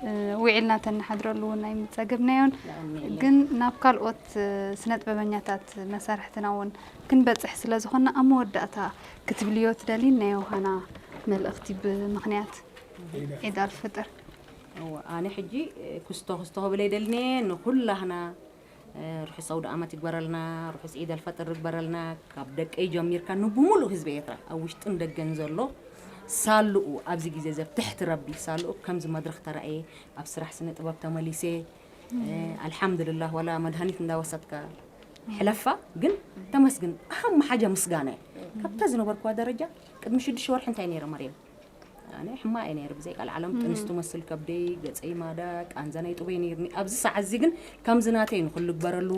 እ፣ ውዒልና ተንሓድረሉ እውን ኣይምፀገብናዮን ግን ናብ ካልኦት እ፣ ስነ ጥበበኛታት መሳርሕትና እውን ክንበፅሕ ስለ ዝኾንና ኣብ መወዳእታ ክትብልዮ ትደሊ ናይ ዮሃና መልእኽቲ ብምኽንያት ዒድ ኣልፍጥር እወ ኣነ ሕጂ ክስቶ ክስቶ ክብል ኣይደልኒ ንኩላህና ርሑስ ኣውደ ኣመት ይግበረልና፣ ርሑስ ዒድ ኣልፈጥር ይግበረልና። ካብ ደቀይ ጀሚርካ ንብሙሉእ ህዝቢ ኤርትራ ኣብ ውሽጥን ደገን ዘሎ ሳልኡ ኣብዚ ግዜ እዚ ኣብ ትሕቲ ረቢ ሳልኡ ከምዚ መድረኽ ተራእየ ኣብ ስራሕ ስነ ጥበብ ተመሊሰ ኣልሓምዱልላህ ወላ መድሃኒት እንዳወሰድካ ሕለፋ ግን ተመስግን ኣሃም ሓጃ ምስጋና እዩ። ካብታ ዝነበርኩዋ ደረጃ ቅድሚ ሽዱሽተ ወርሒ እንታይ ነይረ መርየም? ኣነ ሕማቕ እየ ነይረ ብዘይ ቃል ዓለም ጥንስቲ መስል ከብደይ ገፀይ ማዳ ቃንዛ ናይ ጥበይ ነይርኒ ኣብዚ ሰዓት እዚ ግን ከምዚ ናተይ ንኹሉ ግበረሉ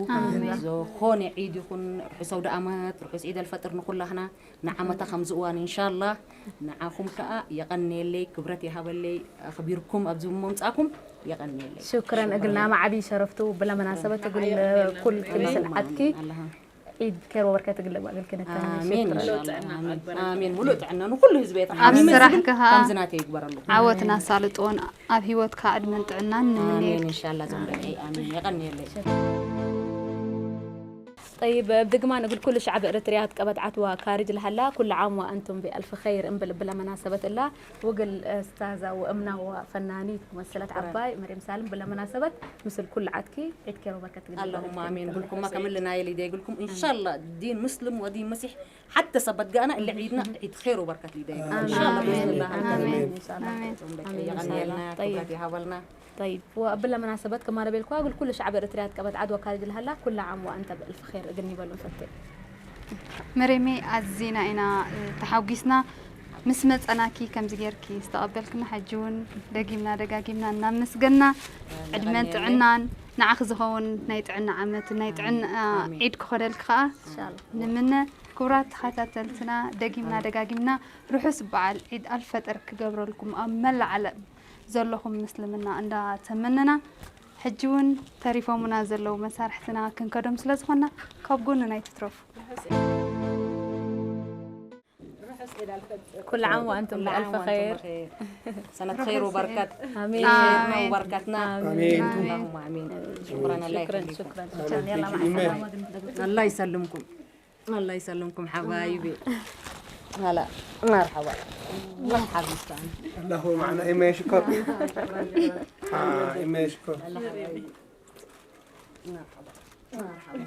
ዝኾነ ዒድ ይኹን ርሑስ ኣውደ ኣመት ርሑስ ዒድ ኣልፈጥር ንኹላህና ንዓመታ ከምዚ እዋን እንሻላ ንዓኹም ከዓ የቐንየለይ ክብረት ይሃበለይ ኣኽቢርኩም ኣብዚ ምምፃእኩም የቐንየለይ ሽክረን እግልና ማዓቢ ሸረፍቱ ብላ መናሰበት እግል ኩል ክልስን ዓድኪ ኣለሃ عيد خير وبركة قلب أقل كنت ኣሜን እንሻላ ኣሜን ኣሜን ሙሉእ ጥዕና ንኩሉ ህዝቢ ኤርትራ ኣብ ስራሕካ ከዓ ከምዚ ናተይ ይግበረሉ ዓወትን ኣሳልጦን ኣብ ሂወትካ ዕድመን ጥዕናን ኣሜን ንምነየልኪ እንሻላ ዞም ደቀይ ኣሜን የቐንየለይ طيب بدقمان أقول كل شعب إريتريا قبت عتوى كارج لهلا كل عام وأنتم بألف خير إن بلا مناسبة إلا وقل أستاذة وأمنا وفنانين ممثلة عباي مريم سالم بلا مناسبة مثل كل عتكي عيد كيرو بركة قلبي اللهم امين قلكم ما كملنا يلي دي قلكم ان شاء الله دين مسلم ودين مسيح حتى سبت قانا اللي عيدنا عيد خير وبركة لي دايما ان شاء الله باذن الله آمين. إن شاء الله. آمين. يغني لنا طيب. كبرات يهبلنا طيب وبلا مناسبة كما ربي الكوا أقول كل شعب إريتريا قبت عدوى كارج لهلا كل عام وأنت بألف خير أقول نبلو فتي መሬሜ ኣዚና ኢና እ፣ ተሓጒስና ምስ መፀናኪ ከምዚ ጌርኪ ዝተቐበልክና ሕጂ እውን ደጊምና ደጋጊምና እናመስገና ዕድመን ጥዕናን ንዓኺ ዝኸውን ናይ ጥዕና ዓመት ናይ ጥዕና ዒድ ክኾነልኪ ከዓ ንምነ ክቡራት ተኸታተልትና ደጊምና ደጋጊምና ርሑስ በዓል ዒድ ኣልፈጥር ክገብረልኩም ኣብ መላእ ዓለም ዘለኹም ምስልምና እንዳተመነና ሕጂ እውን ተሪፎምና ዘለዉ መሳርሕትና ክንከዶም ስለ ዝኾንና ካብ ጎንና ኣይትትረፉ كل عام وأنتم بألف خير سنة خير وبركات آمين خيرنا وبركاتنا آمين. اللهم امين شكرا الله شكرا يخليكم شكرا آمين. يلا مع إيمان. السلامة الله يسلمكم الله يسلمكم حبايبي هلا مرحبا مرحبا الله هو معنا إيمان شكر آه إيمان شكر مرحبا مرحبا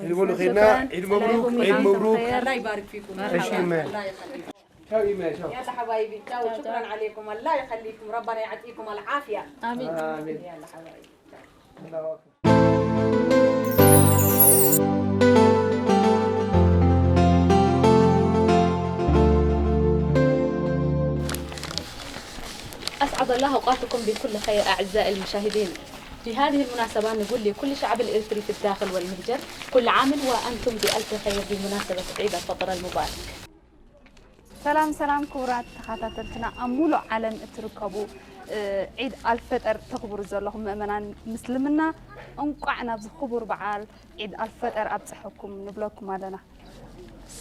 يقولوا خيرنا عيد مبروك عيد مبروك الله يبارك فيكم ايش إيمان الله يخليكم شاو إيمان شاو يلا حبايبي تشاو شكرا عليكم الله يخليكم ربنا يعطيكم العافيه آمين آمين يلا حبايبي الله أكبر أسعد الله أوقاتكم بكل خير أعزائي المشاهدين في هذه المناسبة نقول لكل شعب الإريتري في الداخل والمهجر: كل عام وأنتم بألف خير بمناسبة عيد الفطر المبارك. ሰላም ሰላም ክቡራት ተኸታተልትና ኣብ ሙሉእ ዓለም እትርከቡ፣ እ፣ ዒድ ኣልፈጠር ተኽብሩ ዘለኹም ምእመናን ምስልምና፣ እንቋዕ ናብዚ ክቡር በዓል ዒድ ኣልፈጠር ኣብፀሐኩም ንብለኩም ኣለና።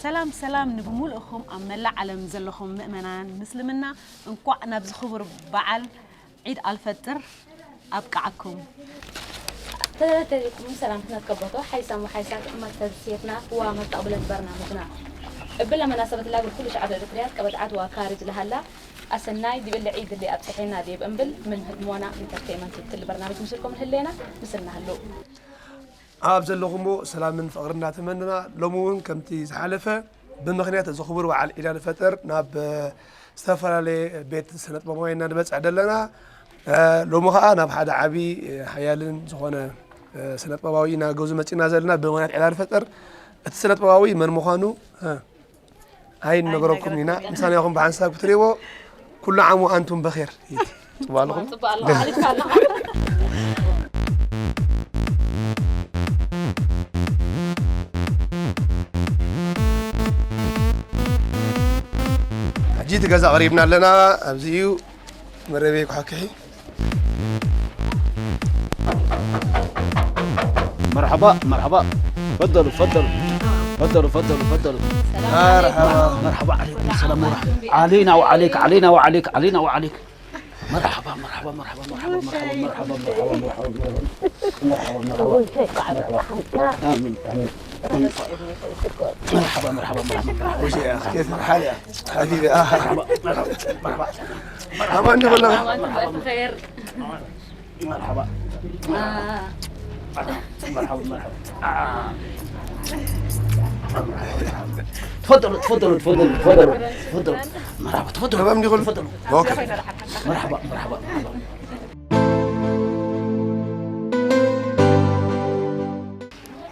ሰላም ሰላም ንብሙሉእኹም ኣብ መላእ ዓለም ዘለኹም ምእመናን ምስልምና፣ እንቋዕ ናብዚ ክቡር በዓል ዒድ ኣልፈጥር ኣብቅዓኩም። ተዘተሪኩም ሰላምትና ከቦቶ ሓይሳም ሓይሳ ጥዕመት ተዝሴትና ወመስተቕብለት በርናምጅና። እብለ መናሰበት ላግል ኩሉ ሸዓብ ኤርትርያ ቀበድ ዓድዋ ካርጅ ለሃላ ኣሰናይ ዲብል ዒድ ሊ ኣብጽሐና ዲብ እምብል ምን ህድሞና ኢንተርቴይመንት ትል በርናምጅ ምስልኩም ህሌና ምስልና ህሉ። ኣብ ዘለኹምዎ ሰላምን ፍቕርን እናተመንና፣ ሎሚ እውን ከምቲ ዝሓለፈ ብምኽንያት እዚ ክቡር በዓል ዒድ ኣልፈጥር ናብ፣ እ፣ ዝተፈላለየ ቤት ስነጥበባውያን ኢና ንበጽሕ ዘለና። እ፣ ሎሚ ኸኣ ናብ ሓደ ዓቢ፣ እ፣ ሓያልን ዝኾነ፣ እ፣ ስነጥበባዊ ኢና ገዙ መጺእና ዘለና ብምኽንያት ዒድ ኣልፈጥር። እቲ ስነጥበባዊ መን ምዃኑ፣ እ፣ ኣይንነግረኩም ኢና። ምሳና ኢኹም ብሓንሳብ ክትሪእዎ። ኩሉ ዓም ወኣንቱም በኼር። ጽቡቕ ኣለኹም? ጽቡቕ ኣለኹም። ሓሊፍካ ኣለኹም። ሕጂ እቲ ገዛ ቀሪብና ኣለና። ኣብዚ እዩ መረበይ ክሓክሒ። مرحبا، مرحبا. تفضلوا، تفضلوا. تفضلوا، تفضلوا، تفضلوا. مرحبا. مرحبا عليكم السلام ورحمة. علينا وعليك، علينا وعليك، علينا وعليك. مرحبا، مرحبا، مرحبا، مرحبا، مرحبا، مرحبا، مرحبا، مرحبا، مرحبا، مرحبا. آمين، آمين. مرحبا، مرحبا، مرحبا، مرحبا. وش يا أخي؟ كيف الحال يا حبيبي؟ آه. مرحبا، مرحبا، مرحبا. أمان ولا؟ أمان، بألف خير. مرحبا. آه. مرحبا، مرحبا. آه. تفضلوا، تفضلوا، تفضلوا، تفضلوا، تفضلوا. مرحبا، تفضلوا. تمام، ندخل. تفضلوا. أوكي. مرحبا، مرحبا، مرحبا.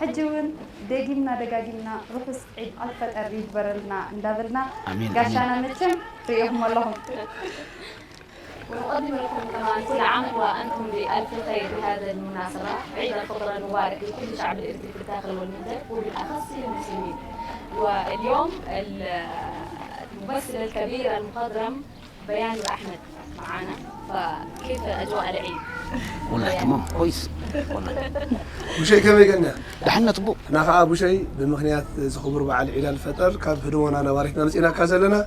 ሕጂ እውን ደጊምና ደጋጊምና ርሑስ ዒድ ኣልፈጠር ይግበረልና እንዳበልና ኣሜን፣ ጋሻና ኣሜን። መቸም ርእኹም ኣለኹም። ونقدم لكم كمان كل عام وأنتم بألف خير بهذا المناسبة، عيد الفطر المبارك لكل شعب الإرث في الداخل والمنتدى، وبالأخص للمسلمين. واليوم ال-، الممثل الكبير المخضرم بيان أحمد معانا، فكيف أجواء العيد؟ والله بيان. تمام، كويس. والله. وشي كم يقلنا؟ دحنا طبو. أنا خا أبو شي بمخنيات زخبر بعد عيد الفطر، كان هدونا أنا وارثنا مسئنا كازلنا.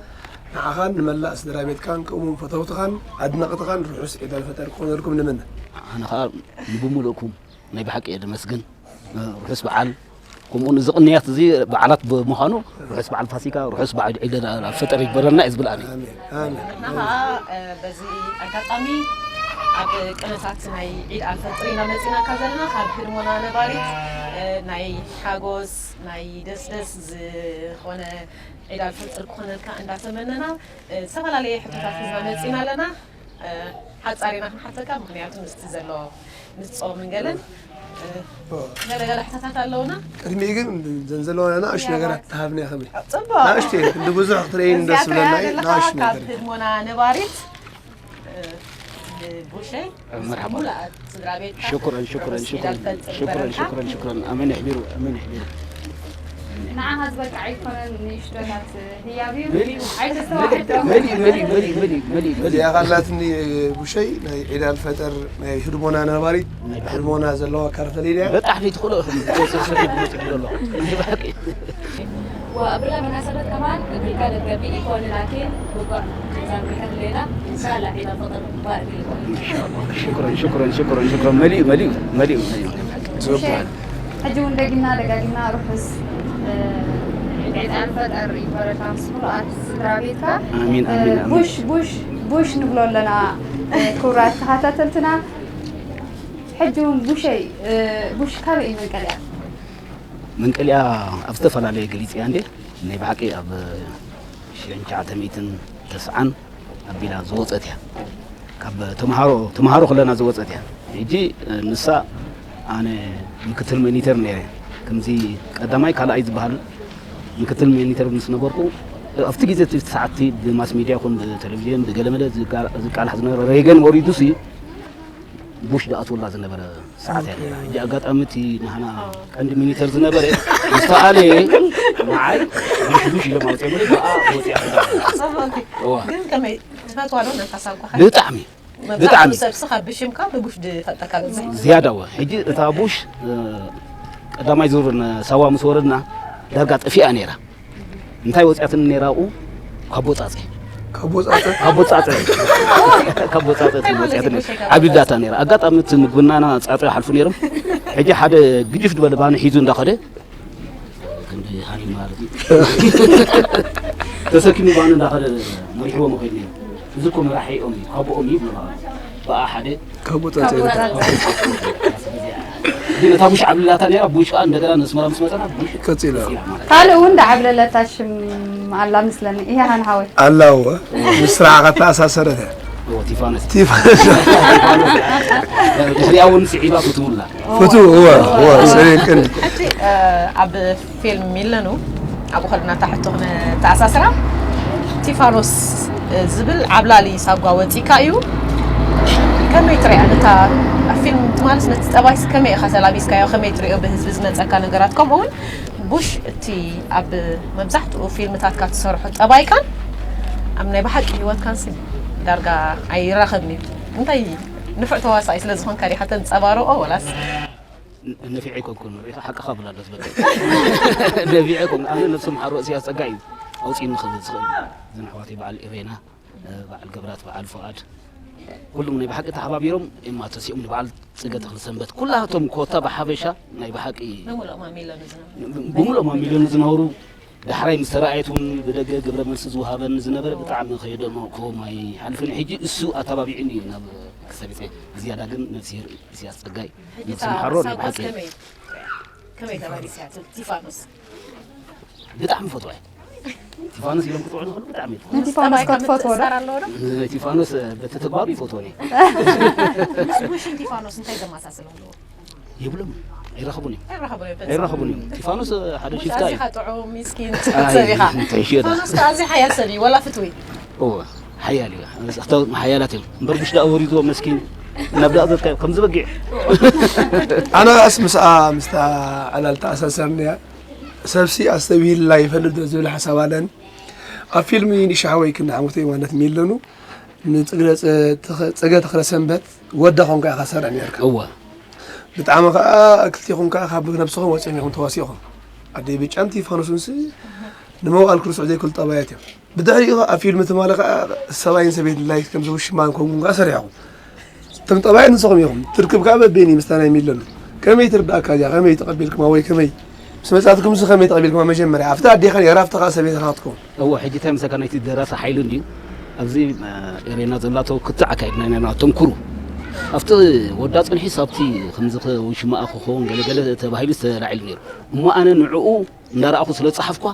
ንዓኻን ንመላእ ስድራ ቤትካን ከምኡውን ፈተውትኻን ኣድነቕትኻን ርሑስ ዒድ ኣልፈጠር ክኾነልኩም ንምነ። ኣነ ኸኣ ንብምሉእኩም ናይ ብሓቂ እየ ደመስግን። ርሑስ በዓል፣ ከምኡውን እዚ ቅንያት እዚ በዓላት ብምዃኑ ርሑስ በዓል ፋሲካ፣ ርሑስ በዓል ዒድ ኣልፈጠር ይግበረልና እየ ዝብል ኣነ። ኣሜን፣ ኣሜን። ንሕና ኸኣ፣ እ፣ በዚ ኣጋጣሚ ኣብ ቅነታት ናይ ዒድ ኣልፈጥር ኢና መጺእናካ ዘለና። ካብ ህድሞና ነባሪት፣ እ፣ ናይ ሓጎስ፣ ናይ ደስደስ ዝኾነ ዒድ ኣልፈጥር ክኾነልካ እንዳተመነና፣ እ፣ ዝተፈላለየ ሕቶታት ሒዝና መጺእና ኣለና። እ፣ ሓጻር ኢና ክንሓተካ፣ ምኽንያቱ ምስቲ ዘሎ ምስ ጾምን ገለን፣ እ፣ ገለ ገለ ሕቶታት ኣለውና። ቅድሚኡ ግን ዘን ዘለዋና ንኣሽቱ ነገራት ተሃብና ከመይ? ጽቡቕ። ንኣሽቱ እየ፣ ክንዲ ብዙሕ ክትርእይን ደስ እዚኣ ዝብለና ትርእያ እዩ፣ ዘለኻ ንኣሽቱ ካብ ነገር። ህድሞና ነባሪት፣ እ፣ ንቡሸይ፣ مرحبا. ሙሉእ ስድራ ቤትካ፣ شكرًا، شكرًا، ርሑስ ዒድ شكرًا، ኣልፈጥር شكرًا، ይግበረልካ። شكرًا، شكرًا. ኣሜን የሕቢሩ፣ ኣሜን የሕቢሩ። ንዓኻ ዝበቅዕ ኣይኮነን፣ ንእሽቶታት ህያብ እዩ። መሊኡ፣ ኣይተስተውዓልካን። መሊኡ፣ መሊኡ፣ መሊኡ፣ መሊኡ፣ መሊኡ። እዚኣ ካላትኒ ቡሸይ ናይ ዒድ ኣልፈጠር ናይ ህድሞና ነባሪት ናይ ህድሞና ዘለዋ ካርተሊን እያ። በጣሕ ለይትኽእሎ ኢኹም፣ ተወሰነ ሰብ ይመጽእ ዘሎ። ናይ ብሓቂ። وقبل مناسبة كمان قبل كان القبيل يكون لكن بقى زي ما قلت لنا إن شاء الله عيد الفطر مبارك لكم. شكرًا، شكرًا، شكرًا، شكرًا. መሊኡ፣ መሊኡ፣ መሊኡ፣ መሊኡ። ሕጂ እውን ደጊምና ደጋጊምና ርሑስ፣ እ፣ ዒድ ኣልፈጠር ይግበረልካ ምስ ምሉኣት ስድራ ቤትካ። ኣሚን፣ ኣሚን፣ ኣሚን። ቡሽ፣ ቡሽ፣ ቡሽ ንብሎ ኣለና፣ እ፣ ክቡራት ተኸታተልትና። ሕጂ እውን ቡሸይ፣ እ፣ ቡሽ ካበይ እዩ መንቀልያ? መንቀልያ ኣብ ዝተፈላለየ ገሊጽ እያ እንዴ፣ ናይ ብሓቂ ኣብ ሽሕን ትሽዓተ ሚእትን ተስዓን ኣቢላ ዝወጸት እያ። ካብ ተምሃሮ፣ ተምሃሮ ከለና ዝወጸት እያ። ሕጂ ንሳ ኣነ ምክትል ሞኒተር ነይረ። ከምዚ ቀዳማይ ካልኣይ ዝበሃል ምክትል ሞኒተር ምስ ነበርኩ፣ ኣብቲ ግዜ እቲ ሰዓትቲ ብማስ ሚድያ ይኹን ብቴሌቪዥን ብገለመለ ዝቃ-፣ ዝቃላሕ ዝነበረ ሬገን ወሪዱሲ ቡሽ ዝኣትወላ ዝነበረ ሰዓት እያ ነይራ። ሕጂ ኣጋጣሚ እቲ ናህና ቀንዲ ሚኒተር ዝነበረ ምስ ተኣለየ ንዓይ ቡሽ ቡሽ ኢሎም ኣውፅኦም ብኣ ወፂኣ። ጽቡቕ። እዋ። ግን ከመይ ትፈትዋ ዶ ነታ ሳጓኻ? ብጣዕሚ መብዛሕትኡ ብጣዕሚ ሰብሲ ካብ ብሽምካ ብቡሽ ዝፈልጠካ በዝሕ። ዝያዳ እወ። ሕጂ እታ ቡሽ እ፣ ቀዳማይ ዙር ንሳዋ ምስ ወረድና ዳርጋ ጠፊኣ ነይራ። እንታይ ወፂኣትኒ ነይራ ኣብኡ? ካብ ቦፃፀ ካብ ቦፃፀ ካብ ቦፃፀ ካብ ቦፃፀ ወፂኣትኒ። ዓብሊላታ ነይራ። ኣጋጣሚ እቲ ምግብናና ፃፀ ይሓልፉ ነይሮም። ሕጂ ሓደ ግጅፍ ዝበለ ባኒ ሒዙ እንዳኸደ ክንዲ ሃኒ ማለት እዩ። ተሰኪሙ ባኒ እንዳኸደ መሪሕዎ መኸይድ ነይሩ። እዚ እኮ መራሒኦም እዩ ካብኦም እዩ ይብሉ። ብኣ ሓደ ካብ ቦፃፀ ግን እታ ቡሽ ዓብሊላታ ነይራ። ቡሽ ከዓ እንደገና ነስመራ ምስ መፀና ቡሽ ቀፂላ ቀፂላ ማለት ካልእ እውን ዳዓብለለታ ሽም ኣላ ምስለኒ እያ ሃንሃወይ ኣላዎ ምስ ስራሕካ ተኣሳሰረት እዩ። ቲፋኖስ ቲፋኖስ ድሕሪኣ እውን ስዒባ ፍትውላ ፍቱ እወ እወ ሰሌን ቅን ሕጂ ኣብ ፊልም ሚለኑ ኣብኡ ከለና እታ ሕቶ ክነተኣሳስራ ቲፋኖስ ዝብል ዓብላሊ ሳጓ ወፂካ እዩ። ከመይ ትሪኣ ነታ ኣብ ፊልም ማለት ነቲ ጠባይስ ከመይ ኢኻ ተላቢስካዮ? ከመይ ትሪኦ ብህዝቢ ዝመፀካ ነገራት ከምኡ እውን ቡሽ እቲ ኣብ መብዛሕትኡ ፊልምታትካ ትሰርሖ ጠባይካን ኣብ ናይ ብሓቂ ህይወትካን ሲ ዳርጋ ኣይራኸብን እዩ። እንታይ ንፉዕ ተዋሳኣይ ስለ ዝኾንካ ዲኻ ተንጸባርቖ ወላስ? ነፊዐ ኣይኮንኩን ሪኢኻ ሓቅኻ ብላ ዶ ዝበለ ነፊዐ ኣይኮንኩን ኣነ ነብሶም ሓሮ እሲያ ጸጋ እዩ ኣውፂኒ ክብል ዝኽእል እዘን ኣሕዋተይ በዓል ኢሬና በዓል ገብራት በዓል ፉኣድ ኩሎም ናይ ብሓቂ ተሓባቢሮም እማ ተሲኦም ንበዓል ፅገ ተኽሊ ሰንበት ኩላቶም ኮታ ብሓበሻ ናይ ብሓቂ ብምሉኦም ኣሚሎም ዝነበሩ ብምሉኦም ኣሚሎም ዝነበሩ ዳሕራይ ምስ ተረኣየት እውን ብደገ ግብረ መልሲ ዝወሃበኒ ዝነበረ ብጣዕሚ ከየደነቕኩ ኣይሓልፍን ሕጂ እሱ ኣተባቢዕኒ እዩ ናብ ክሰቢፀ ዝያዳ ግን ነብስሄር ኢሳያስ ፀጋይ ነብሲ ምሓሮ ናይ ብሓቂ ከመይ ተባሪስያ ቲፋኖስ ብጣዕሚ ፈትዋ ቲፋኖስ ኢሎም ክፅውዑ ንኽእሉ ብጣዕሚ ንቲፋኖስ ክትፈትዎ ዶ? ኣለዎ ዶ? ቲፋኖስ በቲ ተግባሩ ይፈትወኒ ሽን ቲፋኖስ እንታይ ዘመሳስል ኣለዎ? የብሎም ኣይረኸቡን እዮም ኣይረኸቡን እዮም። ኣይረኸቡን እዮም ቲፋኖስ ሓደ ሽፍታ እዩ ኣዚኻ ጥዑም ሚስኪን ኣይ፣ ሰብ ኢኻ። እንታይ ሽየዳ? ቲፋኖስ ከኣ ኣዚ ሓያል ሰብ እዩ ወላ ፍትዊ። እወ ሓያል እዩ እዞም ሓያላት እዮም እምበር ምሽ ደኣ ወሪድዎ መስኪን ናብ ደኣ ዘትካዮ ከምዚ በጊዕ ኣነ ራስ ምስኣ ምስታ ዕላል ተኣሳሰርንያ ሰብሲ ኣስተብሂልላ ይፈልጥ ዶ ዝብል ሓሳብ ኣለኒ ኣብ ፊልም ንሻሓወይ ክንሓሙተይ ማለት ሚለኑ ንፅግረ ፀገ ተኽለ ሰንበት ወዳ ኾንካ ኢኻ ሰርዕ ነርካ እወ ብጣዕሚ ከዓ ክልቲኹም ከዓ ካብ ነብስኹም ወፂኦም ኢኹም ተዋሲኹም ኣደይ ብጫን ቲፋኖስንስ ንመውዓል ክርስዑ ዘይክል ጠባያት እዮም ብድሕሪኡ ኣብ ፊልም ትማሊ ከዓ ሰብኣይን ሰበይትን ላይክ ከም ዝውሽማን ኮንኩም ከዓ ሰሪሕኹም እቶም ጠባያት ንስኹም ኢኹም ትርክብ ከዓ በበይን እዩ ምስታ ናይ ሚለኑ ከመይ ትርዳእካ እዚኣ ከመይ ተቐቢልክማ ወይ ከመይ ምስ መፃትኩም ስ ከመይ ተቐቢልክማ መጀመርያ ኣብቲ ኣዴኻ ነራ ኣብቲ ከዓ ሰበይትኻ ክትከውን እወ ሕጂ እንታይ ምሰካ ናይቲ ደራሲ ሓይሉ እንድዩ ኣብዚ ኤሬና ዘላቶ ክትዕ ኣካይድና ኢና ተምኩሩ ኣብቲ ወዳ ፅንሒስ ኣብቲ ከምዚ ውሽማኣ ክኸውን ገለገለ ተባሂሉ ዝተላዒሉ ነይሩ እሞ ኣነ ንዕኡ እንዳረኣኹ ስለ ዝፀሓፍኳ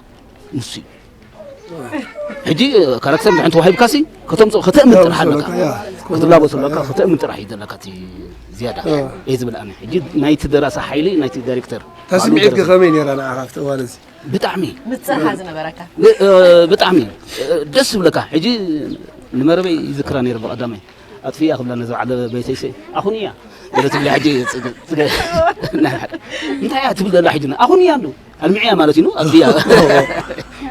ንሱ እዩ ሕጂ ካራክተር እንድሕን ተዋሂብካሲ ከተምፅኦ ከተእምን ጥራሕ ኣለካ ክትላበሰለካ ከተእምን ጥራሕ እዩ ዘለካ እቲ ዝያዳ እየ ዝብል ኣነ ሕጂ ናይቲ ደራሲ ሓይሊ ናይቲ ዳይሬክተር እታ ስምዒት ከመይ ነይራ ንዓኻ ኣብቲ እዋን እዚ ብጣዕሚ ምጽርሃ ዝነበረካ ብጣዕሚ ደስ ዝብለካ ሕጂ ንመረበይ ይዝክራ ነይረ ብቐዳማይ ኣጥፊያ ክብላ ነዛ ዓለ ቤተይሰ ኣኹን እያ ገለ ትብላ ሕጂ እንታይ እያ ትብል ዘላ ሕጂ ኣኹን እያ እንዶ ኣልሚዕያ ማለት እዩ ኣጥፊያ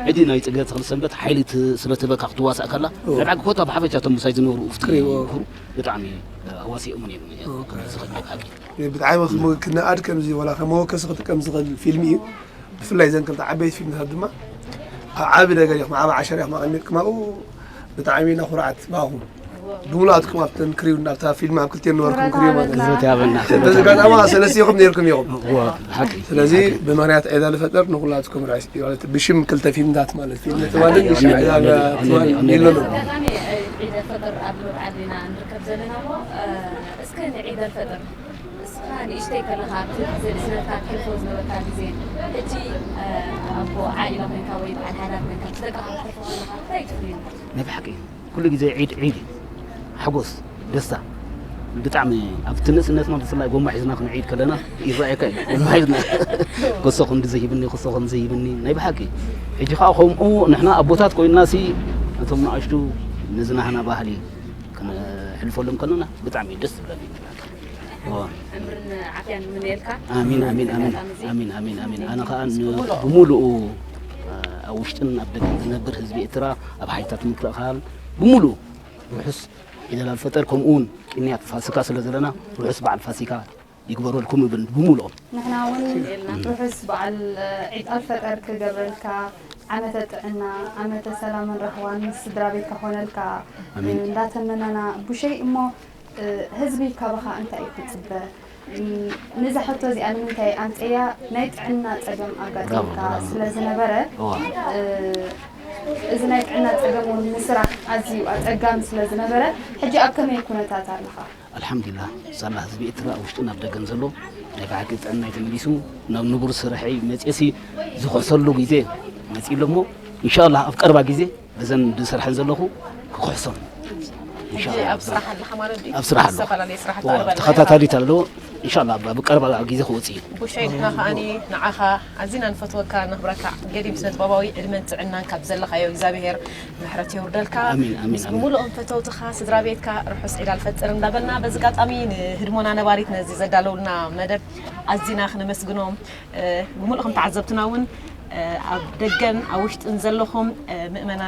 ሕጂ ናይ ፅገ ተኽሊ ሰንበት ሓይሊ ስለ ትበካ ክትዋሳእ ከላ ናይ ብዓቂ ኮታ ብሓፈሻ እቶም ምሳይ ዝነብሩ ውፍቲ ብጣዕሚ ኣዋሲኦምን እዮም ዝኽእል ሓቂ ብጣዕሚ ክነኣድ ከምዚ ወላ ከመወከሲ ክጥቀም ዝኽእል ፊልም እዩ ብፍላይ ዘን ክልተ ዓበይቲ ፊልምታት ድማ ኣብ ዓቢ ነገር ኢኹም ዓቢ ዓሸራ ኢኹም ኣቐሚጥኩም ኣብኡ ብጣዕሚ ኢና ኩርዓት ብኣኹም ብምሉኣትኩም ኣብተን ክሪው ኣብታ ፊልም ኣብ ክልቴን ነበርኩም ክሪው ማለት እዩ ክብረት ያበልና በዚ ኣጋጣሚ ሰለስቲኹም ነርኩም ኢኹም ሓቂ ስለዚ ብምክንያት ዒድ ኣልፈጥር ንኩላትኩም ራእሲ ማለት ብሽም ክልተ ፊልምታት ማለት ፊልም ትማልን ብሽም ዒድ ኣልፈጥር ኢሉ ኣሎ ኣጋጣሚ ዒድ ኣልፈጥር ኣብ ምብዓል ኢና ንርከብ ዘለና እሞ እስከ ንዒድ ኣልፈጥር እስኻ ንእሽተይ ከለኻ ኣብቲ ግዜ ንእስነትካ ትሕልፎ ዝነበርካ ግዜ ሕጂ ኣቦ ዓኢላ ኮይንካ ወይ በዓል ሓዳር ኮይንካ ምስ ደቅኻ ክትሕልፎ ከለኻ እንታይ ትፍልዮ? ናይ ብሓቂ ኩሉ ግዜ ዒድ ዒድ እዩ ሓጎስ ደስታ ብጣዕሚ ኣብቲ ንእስነትና ብፍላይ ጎማ ሒዝና ክንዒድ ከለና ይረኣየካ እዩ ጎማ ሒዝና ኮሶ ክንዲ ዘይብኒ ኮሶ ከም ዘይብኒ ናይ ብሓቂ ሕጂ ከዓ ከምኡ ንሕና ኣቦታት ኮይንና ሲ እቶም ንኣሽቱ ነዚ ናህና ባህሊ ክንሕልፈሎም ከለና ብጣዕሚ ደስ ዝብለኒ እዋ። ዕምርን ዓፍያን ንምንየልካ። ኣሚን፣ ኣሚን፣ ኣሚን። ኣጋጣሚ እዚ ኣሚን፣ ኣሚን፣ ኣሚን። ኣነ ኸኣ ን-፣ ብምሉኡ፣ እ፣ ኣብ ውሽጥን ኣብ ደገን ዝነብር ህዝቢ ኤርትራ፣ ኣብ ሓይልታት ምክልኻል ብምሉኡ ርሑስ ዒድ ኣልፈጠር፣ ከምኡ እውን ቅንያት ፋሲካ ስለ ዘለና፣ ርሑስ በዓል ፋሲካ ይግበረልኩም እብል ብምሉኦም። ንሕና እውን ርሑስ በዓል ዒድ ኣልፈጠር ክገብረልካ፣ ዓመተ ጥዕና፣ ዓመተ ሰላምን ራህዋን ምስ ስድራ ቤትካ ኮነልካ ኣሜን። እንዳተመነና፣ ቡሸይ፣ እሞ ህዝቢ ካባኻ እንታይ እዩ ክጽበ? ንዛ ሕቶ እዚኣ ንምንታይ ኣምጽእያ? ናይ ጥዕና ጸገም ኣጋጢምካ ብራቮ፣ ብራቮ። ስለ ዝነበረ፣ እዋ። እዚ ናይ ጥዕና ጸገም እውን ምስራሕ ኣዝዩ ኣጸጋሚ ስለ ዝነበረ፣ ሕጂ ኣብ ከመይ ኩነታት ኣለኻ? ኣልሓምዱሊላህ፣ ሳላ ህዝቢ ኤርትራ ኣብ ውሽጥን ኣብ ደገን ዘሎ ናይ ብሓቂ ጥዕናይ ተመሊሱ ናብ ንቡር ስርሐይ መጽኤሲ ዝኽሕሰሉ ግዜ መጺኡ ኣሎ እሞ፣ ኢንሻኣላህ ኣብ ቀረባ ግዜ በዘን ዝሰርሐን ዘለኹ ክኽሕሶም። ኢንሻኣላህ። ኣብ ስራሕ ኣለኻ ማለት ድዩ? ኣብ ስራሕ ኣለኹ። ዝተፈላለየ ስራሕ ዋ፣ ትገብር ኣለኻ? ተኸታታሊት ኣለዎ። ኢንሻኣላህ ኣብ፣ ኣብ ቀረባ ግዜ ክወጽእ እዩ። ቡሸይ፣ ንሕና ከኣኒ ንዓኻ ኣዚና ንፈትወካ፣ ነኽብረካ። ገዲም ስነ ጥበባዊ ዕድመን ጥዕናን ካብ ዘለኻዮ እግዚኣብሄር ምሕረት የውርደልካ። ኣሚን፣ ኣሚን፣ ምስ ኣሚን። ብምሉኦም ፈተውትኻ፣ ስድራ ቤትካ ርሑስ ዒድ ኣልፈጥር እንዳበልና፣ በዚ ኣጋጣሚ ንህድሞና ነባሪት ነዚ ዘዳለውልና መደብ ኣዚና ክነመስግኖም፣ እ፣ ብምሉእኹም ተዓዘብትና እውን፣ እ፣ ኣብ ደገን ኣብ ውሽጥን ዘለኹም፣ እ፣ ምእመና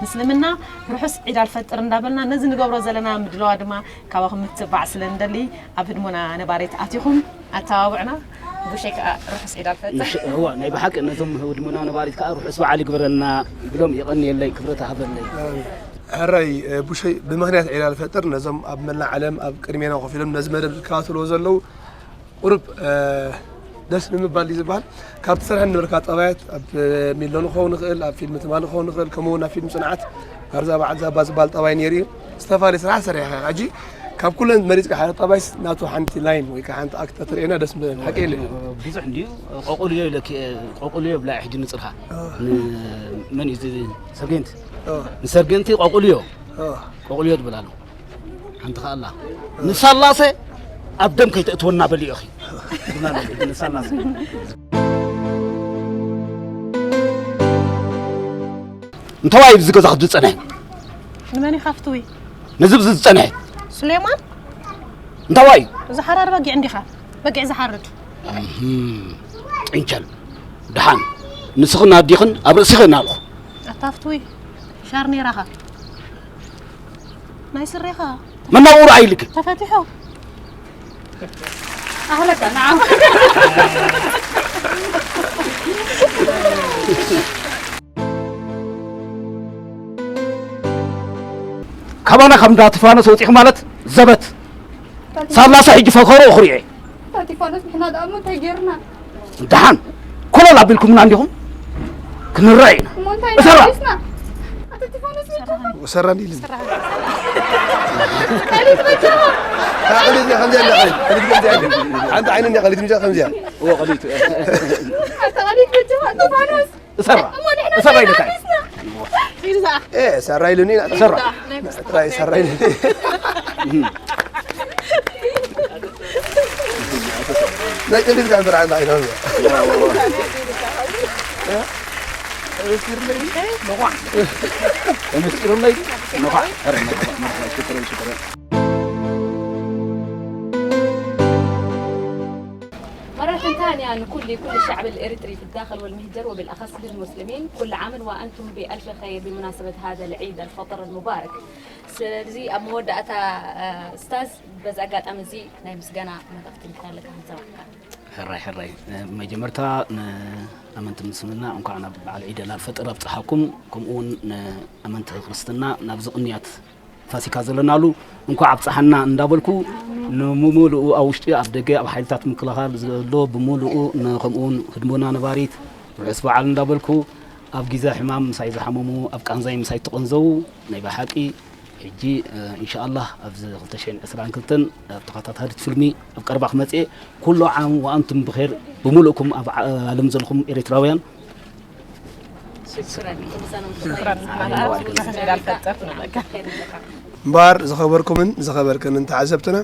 ምስልምና ርሑስ ዒድ ኣልፈጥር እንዳበልና፣ ነዚ ንገብሮ ዘለና ምድለዋ ድማ ካባኹም ምትባዕ ስለ እንደሊ፣ ኣብ ህድሞና ነባሪት ኣቲኹም ኣተባብዑና። ቡሸይ ከኣ ርሑስ ዒድ ኣልፈጥር። ኢንሽ-፣ እዋ፣ ናይ ብሓቂ ነዞም ህድሞና ነባሪት ከኣ ርሑስ በዓል ይግበረልና ይብሎም። የቐንየለይ፣ ክብረት ሃበለይ። ሕራይ፣ እ፣ ቡሸይ፣ ብምኽንያት ዒድ ኣልፈጥር ነዞም ኣብ መላእ ዓለም ኣብ ቅድሜና ኮፍ ኢሎም ነዚ መደብ ዝከታተልዎ ዘለዉ ቁሩብ፣ እ፣ ደስ ንምባል እዩ ዝበሃል። ካብ ትሰርሐን ነበርካ ጠባያት ኣብ ሚሎን ክኸውን ይኽእል፣ ኣብ ፊልም ትማሊ ክኸውን ይኽእል፣ ከምኡ እውን ኣብ ፊልም ጽንዓት፣ ዛባ ዓዲ ዛባ ዝበሃል ጠባይ ነይሩ እዩ። ዝተፈላለየ ስራሕ ሰሪሕኻ ኢኻ። ሕጂ ካብ ኩለን መሪጽካ ሓደ ጠባይስ ናቱ ሓንቲ ላይን ወይ ከዓ ሓንቲ ኣክት ተርእየና ደስ ምበለኒ። ሓቂ የለን። ብዙሕ እንድዩ። ቆቁልዮ ኢለኪ፣ ቆቁልዮ ብላ ሕጂ ንጽርካ። ኦ። ን-፣ መን እዩ እዚ? ሰርጌንቲ። ኦ። ንሰርጌንቲ ቆቁልዮ። ኦ። ቆቁልዮ ትብል ኣሎ። ሓንቲ ከኣ ኣላ። ንሳላሰ ኣብ ደም ከይተእትወና በልዮ፣ እኺ። ንሳላሰ። እንተዋይ ኣብዚ ገዛ ክዲ ዝጸንሐ? ንመን ኢኻ ፍትዊ? ነዚ ኣብዚ ዝጸንሐ? ሱሌማን? እንተዋይ? እዚ ሓራር በጊዕ እንዲኻ? በጊዕ ዝሓርድ? እህም። ጥንቸል። ደሓን። ንስኽን ኣዲኽን ኣብ ርእሲኽን ኣለኹ። ኣታ ፍትዊ፣ ሻር ነይራኻ። ናይ ስሬኻ መናውሩ ኣይልክ። ተፈቲሑ። ኣህለካ፣ ነዓም። ካባና ካብ እንዳ ቲፋኖስ ወፂኹ ማለት ዘበት። ሳላሳ ሕጂ ፈኸሮ እኽሪኤ። ኣታ ቲፋኖስ፣ ንሕና ደኣ እሞ እንታይ ጌርና? ደሓን ኮለል ኣቢልኩምና እንዲኹም፣ ክንረአ ኢና። እሞ እንታይ እሰራ። ኢና ሒዝና? ኣታ ቲፋኖስ፣ ወሰራኒ ኢሉ። ቀሊት በጃኻ። እታ ቀሊት እዚኣ ከምዚኣ ኣላ፣ ቀሊት። ቀሊት ከምዚኣ ኣላ። ሓንቲ ዓይኒ እኒኣ ቀሊት ምጃ ከምዚኣ። እዎ፣ ቀሊት። ኣታ ቀሊት በጃኻ፣ ቲፋኖስ። እሰራ። እሞ ንሕና እሰራ እንታይ ኢልካ። ኢና ሒዝና? ሒዝና። ኤ፣ ሰራ ኢሉኒ ኢና። ሰራ። ጥራይ ሰራ ኢሉኒ። ናይ ቅድሚት ጋር ብርሃን ኣይኖርም። ተመስጢሩለይ። ተመስጢሩለይ። ነዃዕ። ኧረ፣ ነዃዕ፣ ነዃዕ፣ ሽክረን፣ ሽክረን። مرة ثانية نقول لكل الشعب الإريتري في الداخل والمهجر، وبالأخص للمسلمين، كل عام وأنتم بألف خير بمناسبة هذا العيد الفطر المبارك. ስለዚ ኣብ መወዳእታ፣ እ፣ ስታዝ፣ በዚ ኣጋጣሚ እዚ ናይ ምስጋና መልእኽቲ እንተሃለካ ክንሰማዕካ። ሕራይ፣ ሕራይ። እ፣ መጀመርታ ንኣመንቲ ምስልምና እንኳዕ ናብ በዓል ዒድ ኣልፈጥር ኣብጽሓኩም፣ ከምኡ እውን ንኣመንቲ ክርስትና ናብዚ ቅንያት ፋሲካ ዘለናሉ እንኳዕ ኣብጽሓና እንዳበልኩ፣ ንምሉኡ ኣብ ውሽጢ ኣብ ደገ ኣብ ሓይልታት ምክልኻል ዘሎ ብምሉኡ ን-፣ ከምኡ እውን ህድሞና ነባሪት ርሑስ በዓል እንዳበልኩ፣ ኣብ ግዜ ሕማም ምሳይ ዝሓመሙ፣ ኣብ ቃንዛይ ምሳይ እተቐንዘዉ፣ ናይ ብሓቂ ሕጂ፣ እ፣ ኢንሻኣላህ ኣብዚ ክልተ ሽሕን ዕስራን ክልተን ኣብ ተኸታታሊት ፊልሚ ኣብ ቀረባ ክመጽእ እየ። ኩሉ ዓም ወኣንቱም ብኼር፣ ብምሉእኩም ኣብ ዓ-፣ ዓለም ዘለኹም ኤርትራውያን። ሽክረን። ሽክረን። ንሕና ከኣ ዒድ ኣልፈጥር ንብለካ። እምበኣር ዝኸበርኩምን ዝኸበርክንን ተዓዘብትና፣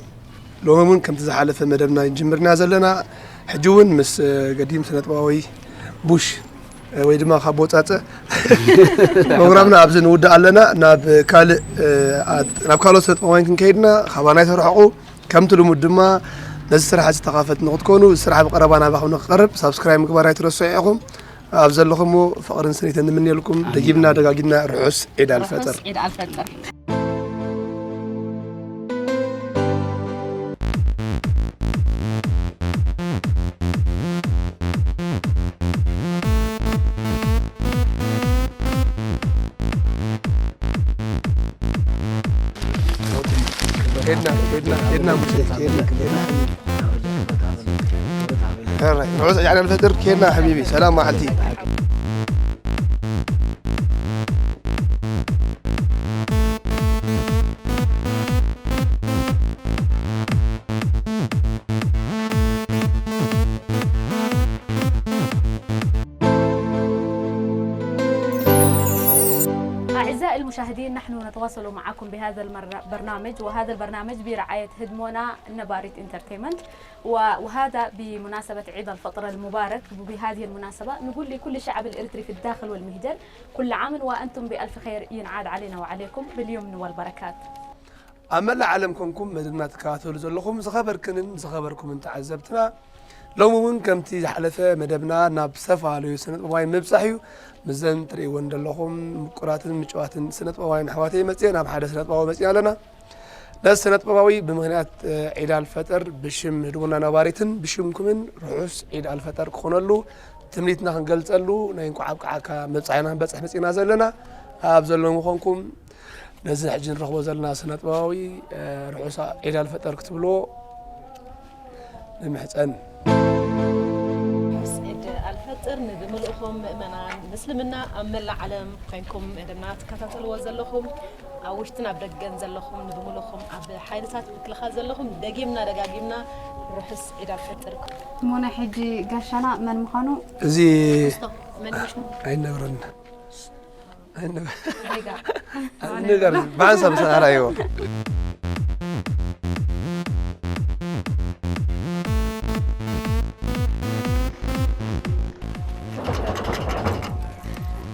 ሎሚ እውን ከምቲ ዝሓለፈ መደብና ጅምርና ዘለና፣ ሕጂ እውን ምስ፣ እ፣ ገዲም ስነጥበባዊ ቡሽ፣ እ፣ ወይ ድማ ካብ ወጻጸ ፕሮግራምና ኣብዚ ንውዳእ ኣለና። ናብ ካልእ፣ እ፣ ኣት-፣ ናብ ካልኦት ስነጥበባውያን ክንከይድና፣ ካባና ኣይትርሕቑ። ከምቲ ልሙድ ድማ እዚ ስራሕ እዚ ተኻፈልቲ ንክትኮኑ፣ እዚ ስራሕ ብቐረባ ናባኹም ንክቐርብ ሳብስክራይብ ምግባር ኣይትረስዑ ኢኹም። ኣብ ዘለኹምዎ ፍቕርን ስኒትን ንምንየልኩም። ኣሜን፣ ደጊምና ኣሜን። ደጋጊምና ርሑስ ዒድ ኣልፈጥር። ርሑስ ዒድ ኣልፈጥር። ሄድና፣ ሄድና፣ ሄድና፣ ሙሴ፣ ሄድና፣ ሄድና። ሕራይ፣ ርሑስ ዒድ ኣልፈጥር፣ ኬድና ሓቢቢ፣ ሰላም መዓልቲ። أعزائي المشاهدين، نحن نتواصل معكم بهذا البرنامج، وهذا البرنامج برعاية هدمونا النباريت انترتينمنت، و-، وهذا بمناسبة عيد الفطر المبارك. وبهذه المناسبة نقول لكل الشعب الإريتري في الداخل والمهجر: كل عام وأنتم بألف خير، ينعاد علينا وعليكم باليمن والبركات. ኣብ መላእ ዓለም ኮንኩም መደብና ትከታተሉ ዘለኹም ዝኸበርክንን ዝኸበርኩምን ተዓዘብትና፣ ሎሚ እውን ከምቲ ዝሓለፈ መደብና ናብ ዝተፈላለዩ ስነጥበባውያን ምብጻሕ እዩ። ምስዘን ትርእይወን ዘለኹም ምቁራትን ምጭዋትን ስነጥበባውያን ኣሕዋተይ መጺኤ ናብ ሓደ ስነጥበባዊ መጺና ኣለና። ነዚ ስነጥበባዊ ብምኽንያት፣ እ፣ ዒድ ኣልፈጥር ብሽም ህድሞና ነባሪትን ብሽምኩምን ርሑስ ዒድ ኣልፈጠር ክኾነሉ ትምኒትና ክንገልጸሉ ናይ እንቋዕ ኣብቅዓካ መብጻሕና ክንበጽሕ መጺና ዘለና። ኣብ ዘለኹም ኮንኩም ነዚ ሕጂ ንረኽቦ ዘለና ስነጥበባዊ፣ እ፣ ርሑስ ዒድ ኣልፈጠር ክትብልዎ ንምሕጸን። ርሑስ ዒድ ኣልፈጥር ንብምልእኹም ምእመናን ምስልምና ኣብ መላእ ዓለም ኮይንኩም መደብና ትከታተልዎ ዘለኹም፣ ኣብ ውሽጥን ኣብ ደገን ዘለኹም፣ ንብምልእኹም ኣብ ሓይልታት ምክልኻል ዘለኹም፣ ደጊምና ደጋጊምና ርሑስ ዒድ ኣልፈጥር። እሞ ናይ ሕጂ ጋሻና መን ምዃኑ? እዚ መን እዩ ሽሙ? ኣይነግረና። ኣይነ-፣ ጌጋ። ንገር፣ ብሓንሳብ ሰራይዎ።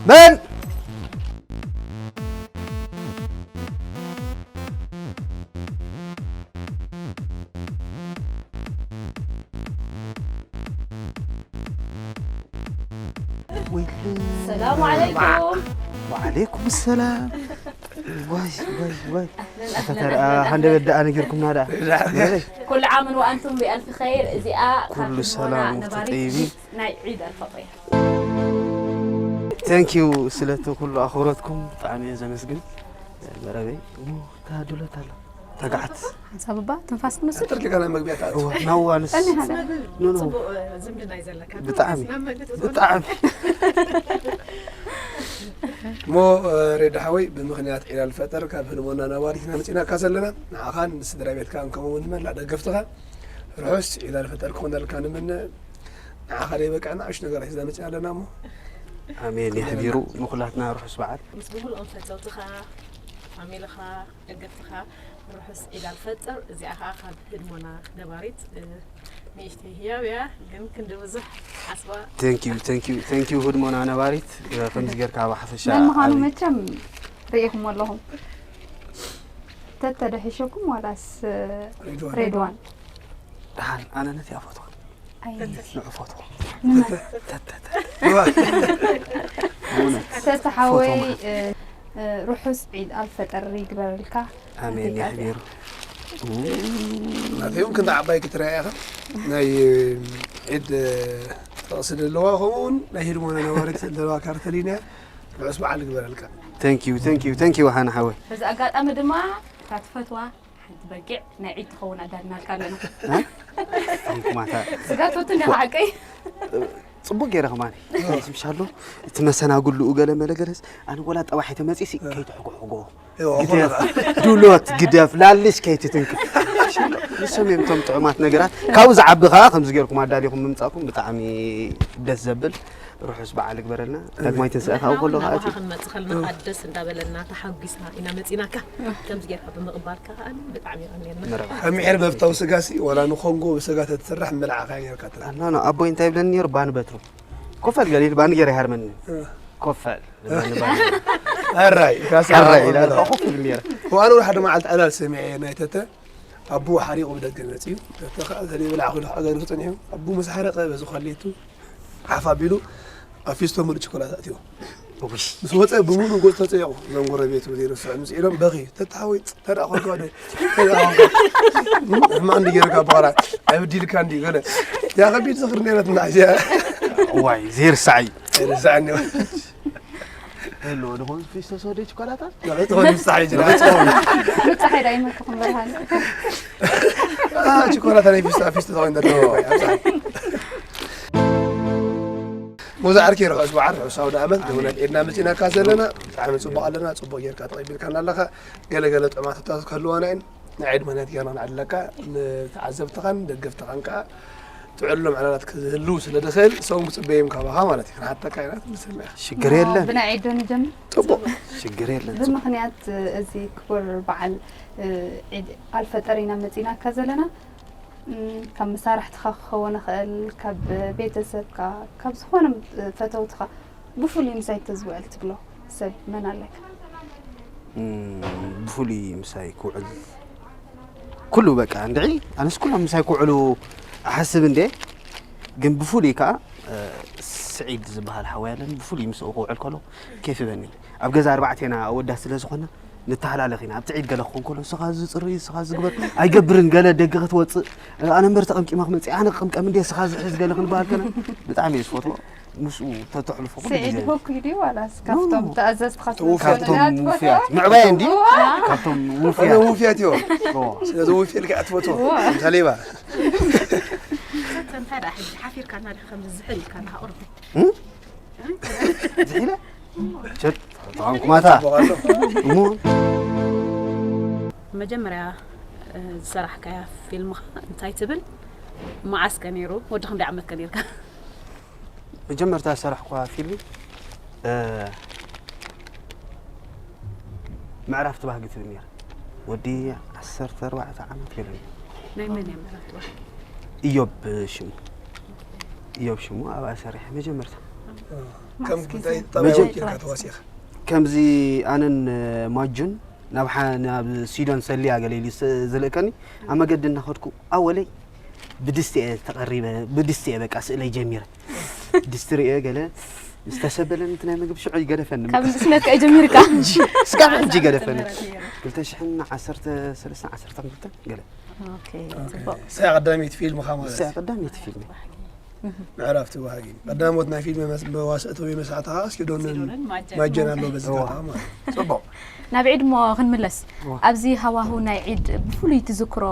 መን? ሰላም ዓለይኩም። ወዓለይኩም ሰላም። ዋይ፣ ዋይ፣ ዋይ። ኣታ ተረኣ ሃንደበት ደኣ ነጊርኩምና ደኣ። ኩሉ ዓምን ወኣንቱም ብኣልፊ ኸይር። እዚኣ ካብ ኩሉ ህድሞና ሰላም ነባሪት ወጠይቢ። ናይ ዒድ ኣልፈጥር እያ። Thank you ስለቲ ኩሉ ኣኽብሮትኩም ብጣዕሚ እየ ዘመስግን። መረበይ እሞ እታ ድሎት ኣላ። ተጋዓት። ሓንሳብ እባ ትንፋስ ትመስል። ጥርሊካ ናይ መግቢያ ትኣቱ። እዋ፣ ናዋ ንስ-፣ እኒሃ። ኖ፣ ኖ። ጽቡቕ፣ እ፣ ዝምድና እዩ ዘለካ። ብጣዕሚ። ናብ መግቢ ትኾን። ብጣዕሚ። እሞ፣ እ፣ ሬዳ ሓወይ፣ ብምኽንያት ዒድ ኣልፈጠር ካብ ህድሞና ነባሪትና መጺናካ ዘለና፣ ንዓኻን ንስድራ ቤትካን ከምኡ እውን ንመላእ ደገፍትኻ ርሑስ ዒድ ኣልፈጠር ክኾነልካ ንምነ። ንዓኻ ደይ በቃ ንኣሽቱ ነገራት ሒዝና መጺና ኣለና እሞ። ኣሜን የሕቢሩ፣ ንኹላትና ርሑስ በዓል። ምስ ብምልኦም ፈተውትኻ፣ ፋሚልኻ፣ ደገፍትኻ ርሑስ ዒድ ኣልፈጥር። እዚኣ ኸዓ ካብ ህድሞና ነባሪት፣ እ፣ ንእሽተይ ህያብ እያ፣ ግን ክንዲ ብዙሕ ዓስባ። Thank you፣ thank you፣ thank you ህድሞና ነባሪት፣ እ፣ ከምዚ ጌርካ ብሓፈሻ መን ምዃኑ ዓቢ መቸም ርኢኹሞ ኣለኹም። ተተ ዶ ሒሸኩም ዋላስ ሬድዋን? ሬድዋን? ደሓን፣ ኣነ ነቲ እያ ፈትዋ። ኣይ። ንዑ ፈትዋ። ንመን? ተተ፣ ተተ። ብእውነት። ተተ ሓወይ፣ ፈትዋ ማለት። እ፣ እ፣ ርሑስ ዒድ ኣልፈጠር ይግበረልካ። ኣሜን ኣንተይ የሕቢሩ። ናተይ እውን ክንዲ ዓባይ ክትረኣ ኢኻ። ናይ ዒድ ጥቕሲ ዘለዋ፣ ከምኡ እውን ናይ ህድሞና ነባሪት ዘለዋ ካርተሊን እያ። ርሑስ በዓል ይግበረልካ። Thank you፣ thank you፣ thank you፣ ሃና ሓወይ። በዚ ኣጋጣሚ ድማ እታ ትፈትዋ ሓንቲ በጊዕ ናይ ዒድ ትኸውን ኣዳልናልካ ኣለና። እ? ኣንኩማታ። ስጋ ትፈቱ እንዲኻ ሓቀይ? ጽቡቅ ገይረ ከማን። ስምሻሎ፣ እቲ መሰናግልኡ ገለ መለ ገለስ፣ ኣነ ወላ ጠባሕ ተመጺሲ፣ እ። ከይትሕጎሕጎ። እዎ፣ ግደፍ፣ ኾነ። ዱሎት፣ ግደፍ፣ ላልሽ ከይትትንክ። ንሶም እዮም እቶም ጥዑማት ነገራት። ካብኡ ዝዓቢ ከኣ ከምዚ ገይርኩም ኣዳሊኹም ምምጻእኩም ብጣዕሚ ደስ ዘብል። ርሑስ በዓል ይግበረልና። ኣሜን። ዳግማይ ትንሳኤ ካብኡ ከሎ ንሕና ከኣ እቲ ናባኻ ክንመጽእ ከለና ከኣ ደስ እንዳበለና ተሓጒስና ኢና መጺናካ። ከምዚ ጌርካ ብምቕባልካ ከኣ ብጣዕሚ የቐንየልና። መርሓባ። ካብ ምሒር መፍታው ስጋሲ ዋላ ንኮንጎ ብስጋ ተትስራሕ ምልዓኻ ጌርካ ትላ። ኣላ፣ ኣቦይ እንታይ ይብለኒ ነይሩ? ባኒ በትሩ። ኮፈል ገለ ኢሉ ባኒ ገይረ ይሃርመኒ። እ። ኮፈል። ባኒ፣ ባኒ። ሕራይ፣ ካሳ ሕራይ ኢላ ኮፈል። ኮፈል ገይረ። ወኣነ ሓደ መዓልቲ ዕላል ሰሚዐ ናይ ተተ ኣቦ ሓሪቑ ብደገ መጺኡ፣ ተተኸኣ ዘደይበላ ዓኺሉ ክኣገርፍ ጸኒሑ። ኣቦ ምስ ሓረቐ በዚ ኳሌቱ ሓፍ ኣቢሉ ኣብ ፊስቶ ምሉእ ቸኮላት ኣእትዩ። ምስ ወጸ ብምሉእ ገጹ ተጸይቑ። እዞም ጎረቤቱ ዘይርስዖ ምስ ኢሎም በኺ። "ተታሓወይ፣ ተደኣ ኮንካ ዶ? ተደኣ ኮንካ? ሕማቕ እንዲ ገይርካ በኋላ ኣይብዲልካ እንዲ?" ገለ። ያ ከቢድ ዝኽሪ ነይረትና እዚኣ። እዋይ፣ ዘይርሳዕ እዩ። ኣይርሳዕን እዩ። ህልዎ ድኾን ፊስቶ ሰወደይ ቸኮላታ? ንዕጥኾን ምሳሕ ይጅራ። ንፀሓይ ዳይመክኹም ብርሃን። አ፣ ቸኮላታ ናይ ፊስቶ፣ ፊስቶ ተኾይኑ ደሎ። መብዛዕርኪ ርሑስ በዓል፣ ርሑስ ኣውደ ዓመት፣ ንውለድ ኤድና መፂናካ ዘለና። ብጣዕሚ ፅቡቕ ኣለና፣ ፅቡቕ ጌርካ ተቐቢልካና ኣለኻ። ገለ ገለ ጥዑማት ሕቶታት ክህልዋና እየን። ናይ ዒድ ምኽንያት ጌርና ንዕድለካ፣ ንተዓዘብትኻን ደገፍትኻን ከዓ ትዕልሎም ዕላላት ክህልው ስለ ድኽእል፣ ሰውን ክፅበዮም ካባኻ ማለት እዩ። ክንሓተካ ኢና፣ ትምልሰልና ኢኻ። ሽግር የለን፣ ብናይ ዒድ ዶ ንጀምር? ፅቡቕ። ሽግር የለን። ብምኽንያት እዚ ክቡር በዓል ዒድ ኣልፈጠር ኢና መፂናካ ዘለና። እም፣ ካብ መሳርሕትኻ ክኸውን ይኽእል፣ ካብ ቤተሰብካ፣ ካብ ዝኾነ ፈተውትኻ ብፍሉይ ምሳይ ተዝውዕል ትብሎ ሰብ መን ኣለካ? እም፣ ብፍሉይ ምሳይ ክውዕል ኩሉ በቃ እንድዒ፣ ኣነስ ኩሎም ምሳይ ክውዕሉ እሓስብ እንዴ፣ ግን ብፍሉይ ከዓ፣ እ፣ ስዒድ ዝበሃል ሓወይ ኣለኒ፣ ብፍሉይ ምስኡ ክውዕል ከሎ ኬፍ ይበኒ። ኣብ ገዛ ኣርባዕቴና ኣወዳት ስለ ዝኾና፣ ንተሓላለኽ ኢና። ኣብቲ ዒድ ገለ ክኾን ከሎ፣ "ንስኻ እዚ ጽሪ፣ ንስኻ እዚ ግበር፣ ኣይገብርን፣ ገለ ደገ ክትወጽእ፣ ኣነ እምበር ተቐምቂመ ክመጽእ፣ ኣነ ክቕምቀም እንዴ፣ ንስኻ እዚ ሕዝ" ገለ ክንበሃል ከና፣ ብጣዕሚ እየ ዝፈትዎ። ምስኡ ተተሕልፎ ኩሉ ስዒድ ግዜ። ህኩይ ድዩ ዋላስ ካብቶም ኖ። ተኣዘዝትኻ ውፉያት። ካብቶም ውፉያት። ምዕባይ እንዲ? ካብቶም ውፉያት። ውፍያት እዮም። ኦ። ስለዚ ውፍያ ልክዕ ኣትፈትዎ። ምሳሌ ባ እንታይ ደኣ ሕጂ ሓፊርካ እና ድኻ ከምዚ ዝሕል ኢልካ እና ኣቕርቦ። ዝሒለ? ሸት፣ ተቓምኩማታ። እሞ መጀመርያ እ፣ ዝሰራሕካያ ፊልምኻ እንታይ ትብል? መዓስ ከ ነይሩ? ወዲ ክንደይ ዓመት ከ ነይርካ? መጀመርታ ዝሰራሕኳ ፊልም፣ እ፣ ምዕራፍ ተባህጊ ትብል ነይራ። ወዲ ዓሰርተ ኣርባዕተ ዓመት ገለ እዩ። ናይ መን እያ ምዕራፍ ተባህጊ? ኢዮብ ሽሙ። ኢዮብ ሽሙ ኣብኣ ሰሪሐ መጀመርታ። ከም ጉዳይ እስኪ ጠባይ መጀ- ወኪልካ ተዋሲእኻ። ከምዚ ኣነን ማጁን ናብ ሓ-፣ ናብ ስዊደን ሰልያ ገለ ኢሉ ስ-፣ ዝልእከኒ፣ ኣብ መገዲ እናኸድኩ ኣወለይ ብድስቲ እየ ተቐሪበ፣ ብድስቲ እየ በቃ ስእለይ ጀሚረ። ድስቲ ርእየ ገለ ዝተሰበለን እቲ ናይ ምግቢ ሽዑ ይገደፈኒ። ካብ ንእስነትካ እዩ ጀሚርካ? ስጋብ ሕጂ ይገደፈኒ። ክልተ ሽሕን ዓሰርተ ሰለስተን ዓሰርተ ክልተን ገለ። ኦኬ፣ ጽቡቕ። እሳ ቀዳሚት ፊልምኻ ማለት እሳ እዩ። ቀዳመይቲ ፊልም። ምዕራፍ ተባሃጊ። ቀዳሞት ናይ ፊልም መስ-፣ መዋስእቲ ወይ መሳዕትኻ እስኪ ዶንን ሲዶንን ማጀን። ማጀን ኣሎ በዚ እዋ። ዛዕባ ማለት እዩ። ጽቡቕ። ናብ ዒድ እሞ ክንምለስ። እዋ። ኣብዚ ሃዋህው ናይ ዒድ ብፍሉይ ትዝክሮ፣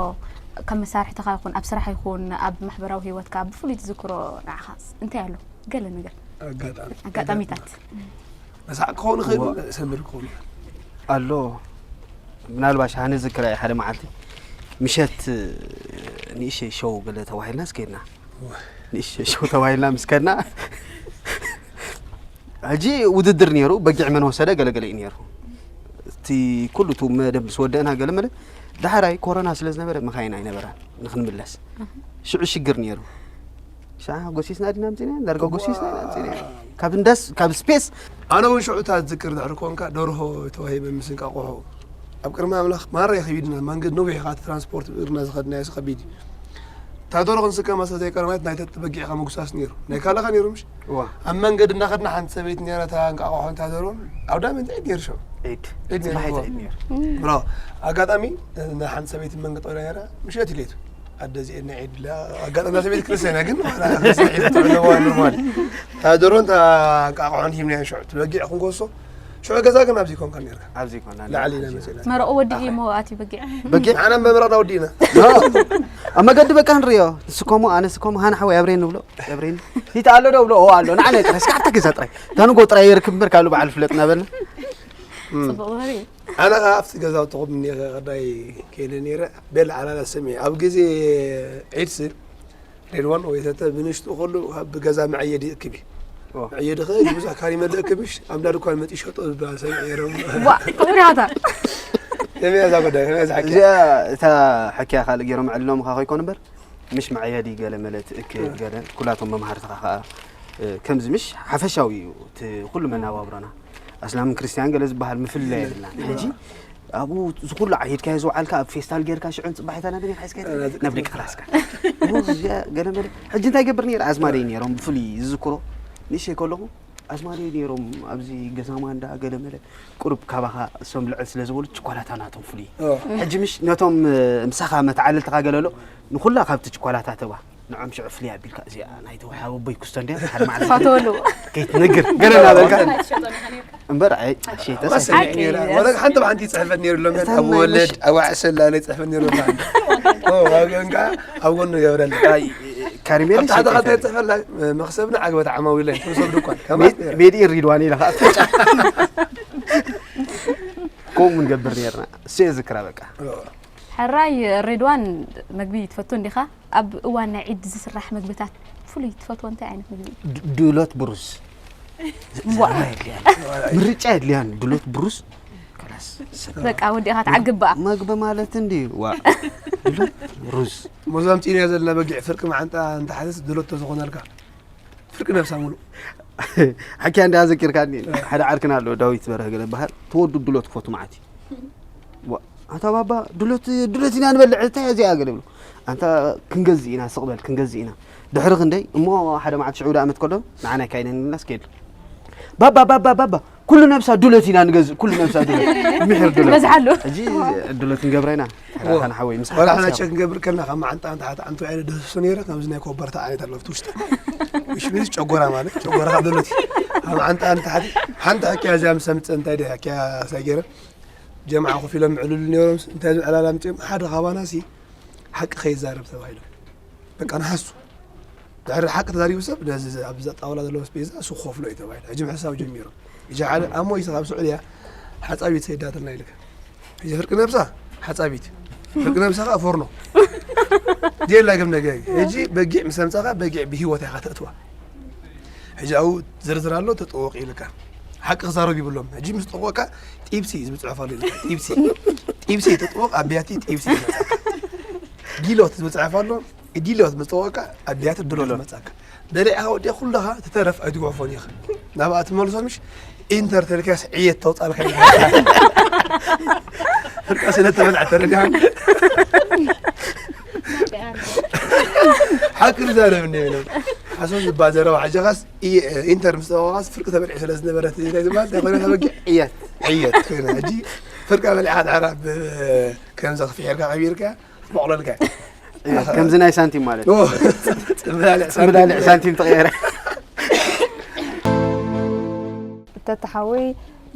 ከም መሳርሕትኻ ይኹን፣ ኣብ ስራሕ ይኹን፣ ኣብ ማሕበራዊ ህይወትካ ብፍሉይ ትዝክሮ ንዓኻ እንታይ ኣሎ? ገለ ነገር። ኣጋጣሚ። ኣጋጣሚታት። መሳዕ ክኸውን ይኽእል፣ እዋ። ሰምር ክኸውን ይኽእል። ኣሎ። ምናልባሽ ኣነ ዝክራ ሓደ መዓልቲ ምሸት ንእሽተይ ሸው ገለ ተባሂልና እስከድና። ንእሽተይ ሸው ተባሂልና ምስ ከድና፣ ሕጂ ውድድር ነይሩ፣ በጊዕ መን ወሰደ ገለገለ እዩ ነይሩ። እቲ ኩሉ እቲ መደብ ምስ ወደእና ገለ መለ፣ ዳሕራይ ኮሮና ስለ ዝነበረ መኻይን ኣይነበራን ንክንምለስ። ሽዑ ሽግር ነይሩ። ሻዓ ጎሲስና ዲና ኣምጺና፣ ዳርጋ ጎሲስና ኢና ኣምጺና። ካብ እንዳስ፣ ካብ ስፔስ። ኣነ እውን ሽዑ እታ ዝዝክር ድሕሪ ኮንካ ደርሆ ተዋሂበ ምስ እንቃቑሖ ኣብ ቅድሚ ኣምላኽ ማራ ይኸቢድና። መንገድ ነዊሕ ኢኻ፣ እቲ ትራንስፖርት ብእግርና ዝኸድናዮ ከቢድ እዩ። እታ ደርሆ ክንስከማ ስለ ዘይቀረ ማለት ናይ ተበጊዕካ ምጉሳስ ነይሩ። ናይ ካልኻ ነይሩ ምሽ? እዋ። ኣብ መንገድ እናኸድና ሓንቲ ሰበይቲ ነይራ፣ እታ እንቃቑሖ እንታ ደርሆ ኣብ ዳመ እንታይ ነይሩ ሽዑ? ዒድ። ዒድ ነይሩ። ጽባሒት ዒድ ነይሩ። ብራቮ። ኣጋጣሚ ንሓንቲ ሰበይቲ መንገድ ጠውላ ነይራ፣ ምሸት ኢሌቱ። ኣደ እዚኤን ናይ ዒድ ኢላ፣ ኣጋጣሚ ሰበይቲ ክርስትያን እያ፣ ግን ዋላ ክርስትያን ዒድ ትብሎ እዋ ኖርማል። እታ ደርሆን እታ እንቃቑሖን ሂብናዮ ሽዑ። እቲ በጊዕ ክንጎሶ። ሽዑ ገዛ ግን ኣብዚ ኮንካ ነይርካ። ኣብዚ ኮና ላዕሊ ኢና ኣብዚ መጺና። መረቑ ወዲኡ እሞ ኣትዩ በጊዕ። በጊዕ? ንዓና ምምራቕ ኣውዲእና። ኖ። ኣብ መገዲ በቃ ንርእዮ። ንስከሙ፣ ኣነ ስከሙ፣ ሃና ሓወይ ኣብሬን ንብሎ። ኣብሬን። ሂታ ኣሎ ዶ ብሎ፣ ኦ ኣሎ። ንዓና ጥራይ፣ እስከ ኣብታ ገዛ ጥራይ። ታንጎ ጥራይ የርክብ እምበር ካልእ በዓል ፍለጥ እናበልና። ጽቡቕ ባህሪ እዩ። ኣነ ኸዓ ኣብቲ ገዛውትኹም እኒኤ ኸዳይ ከይደ ነይረ። ቤል ዓላላ ሰሚዐ። ኣብ ግዜ ዒድሲ ሬድዋን ወይ ተተ ብንሽጡ ከሉ ኣብ ገዛ መዐየዲ ይእክብ እዩ። ኦ። መዐየዲ ኸ ብዙሕ ካሪ መልእ እክብሽ ኣብ እንዳ ድኳን መጺ ሸጦ ዝበሃል ሰሚዐ ነይረ። ዋ፣ ክቡር ያታ። ከመይ እያ እዛ ጉዳይ? ከመይ እያ እዛ ሓቂ? እዚኣ እታ ሕክያ ካልእ ገይሮም ዕልሎምኻ ከይኮን እምበር፣ ምሽ መዐየዲ ገለ መለ ትእክብ ገለ፣ ኩላቶም መምሃርትኻ ኸዓ፣ እ፣ ከምዚ ምሽ ሓፈሻዊ እዩ እቲ ኩሉ መናባብሮና። ኣስላምን ክርስትያን ገለ ዝበሃል ምፍልላይ የብልናን። ሕጂ ኣብኡ ዝኩሉ ዓሂድካዮ ዝወዓልካ ኣብ ፌስታል ጌርካ ሽዑን ጽባሒታ ናብ ቤት ሓይስካ ናብ ደቂ ክላስካ። እዚኣ ገለ መለ። ሕጂ እንታይ ገብር ነይረ? ኣዝማደይ ነይሮም ብፍሉይ ዝዝክሮ። ንእሽተይ ከለኹ ኣዝማደይ ነይሮም ኣብዚ ገዛ ማንዳ ገለ መለ። ቁሩብ ካባኻ እሶም ልዕል ስለ ዝበሉ ችኳላታ ናቶም ፍሉይ። ሕጂ ምሽ ነቶም ምሳኻ መተዓለልትኻ ገለሎ ንኹላ ካብቲ ችኳላታ ተባ ንዖም ሽዑ ፍልይ ኣቢልካ እዚኣ ናይ ተወሓበቦይ ክስቶ እንድያ ሓደ መዓልቲ ትፋተወሉ። ከይትነግር ገለ እናበልካ እምበር ኣይ ሸይጠ ወላ ሓንቲ ብሓንቲ ይፅሕፈት ነይሩ ሎም እታ ኣብ ናይ ወለድ መሽ- ኣብ ዓሰላ ላይ ይፅሕፈት ነይሩ ሎም ኣብ ጎን ገብረል ካሪሜላ ኣብ ታሕቲ ሸይጠ ካታ ይፈል- ይፅሕፈላ መክሰብና ዓግበት ዓማዊለ ሰብ ድኳን ከማት ሜድ- ሜድ ኢን ሪድዋን ኢለ ከዓ ከምኡ ንገብር ነርና እሱ የዝክራ በቃ ሕራይ ሬድዋን መግቢ ትፈቱ እንዲኻ? ኣብ እዋን ናይ ዒድ ዝስራሕ መግብታት ፍሉይ ትፈትዎ እንታይ ዓይነት ምግቢ እዩ? ድ- ድሎት ብሩዝ እምቧእ። ዘረባ የድልያን ምርጫ የድልያን ድሎት ብሩዝ ከላስ ሰብ በቃ ወዲእኻ ትዓግብ በኣ። መግቢ ማለት እንዲ ዋ ድሎት ሩዝ ሞዛም ፂንያ ዘለና በጊዕ ፍርቂ መዓንጣ እንተሓዘስ ድሎት ተዝኾነልካ ፍርቂ ነብሳ ሙሉእ ሓኪያ እንዳ ዘኪርካኒ ሓደ ዓርክና ኣሎ ዳዊት በረህ ገለ በሃል ተወዱ ድሎት ክፈቱ መዓት እዩ ዋ ኣታ ባባ ድሎት ድሎት ኢና ንበልዕ እንታይ እዚኣ ገለ ብሎ ኣንታ ክንገዝእ ኢና ስቕ በል ክንገዝእ ኢና ድሕሪ ክንደይ እሞ ሓደ መዓት ሽዑ ዓመት ከሎ ንዓና ካይነን ኢልና ስኬድ ባባ ባባ ባባ ኩሉ ነብሳ ድሎት ኢና ንገዝእ ኩሉ ነብሳ ድሎት ምሕር ድሎት መዝሓሉ ሕጂ ድሎት ንገብራ ኢና ሕራኻ ንሓወይ ምስ ወላ ሓና ሓሳብ ቸክ ክንገብር ከለና ካብ መዓንጣ ንታሕቲ ኣንቱ ያለ ደሱ ነይረ ከምዚ ናይ ኮበርታ ዓይነት ኣሎ ኣብቲ ውሽጢ ሽሚዝ ጨጎራ ማለት ጨጎራ ካብ ደሎት ካብ መዓንጣ ንታሕቲ ሓንቲ ሕክያ እዚኣ ምስ ኣምፅእ እንታይ ደ ሕክያ ሳይ ገይረ ጀምዓ ኮፍ ኢሎም ምዕልሉ ነይሮም እንታይ ዝዕላል ኣምፅኦም ሓደ ካባና ሲ ሓቂ ከይዛረብ ተባሂሎም በቃ ንሓሱ ድሕሪ ሓቂ ተዛሪቡ ሰብ ነዚ ኣብዚ ጣውላ ዘለዎ ስፔዛ እሱ ክኸፍሎ እዩ ተባሂሉ ሕጂ ምሕሳብ ጀሚሮም እጂ ሓደ ኣሞ ይስኻ ኣብ ስዑድያ ሓፃቢት ሰይዳትልና ኢልካ ሕጂ ፍርቂ ነብሳ ሓፃቢት ፍርቂ ነብሳ ከዓ ፎርኖ ዴላ ግብ ነገ ሕጂ በጊዕ ምስ ኣምፃኻ በጊዕ ብሂወት ኢኻ ተእትዋ ሕጂ ኣብኡ ዝርዝር ኣሎ ተጠወቕ ኢልካ ሓቂ ክዛረብ ይብሎም ሕጂ ምስ ጠወቅካ ጢብሲ ዝብል ፅሑፍ ኣሎ ኢልካ ጢብሲ ጢብሲ ተጠወቕ ኣብ ቢያቲ ጢብሲ ይመፃካ ጊሎት ዝብል ፅሑፍ ኣሎ ጊሎት ምስ ጠወቅካ ኣብ ቢያቲ ድሎ ትመፃካ በሊዕኻ ወዲያ ኩለኻ ትተረፍ ኣይትጉሕፎን ኢኻ ናብኣ ትመልሶ ምሽ ኢንተር ተልካስ ዕየት ተውፃልካ ፍርቃ ስለ ተበልዓ ተረዲኻ ሓቂ ንዛረብ እንደ ኢሎም ሓሶት ዝበሃል ዘረባ ሓጀኻስ ኢንተር ምስ ጠወቓስ ፍርቂ ተበልዒ ስለ ዝነበረት እንታይ ዝበሃል እንታይ ኮይና ተበጊዕ ዕየት ዕየት ኮይና ሕጂ ፍርቃ በሊዕኻ ድሓራ ከምዚ ክፍሒርካ ቀቢርካ ትመቕለልካ ከምዚ ናይ ሳንቲም ማለት ጽምብላልዕ ሳንቲም ተቐየረ ተተሓወይ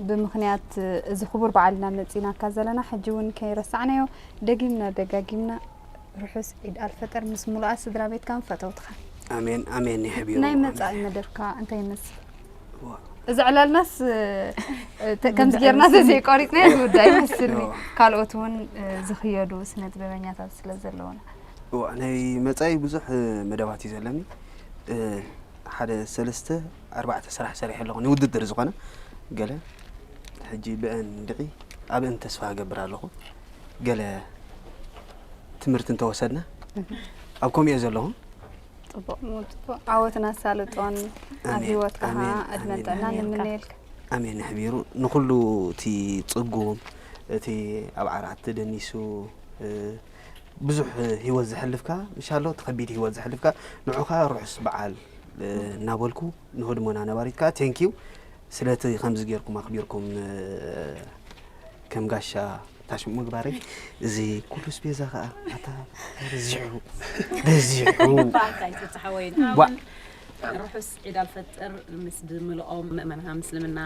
ብምኽንያት እዚ ክቡር በዓልና መፂናካ ዘለና ሕጂ እውን ከይረሳዕናዮ ደጊምና ደጋጊምና ርሑስ ዒድ ኣልፈጠር ምስ ሙሉኣት ስድራ ቤትካን ፈተውትኻን። ኣሜን ኣሜን የሕቢሩ። ናይ መጻኢ መደብካ እንታይ ይመስል? እዚ ዕላልናስ ከምዚ ጌርና ዘዘይቋሪፅና ዝውዳ ይመስልኒ። ካልኦት እውን ዝኽየዱ ስነ ጥበበኛታት ስለ ዘለውና። እዋ ናይ መጻኢ ብዙሕ መደባት እዩ ዘለኒ። ሓደ ሰለስተ ኣርባዕተ ስራሕ ሰሪሐ ኣለኹ ንውድድር ዝኾነ ገለ ሕጂ ብአን ድዒ ኣብአን ተስፋ እገብር ኣለኹ ገለ ትምህርቲ እንተወሰድና ኣብ ከምኡ እየ ዘለኹ ጽቡቕ ጽቡቕ ዓወትን ኣሳልጦን ኣብ ኣሜን፣ ህይወትካ ኣሜን፣ ከዓ ዕድመን ኣሜን፣ ጥዕናን ኣሜን። ንምነየልካ ኣሜን ኣሕቢሩ ንኹሉ እቲ ጽጉም እቲ ኣብ ዓራት ተደኒሱ እ፣ ብዙሕ ህይወት ዘሕልፍካ ምሻሎ እቲ ከቢድ ህይወት ዘሕልፍካ ንዑኻ ርሑስ በዓል እ፣ እናበልኩ ንህድሞና ነባሪትካ ቴንኪዩ ስለቲ ከምዚ ጌርኩም ኣኽቢርኩም እ፣ ከም ጋሻ ታሽሙ ምግባረይ እዚ ኩሉ ስፔዛ ከዓ ኣታ በዚሑ በዚሑ ባንታ ይትብፅሓወይን ዋ ኣሁን ርሑስ ዒድ ኣልፈጥር ምስ ድምልኦም ምእመና ምስልምና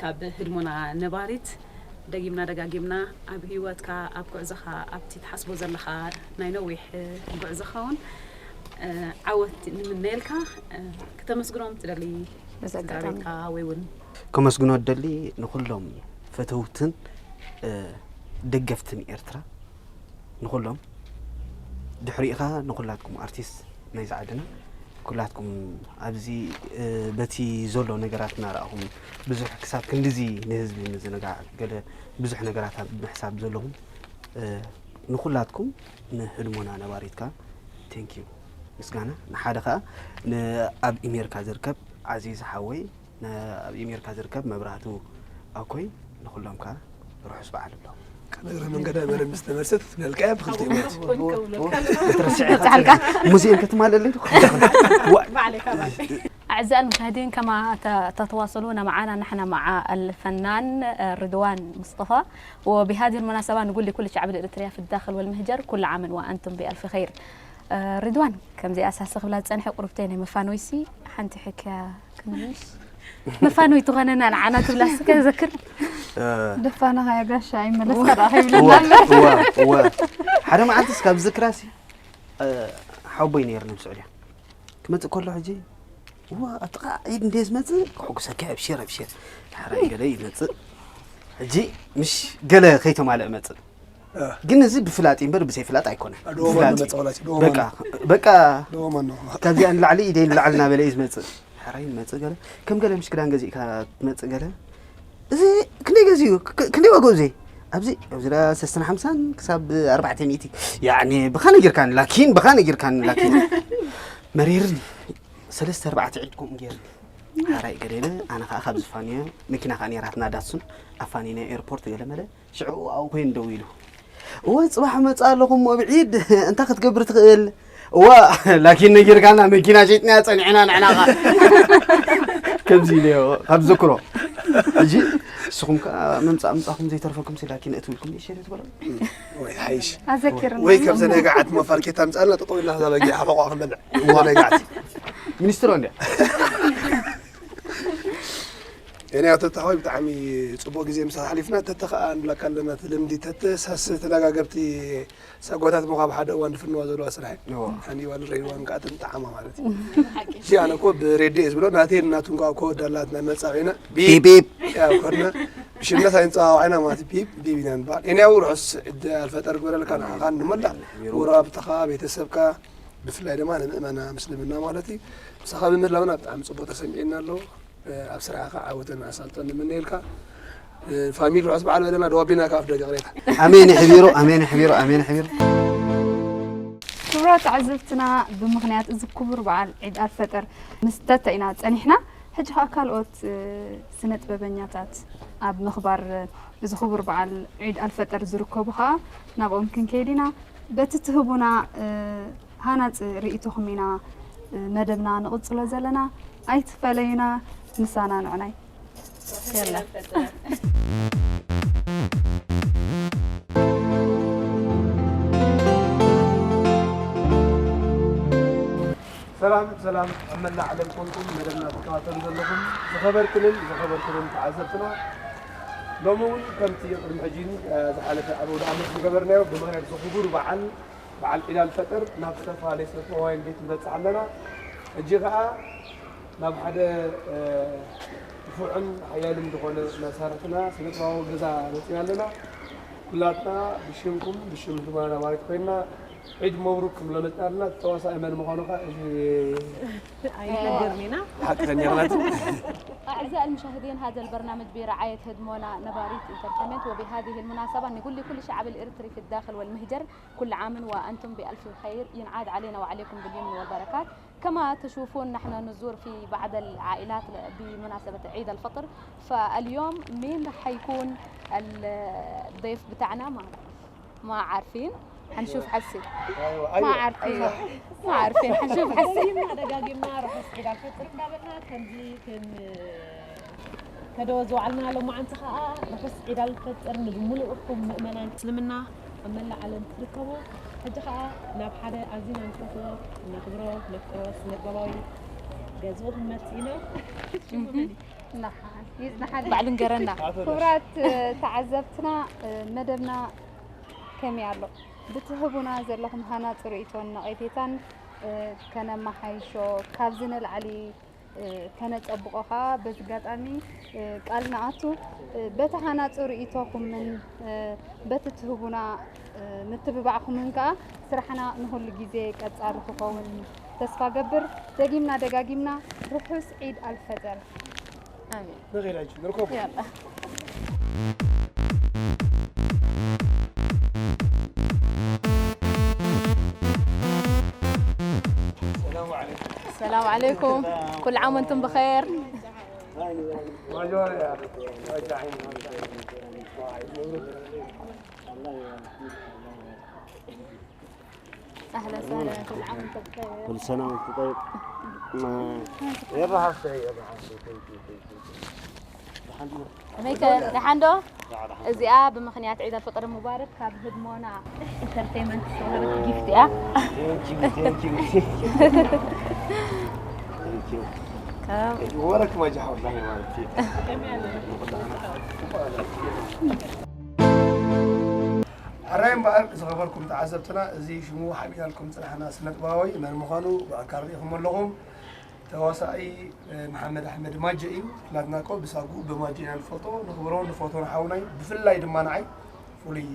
ካብ ህድሞና ነባሪት ደጊምና ደጋጊምና ኣብ ህይወትካ ኣብ ጉዕዞኻ ኣብቲ ትሓስቦ ዘለኻ ናይ ነዊሕ ጉዕዞኻ እውን ዓወት ንምነየልካ ክተመስግኖም ትደሊ ስድራ ቤትካ ወይ እውን ከመስግኖ ደሊ ንኩሎም ፈተውትን ደገፍትን ኤርትራ ንኩሎም ድሕሪኡ ከኣ ንኩላትኩም ኣርቲስት ናይዚ ዓድና ኩላትኩም ኣብዚ በቲ ዘሎ ነገራት እናረኣኹም ብዙሕ ክሳብ ክንድዚ ንህዝቢ ምዝንጋዕ ገለ ብዙሕ ነገራት ኣብ ምሕሳብ ዘለኹም ንኩላትኩም ንህድሞና ነባሪት ከኣ thank you ምስጋና ንሓደ ከኣ ኣብ ኢሜርካ ዝርከብ ዓዚዝ ሓወይ ኣብ ኢሜርካ ዝርከብ መብራህቱ ኣኮይ ንኩሎም ከኣ ርሑስ በዓል ብሎ። እግረ መንገዳ መለ ምስ ተመልሰት ትብለልካ እያ ብክልተ ይወት ትረስዕ ኢኻ። ጻልካ ሙዚየም ክትማለለይ ትኾን። أعزائي المشاهدين، كما ت- تتواصلون معنا، نحن مع الفنان، آه، رضوان مصطفى. وبهذه المناسبة نقول لكل شعب الإريتريا في الداخل والمهجر: كل عام وأنتم بألف خير. آه، رضوان، ከምዚ ኣሳሲ ክብላ ዝጸንሐ ቁርብተይ ናይ መፋኖይሲ ሓንቲ ሕክያ ክንምሽ መፋኖይ ትኾነና ንዓና ትብላ እስከ ዘክር። ደፋና ኻያ ጋሻ ኣይመለስካ ደኣ ከይብለና ኣሎ። እዋ እዋ ሓደ መዓልትስ ካብ ዝክራሲ ሓቦይ ነይርኒ ኣብ ስዑድያ ክመፅእ ከሎ ሕጂ እዋ ኣጥቓ ዒድ እንደ ዝመፅእ ከሕጉሰካ ኣብሽር ኣብሽር ሓራይ ገለ ይመፅእ ሕጂ ምሽ ገለ ከይተማልአ መፅእ ግን እዚ ብፍላጥ እምበር ብዘይ ፍላጥ ኣይኮነን። በቃ በቃ ካብዚኣ ንላዕሊ ኢደይ ንላዕሊ እናበለ እዩ ዝመፅእ። ሕራይ ዝመፅእ ገለ ከም ገለ ምሽ ክዳን ገዚእካ ትመፅእ ገለ እዚ ክንደይ ገዚኡ ክንደይ ዋግኡ እዚ ኣብዚ ኣብዚ ሰለስተን ሓምሳን ክሳብ ኣርባዕተ ሚእቲ ያኒ ብኻ ነጊርካኒ ላኪን ብኻ ነጊርካኒ ላኪን መሪርኒ ሰለስተ ኣርባዕተ ዒድ ከምኡ ገይርኒ ሓራይ ገለ ኢለ ኣነ ከዓ ካብ ዝፋንዮ መኪና ከዓ ነይራትና ዳትሱን ኣፋኒና ኤርፖርት ገለ መለ ሽዑ ኣብኡ ኮይኑ ደው ኢሉ እወ ፅባሕ መፅእ ኣለኹ እሞ ብዒድ እንታይ ክትገብር ትኽእል እዋ ላኪን ነጊርካና መኪና ሸይጥናያ ፀኒዕና ንዕና ከዓ ከምዚ ኢለዮ ካብ ዝክሮ ሕጂ ንስኹም ከዓ ምምፃእ ምፃኹም ዘይተርፈኩም ሲ ላኪን እትብልኩም ይሸለ ትበሎ ወይ ሓይሽ ኣዘኪርና ወይ ከምዚ ናይ ገዓት መፋርኬታ ምፃልና ጠጠው ኢልና ከዛ በጊዕ ሓፈቋ ክንበልዕ እዋ ናይ ገዓት ሚኒስትሮ እንዲያ የኔ ኣቶ ተሓወይ ብጣዕሚ ፅቡቅ ግዜ ምሳኻ ሓሊፍና ተተ ከዓ ንብለካ ኣለና እቲ ልምዲ ተተ ሳስ ተደጋገብቲ ሰጎታት ምኳ ኣብ ሓደ እዋን ድፍንዋ ዘለዋ ስራሕ እዩ ሓኒዋ ንረይዋን ከዓ ትንጠዓማ ማለት እዩ እዚ ኣነ እኮ ብሬድዮ እየ ዝብሎ ናተይ ናቱን ከዓ ኮወድ ኣላት ናይ መፃዊዕና ቢቢብ ያ ኮድና ብሽምነት ኣይንፀዋዋዕና ማለት ቢብ ቢብ ኢና ንበሃል እኔ ያው ርሑስ ዕድ ኣልፈጠር ግበረልካ ንዓኻን ንመላእ ጎረባብትኻ ቤተሰብካ ብፍላይ ድማ ንምእመና ምስልምና ማለት እዩ ምሳኻ ብምህላውና ብጣዕሚ ፅቡቅ ተሰሚዕና ኣለዎ ኣብ ስራሕኻ ዓወትን ኣሳልጦን ንምነየልካ ፋሚሊ ርሑስ በዓል በለና ደዋቢና ካብ ደቂ ቅሬታ ኣሜን ይሕቢሩ ኣሜን ይሕቢሩ ኣሜን ይሕቢሩ ክቡራት ተዓዘብትና ብምኽንያት እዚ ክቡር በዓል ዒድ ኣልፈጠር ምስ ተተ ኢና ጸኒሕና ሕጂ ከዓ ካልኦት ስነ ጥበበኛታት ኣብ ምኽባር እዚ ክቡር በዓል ዒድ ኣልፈጠር ዝርከቡ ከዓ ናብኦም ክንከይድ ኢና በቲ ትህቡና ሃናፂ ርእይቶኹም ኢና መደብና ንቕፅሎ ዘለና ኣይትፈለዩና ምሳና ንዕናይ يلا ሰላም ሰላም ኣብ መላእ ዓለም ኮንኩም መደብና ትከታተሉ ዘለኹም ዝኸበርክንን ዝኸበርክንን ተዓዘብትና ሎሚ እውን ከምቲ ቅድሚ ሕጂን ዝሓለፈ ኣብ ወደ ዓመት ዝገበርናዮ ብምኽንያት ዝኽቡር በዓል በዓል ዒድ ኣልፈጥር ናብ ዝተፈላለየ ስነ ጥበባውያን ቤት ንበፅሕ ኣለና። ሕጂ ከዓ ናብ ሓደ ንፉዕን ሓያልን ዝኾነ መሳርሕትና ስነ ጥበባዊ ገዛ መፂና ኣለና። ኩላትና ብሽምኩም ብሽም ህዝባዊ ነባሪት ኮይንና ዒድ መብሩክ ክንብሎ መፅና ኣለና። ተዋሳኢ መን ምዃኑ ከዓ እዚ ኣይነገርኒና። ሓቂ ተነርናት أعزائي المشاهدين، هذا البرنامج برعاية هدمونا نباريت انترتينمنت. وبهذه المناسبة نقول لكل شعب الإريتري في الداخل والمهجر: كل عام وأنتم بألف خير، ينعاد علينا وعليكم باليمن والبركات. كما تشوفون، نحن نزور في بعض العائلات بمناسبة عيد الفطر. فاليوم مين رح يكون الضيف بتاعنا؟ ما ما عارفين. حنشوف حسي. ما عارفين. ما عارفين. حنشوف حسي. ደጋጊምና ርሑስ ዒድ ኣልፈጥር እንዳበልና ከምዚ ክን ከደወ ዝወዓልና ሎማዓንቲ ከዓ ርሑስ ዒድ ኣልፈጥር ንምሉእኩም ምእመናን እስልምና ኣብ መላእ ዓለም ትርከቡ። ሕጂ ከዓ ናብ ሓደ ኣዚና ንፈትዎ፣ ነኽብሮ፣ ነፍቅሮ ስነ ጥበባዊ ገዝኡ ክንመጽእ ኢና። ሽሙ መን እዩ? ይጽናሓል። ባዕሉ ንገረና። ክቡራት ተዓዘብትና መደብና ከመይ ኣሎ? ብትህቡና ዘለኹም ሃናጺ ርእይቶን ነቐፌታን ከነመሓይሾ፣ ካብዚ ንላዕሊ ከነጸብቖ ከኣ በዚ ኣጋጣሚ ቃል ንኣቱ። በቲ ሃናጺ ርእይቶኹምን በቲ ትህቡና ምትብባዕኹምን ከኣ ስራሕና ንኹሉ ግዜ ቀጻሊ ክኸውን ተስፋ ገብር። ደጊምና ደጋጊምና ርሑስ ዒድ ኣልፈጠር። آمين. ንኸይድ ሕጂ ንርከቦ። يلا. ሰላም ዓለይኩም። السلام عليكم. كل عام وانتم بخير. ማጆር ያ፣ ወጃ ዓይኒ። الله يبارك فيك. الله يبارك فيك. الله يبارك فيك. أهلا وسهلا، كل عام وأنت بخير. كل سنة وأنت طيب. ما-، يا راح أفتح، يا راح أفتح. كيف، كيف، كيف، كيف. الحمد لله. ከመይ ከ ደሓን ዶ? ደሓን፣ ደሓን። እዚኣ ብምኽንያት ዒድ ኣልፍጥር ሙባረክ ካብ ህድሞና ኢንተርቴይንመንት ዝተዋህበት ጊፍት እያ። Thank you, thank you. Thank you. ካብ ወረክ ማጃ ወላሂ ማለት እዩ። ሕራይ እምበኣር ዝኸበርኩም ተዓዘብትና፣ እዚ ሽሙ ሓቢናልኩም ዝጸናሕና ስነ-ጥበባዊ መን ምዃኑ ብኣካል ርኢኹሞ ኣለኹም። ተዋሳኢ፣ እ፣ መሓመድ ኣሕመድ ማጀ እዩ። ናትና እኮ ብሳጉ ብማጀ ኢና ንፈልጦ፣ ንኽብሮን ንፈትዎን ሓውናይ፣ ብፍላይ ድማ ንዓይ ፍሉይ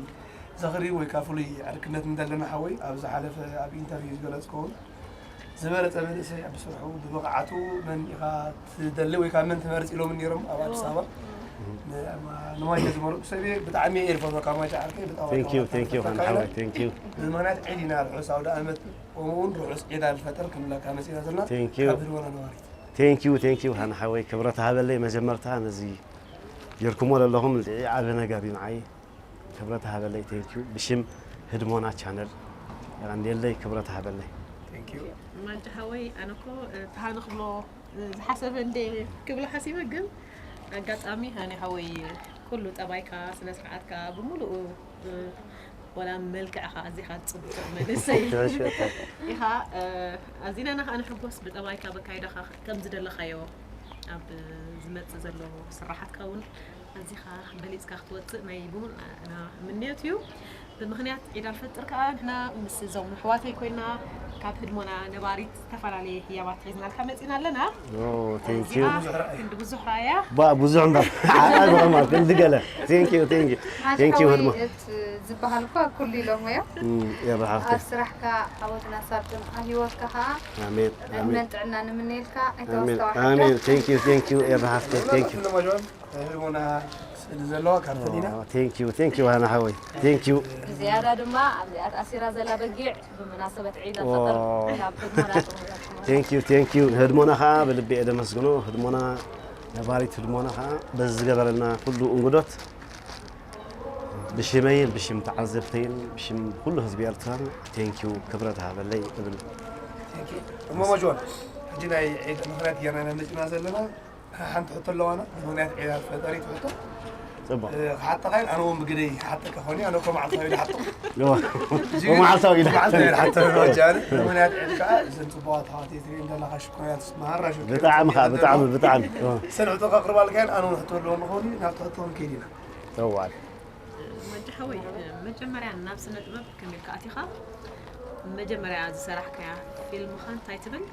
ዝኽሪ ወይ ከዓ ፍሉይ ዕርክነት እንደለና ሓወይ፣ ኣብ ዝሓለፈ ኣብ ኢንተርቪው ዝገለጽክዎ ዝበለጸ መንእሰይ ኣብ ስርሑ ብብቕዓቱ መን ኢኻ ትደሊ ወይ ከዓ መን ትመርጽ ኢሎምኒ ነይሮም ኣብ ኣዲስ ኣበባ። ን-፣ ንማጀ ዝመረጽኩ ሰብ እየ። ብጣዕሚ እየ ዝፈትወካ ማጀ ዓርከይ፣ ብጣዕሚ Thank you, thank you፣ ሓወይ፣ thank you። ብምኽንያት ዒድ ኢና ርሑስ ኣውደ ኣመት፣ ከምኡ እውን ርሑስ ዒድ ኣልፈጥር ክንብለካ መጺና ዘለና Thank you። ካብ ህድሞና ነባሪት። Thank you፣ thank you፣ ሃና ሓወይ፣ ክብረት ሃበለይ። መጀመርታ ነዚ ጌርኩሞ ዘለኹም ልዕሊ ዓቢ ነገር እዩ ንዓይ። ክብረት ሃበለይ፣ thank you። ብሽም ህድሞና ቻነል የቐንየለይ፣ ክብረት ሃበለይ። Thank you። ማንጭ ሓወይ፣ ኣነ እኮ፣ እ፣ ተሃነ ክብሎ፣ እ፣ ዝሓሰበ እንደ ክብሎ ሓሲበ፣ ግን ኣጋጣሚ ሃኒ ሓወይ፣ ኩሉ ጠባይካ፣ ስነ ስርዓትካ ብምሉኡ፣ እ፣ ወላ መልክዕኻ ኣዚኻ ጽቡቕ መንእሰይ እሺ፣ እሺ። ኢኻ። እ፣ ኣዚና ኢና ከኣ ንሕጎስ ብጠባይካ፣ በካይዳኻ ከም ዝደለኻዮ ኣብ ዝመጽእ ዘሎ ስራሓትካ እውን ኣዚኻ በሊጽካ ክትወጽእ ናይ ብሙን ምንዮት እዩ። ብምኽንያት ዒድ ኣልፈጥር ከኣ ንሕና ምስ እዞም ኣሕዋተይ ኮይና ካብ ህድሞና ነባሪት ዝተፈላለየ ህያባት ሒዝናልካ መጺና ኣለና። ኦ፣ thank you። እዚኣ ክንዲ ብዙሕ ራእያ። ባ፣ ብዙሕ እምበር። ዓቃል ብቐማል፣ ክንዲ ገለ። Thank you፣ thank you። ማንጭ Thank you፣ ሓወይ ህድሞ። እት ዝበሃል እኳ ኩሉ ኢሎሞ እዮም። እም፣ የብርሃፍቲ። ኣብ ስራሕካ ዓወትና ሳብትን ኣብ ህይወትካ ከኣ ኣሜን፣ ኣሜን። ዕድመን ጥዕናን ንምነየልካ። ኣሜን፣ ኣይተዋስተዋሕካ። ኣሜን። Thank you፣ thank you፣ የብርሃፍቲ። Thank you። ኩሉ መጆን ህድሞና ስእሊ ዘለዋ ካርታ ዲና። ኦ፣ thank you፣ thank you፣ ሃና ሓወይ። Thank you። ብዝያዳ ድማ ኣብዚኣ ተኣሲራ ዘላ በጊዕ ብመናሰበት ዒድ ኣልፈጥር ኦ። ናብ ህድሞና ጥሙራት። Thank you፣ thank you። ንህድሞና ኸዓ ብልቢ እየ ደመስግኖ። ህድሞና ነባሪት ህድሞና ኸዓ በዚ ዝገበረልና ኩሉ እንግዶት ብሽመይን ብሽም ተዓዘብተይን ብሽም ኩሉ ህዝቢ ኤርትራን thank you፣ ክብረት ሃበለይ እብል። Thank you። እሞ መጆን፣ ሕጂ ናይ ዒድ ምኽንያት ጌርና ኢና መጺና ዘለና። ሓንቲ ሕቶ ኣለዋና፣ ብምኽንያት ዒድ ኣልፈጠር ትሕቶ። ጽቡቕ። እ፣ ክሓተኻ ኢለ፣ ኣነ እውን ብግደይ ክሓተካ ኮይኑ፣ ኣነ እኮ መዓልታዊ ኢለ ሓቶ። እዋ። እዚ ግን መዓልታዊ ኢለ መዓልታዊ ኢለ ሓቶ። ሓቶ። ሮጃ፣ ኣነ ብምኽንያት ዒድ ከኣ፣ እዘን ጽቡቓት ኣሕዋተይ ትርኢ እንደለኻ ሽኮርያት፣ መሃራ ሽኮርያት ብጣዕሚ ከኣ፣ ትርኢ ብጣዕሚ፣ እንደለኻ። ብጣዕሚ። እዋ። እዘን ሕቶ ከቕርባልካ እየን፣ ኣነ እውን ሕቶ ኣለዎ ንኸውን፣ ናብቲ ሕቶ ክንከይድ ኢና። እዋ። ማንጭ ሓወይ፣ መጀመርያ ናብ ስነ ጥበብ ከመይ ኢልካ ኣቲኻ? መጀመርያ ዝሰራሕካያ ፊልምኻ እንታይ ትብል?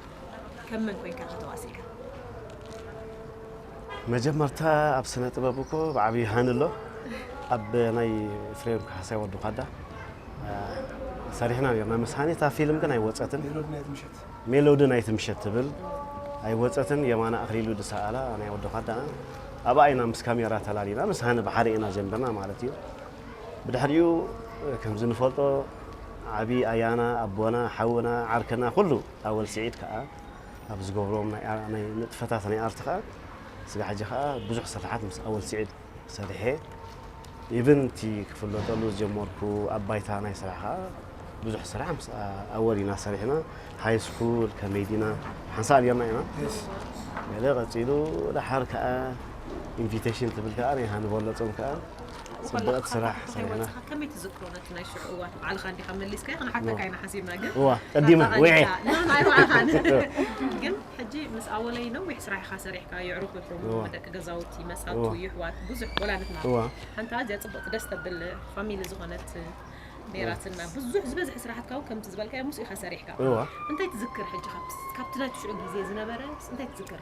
ከም መን ኮይንካ ኢኻ ተዋሲእካ? መጀመርታ ኣብ ስነ ጥበብ እኮ ብዓብዪ ሃኒ ኣሎ። ኣብ ናይ ኤፍሬም ካሕሳይ ወዲ ኳዳ፣ አ፣ ሰሪሕና ነርና ምስ ሃኒ። እታ ፊልም ግን ኣይወጸትን። ሜሎዲ ናይቲ ምሸት። ሜሎዲ ናይቲ ምሸት ትብል ኣይወጸትን። የማነ ኣኽሊሉ ዝሰኣላ ናይ ወዲ ኳዳ፣ ኣብኣ ኢና ምስ ካሜራ ተላሊና፣ ምስ ሃኒ ብሓደ ኢና ጀምርና ማለት እዩ። ብድሕሪኡ፣ ከምዚ ንፈልጦ፣ ዓቢ ኣያና፣ ኣቦና፣ ሓውና፣ ዓርከና፣ ኩሉ ኣወል ስዒድ ከኣ ኣብ ዝገብሮም ናይ ኣ-፣ ናይ ንጥፈታት ናይ ኣርት ከኣ፣ ስጋዕ ሕጂ ከኣ ብዙሕ ስርሓት ምስ ኣወል ስዒድ ሰሪሐ። ኢቭን እቲ ክፍለጠሉ ዝጀመርኩ ኣብ ባይታ ናይ ስራሕ ከኣ ብዙሕ ስራሕ ምስ ኣ-፣ ኣወል ኢና ሰሪሕና። ሃይ ስኩል ከመይ ዲና ሓንሳእ ጌርና ኢና። የስ። ገለ ቀጺሉ ደሓር ከኣ ኢንቪቴሽን ትብል ከኣ ናይ ሃኒ በለጾም ከኣ ጽብቕቲ ስራሕ ሰሪሕና። ከመይ ትዝክሮ ነቲ ናይ ሽዑ እዋን? ባዕልኻ እንዲኻ መሊስካዮ፣ ክንሓተካ ኢና ሓሲብና፣ ግን እዋ፣ ቀዲመ፣ ኣታ ውዒ። ቀዲምካ። ኖ፣ ኖ፣ ኣይወዓኻን። ግን ሕጂ ምስ ኣወለይ ነዊሕ ስራሕ ኢኻ ሰሪሕካ፣ የዕሩኽ ይኹኑ፣ እዋ። ደቂ ገዛውቲ፣ መሳቱ፣ እዋ። ይሕዋት፣ ብዙሕ ወላድትና። እዋ። ሓንታ እዚኣ ጽብቕቲ ደስ ተብል ፋሚሊ ዝኾነት ነይራትና። ብዙሕ ዝበዝሐ ስራሓትካ እውን ከምቲ ዝበልካዮ ምስኡ ኢኻ ሰሪሕካ። እዋ። እንታይ ትዝክር ሕጂ ካብቲ፣ ካብቲ ናይቲ ሽዑ ግዜ ዝነበረ እንታይ ትዝክር?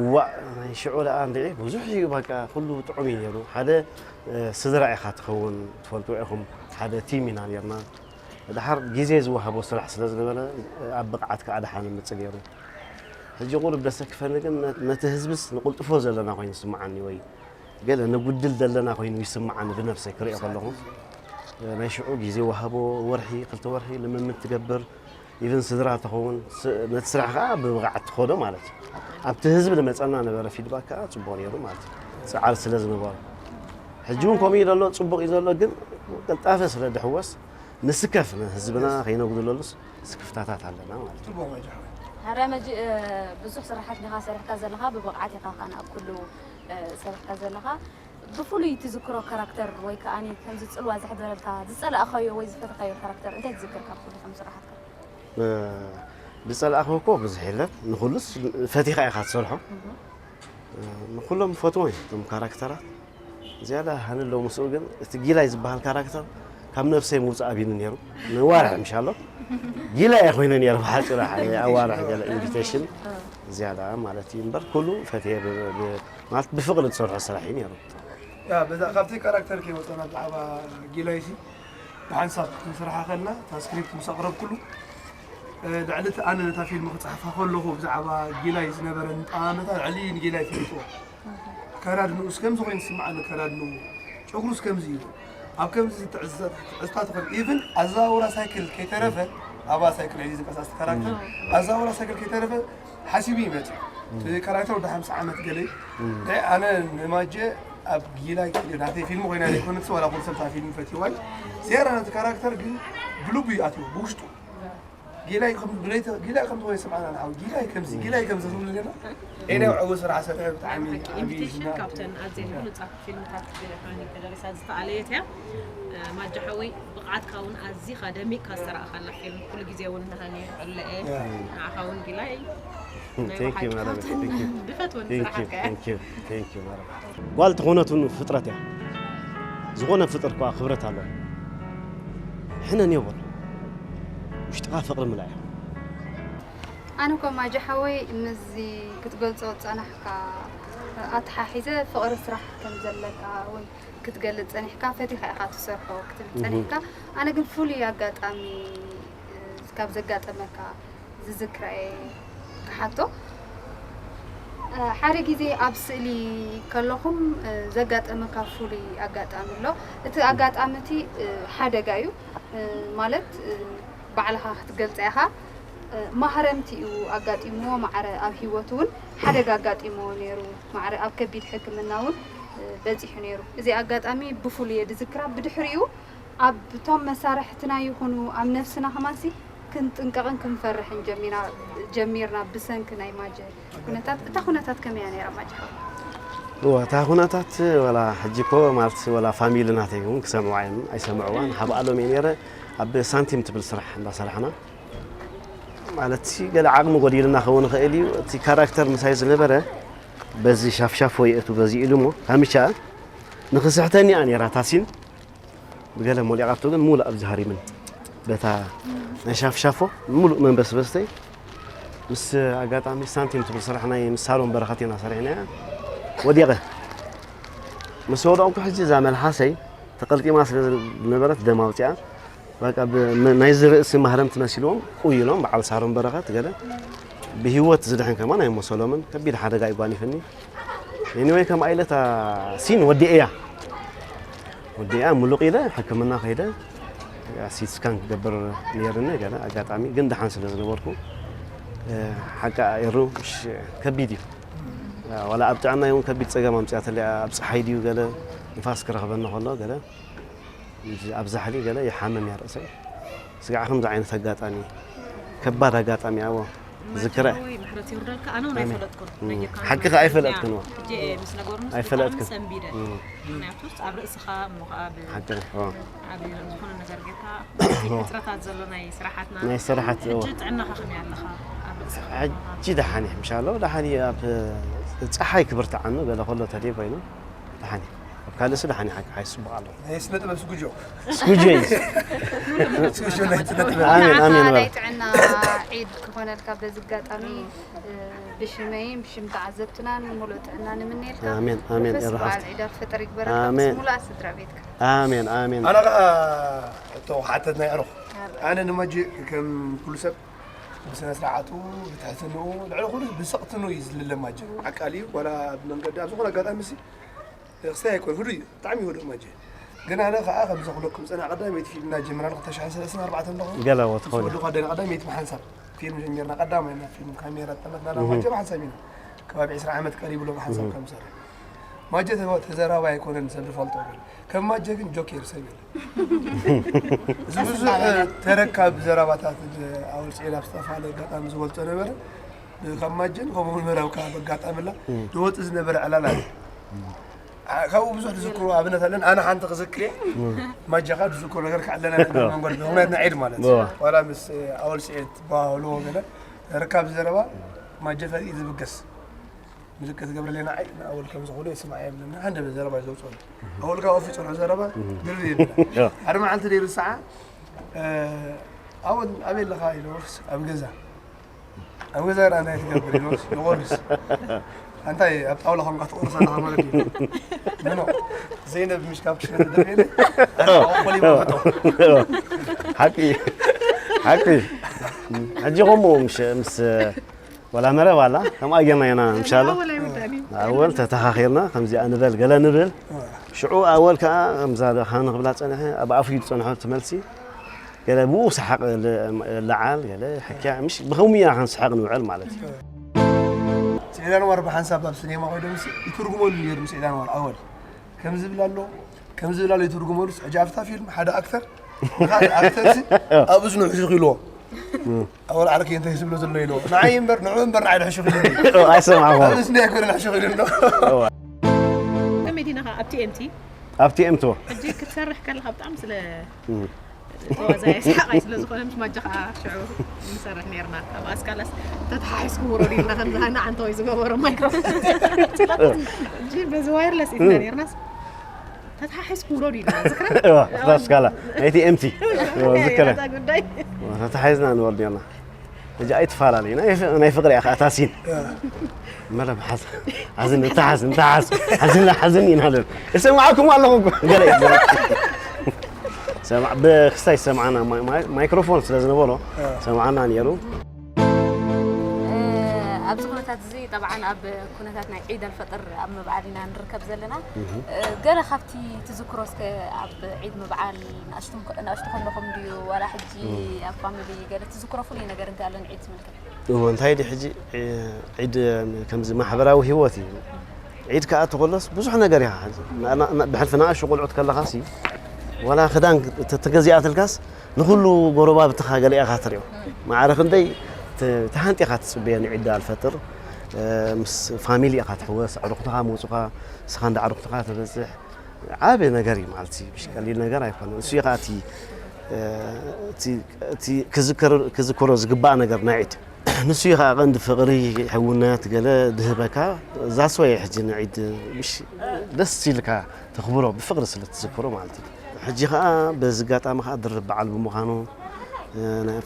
እዋእ፣ ናይ ሽዑ ደኣ እንድዒ ብዙሕ እዩ፣ በቃ፣ ኩሉ ጥዑም እዩ ነይሩ። ሓደ፣ እ፣ ስድራ ኢኻ ትኸውን፣ ትፈልጥዎ ኢኹም፣ ሓደ ቲም ኢና ነይርና። ደሓር ግዜ ዝወሃቦ ስራሕ ስለ ዝነበረ፣ እ፣ ኣብ ብቕዓት ከኣ ደሓን ይመጽእ ነይሩ። ሕጂ ቁሩብ ደሰክፈኒ ግን፣ ነ-፣ ነቲ ህዝብስ ንቕልጥፎ ዘለና ኮይኑ ይስምዓኒ፣ ወይ ገለ ንጉድል ዘለና ኮይኑ ይስምዓኒ ብነብሰይ ክሪኦ ከለኹ። እ፣ ናይ ሽዑ ግዜ ወሃቦ፣ ወርሒ፣ ክልተ ወርሒ ልምምድ ትገብር፣ ኢቨን ስድራ ተኸውን፣ ስ-፣ ነቲ ስራሕ ከዓ ብብቕዓት ትኸዶ ማለት እዩ። ኣብቲ ህዝቢ ዝመፀና ነበረ ፊድባክ ከዓ ፅቡቕ ነይሩ ማለት እዩ። ፃዕሪ ስለ ዝነበሮ። ሕጂ እውን ከምኡ እዩ ዘሎ፣ ፅቡቕ እዩ ዘሎ፣ ግን ቅልጣፈ ስለ ድሕወስ ንስከፍ ንህዝብና ከይነጉድለሉስ ስክፍታታት ኣለና ማለት እዩ። ሕረ መጂ ብዙሕ ስራሓት ዲኻ ሰሪሕካ ዘለኻ፣ ብብቕዓት ኢኻ ኸዓ ኣብ ኩሉ ሰሪሕካ ዘለኻ። ብፍሉይ ትዝክሮ ካራክተር ወይ ከዓ ከምዚ ፅልዋ ዘሕደረልካ ዝፀላእኻዮ ወይ ዝፈተኻዮ ካራክተር እንታይ ትዝክር ካብ ኩሉ ከም ስራሓትካ? ዝፀላእኽዎ እኮ ብዙሕ የለን፣ ንኹሉስ ፈቲኻ ኢኻ ትሰርሖ። ንኩሎም ፈትዎም እዮም እቶም ካራክተራት። ዝያዳ ሃንሎ ምስኡ ግን እቲ ጊላይ ዝበሃል ካራክተር ካብ ነብሰይ ምውፃእ ኣቢኒ ነይሩ። ንዋርሕ ምሻሎ ጊላይ እየ ኮይነ ነይሩ ብሓፂሩ ሓደ ኣዋርሕ ገለ ኢንቪቴሽን ዝያዳ ማለት እዩ እምበር ኩሉ ፈትየ ብ- ብ- ማለት ብፍቕሪ ዝሰርሖ ስራሕ እዩ ነይሩ። ያ በዛ ካብቲ ካራክተር ከይወፀና ብዛዕባ ጊላይሲ ብሓንሳብ ክንስርሓ ከልና እታ ስክሪፕት ምስ ኣቕረብኩሉ ልዕሊ እቲ ኣነ ነታ ፊልም ክፅሕፋ ከለኹ ብዛዕባ ጊላይ ዝነበረ ንጠማመታ ልዕሊ ንጊላይ ፈሊጥዎ። ከዳድንኡስ ከምዚ ኮይኑ ዝስምዓኒ ከዳድንኡ ጨጉሩስ ከምዚ እዩ ኣብ ከምዚ ትዕዝታ ትኾን ኢቭን ኣዘዋውራ ሳይክል ከይተረፈ ኣብኣ ሳይክል ሒዙ ዝንቀሳቀስ ካራክተር ኣዘዋውራ ሳይክል ከይተረፈ ሓሲቡ ይመፅእ እቲ ካራክተር ወደ ሓምሳ ዓመት ገለ ናይ ኣነ ንማጀ ኣብ ጊላ ናተይ ፊልም ኮይና ዘይኮነትስ ዋላ ኩሉ ሰብ እታ ፊልም ፈትዋይ ሴራ ነቲ ካራክተር ግን ብልቡ እዩ ኣትዎ ብውሽጡ ጊላይ ከም ብለይቲ ጊላይ ከም ዝኾነ ይስምዓና ንዓው ጊላይ ከምዚ ጊላይ ከምዚ ዝብሉ ዘለና ኤንያው ዕው ስራሕ ሰርሐ ብጣዕሚ ዓብዪ ኢንቪቴሽን ዝና- ካብተን ኣዝየን ብሉፃት ፊልምታት ፊልም ተደሪሳ ዝተኣለየት እያ። ማጃ ሓወይ ብቕዓትካ እውን ኣዚኻ ደሚቕካ ዝተረኣኻላ ፊልም ኩሉ ግዜ እውን ንሃኒ ዕለኤ ንዓኻ እውን ጊላይ ናይ Thank you, ብሓቂ madam. ካብተን Thank you. ብፈትወን Thank you, ስራሓትካ እያ። thank you, thank you, madam. ጓል ዝኾነት እውን ፍጥረት እያ። ዝኾነ ፍጥረት ከኣ ክብረት ኣለዎ። ሕነን የብሉ። ውሽጥኻ ፍቕሪ ምልኣ እዩ። ኣነ እኮ ማጃ ሓወይ ምስዚ ክትገልጾ ዝጸናሕካ ኣተሓሒዘ ፍቕሪ ስራሕ ከም ዘለካ እውን ክትገልጽ ጸኒሕካ ፈቲኻ ኢኻ ትሰርሖ ክትብል ጸኒሕካ ኣነ ግን ፍሉይ ኣጋጣሚ ካብ ዘጋጠመካ ዝዝክራ እየ ክሓቶ ሓደ ግዜ ኣብ ስእሊ ከለኹም ዘጋጠመካ ፍሉይ ኣጋጣሚ ኣሎ እቲ ኣጋጣሚ እቲ ሓደጋ እዩ ማለት ባዕልኻ ክትገልጻ ኢኻ ማህረምቲ እዩ ኣጋጢምዎ ማዕረ ኣብ ሂወቱ እውን ሓደጋ ኣጋጢምዎ ነይሩ ማዕረ ኣብ ከቢድ ሕክምና እውን በፂሑ ነይሩ እዚ ኣጋጣሚ ብፍሉይ እየ ድዝክራ ብድሕሪኡ ኣብ እቶም መሳርሕትና ይኹኑ ኣብ ነፍስና ከማንሲ ክንጥንቀቕን ክንፈርሕን ጀሚርና ብሰንኪ ናይ ማጀ ኩነታት እታ ኩነታት ከመይ እያ ነይራ ማጀ ሓወይ እዋ እታ ኩነታት ወላ ሕጂ እኮ ማለት ወላ ፋሚሊ ናተይ እውን ክሰምዑ ኣይም- ኣይሰምዕዋን ሃብኣሎም እየ ነይረ ኣብ ሳንቲም ትብል ስራሕ እንዳሰራሕና ማለት ገለ ዓቕሚ ጎዲልና ክኸውን ይኽእል እዩ እቲ ካራክተር ምሳይ ዝነበረ በዚ ሻፍሻፎ የእቱ በዚ ኢሉ እሞ ካምቻ ንኽስሕተኒ እያ ነይራ ታሲን ብገለ ሞሊቓቶ ግን ሙሉእ ኣብዚ ሃሪምን በታ ናይ ሻፍሻፎ ሙሉእ መንበስበስተይ ምስ ኣጋጣሚ ሳንቲም ትብል ስራሕ ናይ ምስ ሳሮን በረኸት ኢና ሰሪሕናያ ወዲቐ ምስ ወደቕኩ ሕጂ እዛ መልሓሰይ ተቐልጢማ ስለ ዝነበረት ደም ኣውፂኣ በቃ ብ- ም- ናይዚ ርእሲ ማህረምቲ መሲልዎም ቁይሎም በዓል ሳሮን በረኸት ገለ ብህይወት ዝድሕን ከማን ኣይመሰሎምን ከቢድ ሓደጋ ይጓኒፍኒ Anyway ከም ኣይለታ ሲን ወዲኤያ ወዲኤያ ሙሉቕ ኢለ ሕክምና ከይደ ሲቲ ስካን ክገብር ነይርኒ ገለ ኣጋጣሚ ግን ደሓን ስለ ዝነበርኩ ሓቂ ኤሩ ምሽ ከቢድ እዩ ዋላ ኣብ ጥዕና እውን ከቢድ ፀገም ኣምፅኣተለይ ኣብ ፀሓይ ድዩ ገለ ንፋስ ክረኽበኒ ከሎ ገለ ኣብ ዛሕሊ ገለ ይሓምም እያ ርእሰይ ስጋዕ ከምዚ ዓይነት ኣጋጣሚ ከባድ ኣጋጣሚ ኣዎ ዝክረ ምሕረት ይውርደልካ ኣነ እውን ኣይፈለጥኩን ሓቂ ከ ኣይፈለጥክን ሕጂ ምስ ነገሩን ኣይፈለጥክን ሰንቢደ ምክንያቱ ኣብ ርእስኻ እሞ ከዓ ሓቂ ኣብ ዝኾነ ነገር ጌርካ ሕፅረታት ዘሎ ናይ ስራሓትና ናይ ስራሓት ሕጂ ጥዕናኻ ከመይ ኣለኻ ኣብ ርእስኻ ሕጂ ደሓን እዩ ምሻሎ ደሓን እዩ ኣብ ፀሓይ ክብርትዓኑ ገለ ከሎ ተደይ ኮይኑ ደሓን እዩ ኣብ ካልእሲ ደሓን እዩ ሓቂ ሓይ ፅቡቅ ኣሎ ናይ ስነ ጥበብ ስጉጆ ስጉጆ እዩ ስጉጆ ናይ ስነ ጥበብ ኣሜን ኣሜን በል ናይ ጥዕና ዒድ ክኾነልካ በዚ ኣጋጣሚ ብሽመይን ብሽም ተዓዘብትናን ሙሉእ ጥዕና ንምንየልካ ኣሜን ኣሜን ርሑስ የራሓት በዓል ዒድ ኣልፈጥር ይግበረልካ ኣሜን። ምስ ሙሉእ ስድራ ቤትካ ኣሜን ኣሜን ኣነ ከዓ እቶ ሓተት ናይ ዕሩኽ ኣነ ንመጂ ከም ኩሉ ሰብ ብስነ ስርዓቱ ብትሕትንኡ ልዕሊ ኩሉ ብስቕትኑ እዩ ዝልለ ማጂ ዓቃል እዩ ዋላ ኣብ መንገዲ ኣብ ዝኾነ ኣጋጣሚ ሲ ክስታይ ኣይኮን ህዱ እዩ ብጣዕሚ ህዱእ ማጂ ግን ኣነ ከዓ ከምዚ ክብለኩም ዝፀንሐ ቀዳመይቲ ፊልምና ጀሚርና ክልተ ሽሕን ሰለስተን ኣርባዕተን ኣለኹ። ገለ ምስ ትኸውን ወዲ ጓደና ቀዳመይቲ ብሓንሳብ ፊልም ጀሚርና ቀዳማይና ፊልም ካሜራ ጠመትና ናብ ማጀ ብሓንሳብ ኢና ከባቢ ዕስራ ዓመት ቀሪቡ ኣሎ ብሓንሳብ ከም ዝሰርሕ። ማጀ ተዘ- ተዘራባይ ኣይኮነን ሰብ ዝፈልጦ ግን ከም ማጀ ግን ጆኬር ሰብ የለን። እዚ ብዙሕ ተረካብ ዘረባታት ኣውፅኤ ናብ ዝተፋለ ኣጋጣሚ ዝገልፆ ነበረ። ካብ ማጀን ከምኡ እውን መራብ ካብ ኣጋጣምላ ዝወፅ ዝነበረ ዕላላት ካብኡ ብዙሕ ዝዝክሩ ኣብነት ኣለን። ኣነ ሓንቲ ክዝክር እየ። ማጃኻ ዝዝክሩ ነገር ክዕለና መንጎድ ምክንያት ንዒድ ማለት እዩ። እዋ። ዋላ ምስ ኣወል ስዒድ ባህልዎ ገለ ርካብ ዘረባ ማጀ ፈሊጥ ዝብገስ ምልክት ገብረሌና ዓይ ንኣወል ከም ዝኾኑ የስማዕ የብልና። ሓደ ዘረባ ዘውፅኦ ኣወል ካብ ኦፊ ፅንሑ ዘረባ ድርብ ይብላ ሓደ መዓልቲ ደይሩ ሰዓ ኣወል ኣበይ ኣለኻ ኢሉ ኣብ ገዛ ኣብ ገዛ ራ እንታይ ትገብር ኢሉ ይቆርስ እንታይ ኣብ ጣውላ ከምካ ትቆርስ ኣለኻ ማለት እዩ ምኖ ዘይነብ ምሽ ካብ ክሽነ ተደርገለ ኣቆሊ ይመጠው ሓቂ ሓቂ ሕጂ ከምኡ ምስ ምስ ወላ መረብ ኣላ ከምኣ ጌርና ኢና ምሻሎ ኣወል ተተኻኺርና ከምዚኣ ንበል ገለ ንብል ሽዑ ኣወል ከዓ ከምዛ ኻን ክብላ ፀንሐ ኣብ ኣፉ እዩ ዝፀንሖ ትመልሲ ገለ ብኡ ሰሓቕ ለዓል ገለ ሕክያ ምሽ ብኸምኡ ኢና ክንስሓቕ ንውዕል ማለት እዩ ስዒድ ኣንዋር ብሓንሳብ ኣብ ስኔማ ኮይዶም ሲ ይትርጉመሉ ነይሩ ስዒድ ኣንዋር ኣወል ከም ዝብል ኣሎ ከም ዝብል ኣሎ ይትርጉመሉ ሕጂ ኣብታ ፊልም ሓደ ኣክተር ሓደ ኣክተር ሲ ኣብ እዝኑ ሕሹኽ ኢልዎ ኣወል ዓርኪ እንታይ ዝብሎ ዘሎ ኢልዎ ንዓይ እምበር ንዑ እምበር ንዓይ ሕሹኽ ኢሉ ኣይሰማዕኹ ኣብ እዝኑ ኣይኮነን ሕሹኽ ኢሉ ኣሎ ከመይ ዲና ኸዓ ኣብ ቲኤምቲ ኣብቲ ኤምቶ ሕጂ ክትሰርሕ ከለኻ ብጣዕሚ ስለ ተዋዛያ ሰሓቓይ ስለ ዝኾነ ምስ ማጃ ኸዓ ሽዑ ንሰርሕ ነርና ኣብ ኣስካላስ ተተሓሒዝኩም ውረዱ ኢልና ከምዚ ሃና ዓንተወይ ዝገበሮ ማይክሮፎን ሕጂ በዚ ዋይርለስ ኢልና ነርናስ ተተሓሒዝኩም ውረዱ ኢልና ዝክረ ኣስካላ ናይቲ ኤምቲ ዝክረ እታ ጉዳይ ተታሒዝና ንወርድ ነርና ሕጂ ኣይትፈላለዩ ናይ ፍቕሪ እያ ከዓ ታሲን መረብ ሓዝ ሓዝን እንተሓዝ እንተሓዝ ሓዝን ሓዝን ኢና ለን እሰማዕኩም ኣለኹ ገለ ሰማዕ ብክስታይ ሰማዕና ማይክሮፎን ስለ ዝነበሮ ሰማዕና ነይሩ ኣብዚ ኩነታት እዚ ጠብዓን ኣብ ኩነታት ናይ ዒድ ኣልፈጥር ኣብ ምብዓል ኢና ንርከብ ዘለና ገለ ካብቲ ትዝክሮ እስከ ኣብ ዒድ ምብዓል ንኣሽቱ ከለኹም ድዩ ዋላ ሕጂ ኣብ ፋሚሊ ገለ ትዝክሮ ፍሉይ ነገር እንታይ ኣሎ ንዒድ ዝምልከት እዎ እንታይ ዲ ሕጂ ዒድ ከምዚ ማሕበራዊ ህይወት እዩ ዒድ ከዓ ትኸሎስ ብዙሕ ነገር ኢኻ ብሕልፊ ንኣሽቱ ቆልዑት ከለኻሲ ዋላ ክዳን ተገዚኣትልካስ ንኩሉ ጎረባብትኻ ገለ ኢኻ ትሪኦ ማዕረ ክንደይ ተሃንጢኻ ትፅበዮ ንዒድ ኣልፈጥር ምስ ፋሚሊ ኢኻ ትሕወስ ኣዕሩኽትኻ መውፁኻ ንስኻ እንዳ ኣዕሩኽትኻ ተበፅሕ ዓቢ ነገር እዩ ማለት እዩ ምሽ ቀሊል ነገር ኣይኮነን እሱ እዩ ከዓ እቲ ክዝከሮ ዝግባእ ነገር ናይ ዒድ ንሱ እዩ ከዓ ቀንዲ ፍቕሪ ሕውነት ገለ ድህበካ ዛስወየ ሕጂ ንዒድ ምሽ ደስ ኢልካ ተኽብሮ ብፍቕሪ ስለ ትዝክሮ ማለት እዩ ሕጂ ከዓ በዚ ኣጋጣሚ ከዓ ድርብ በዓል ብምዃኑ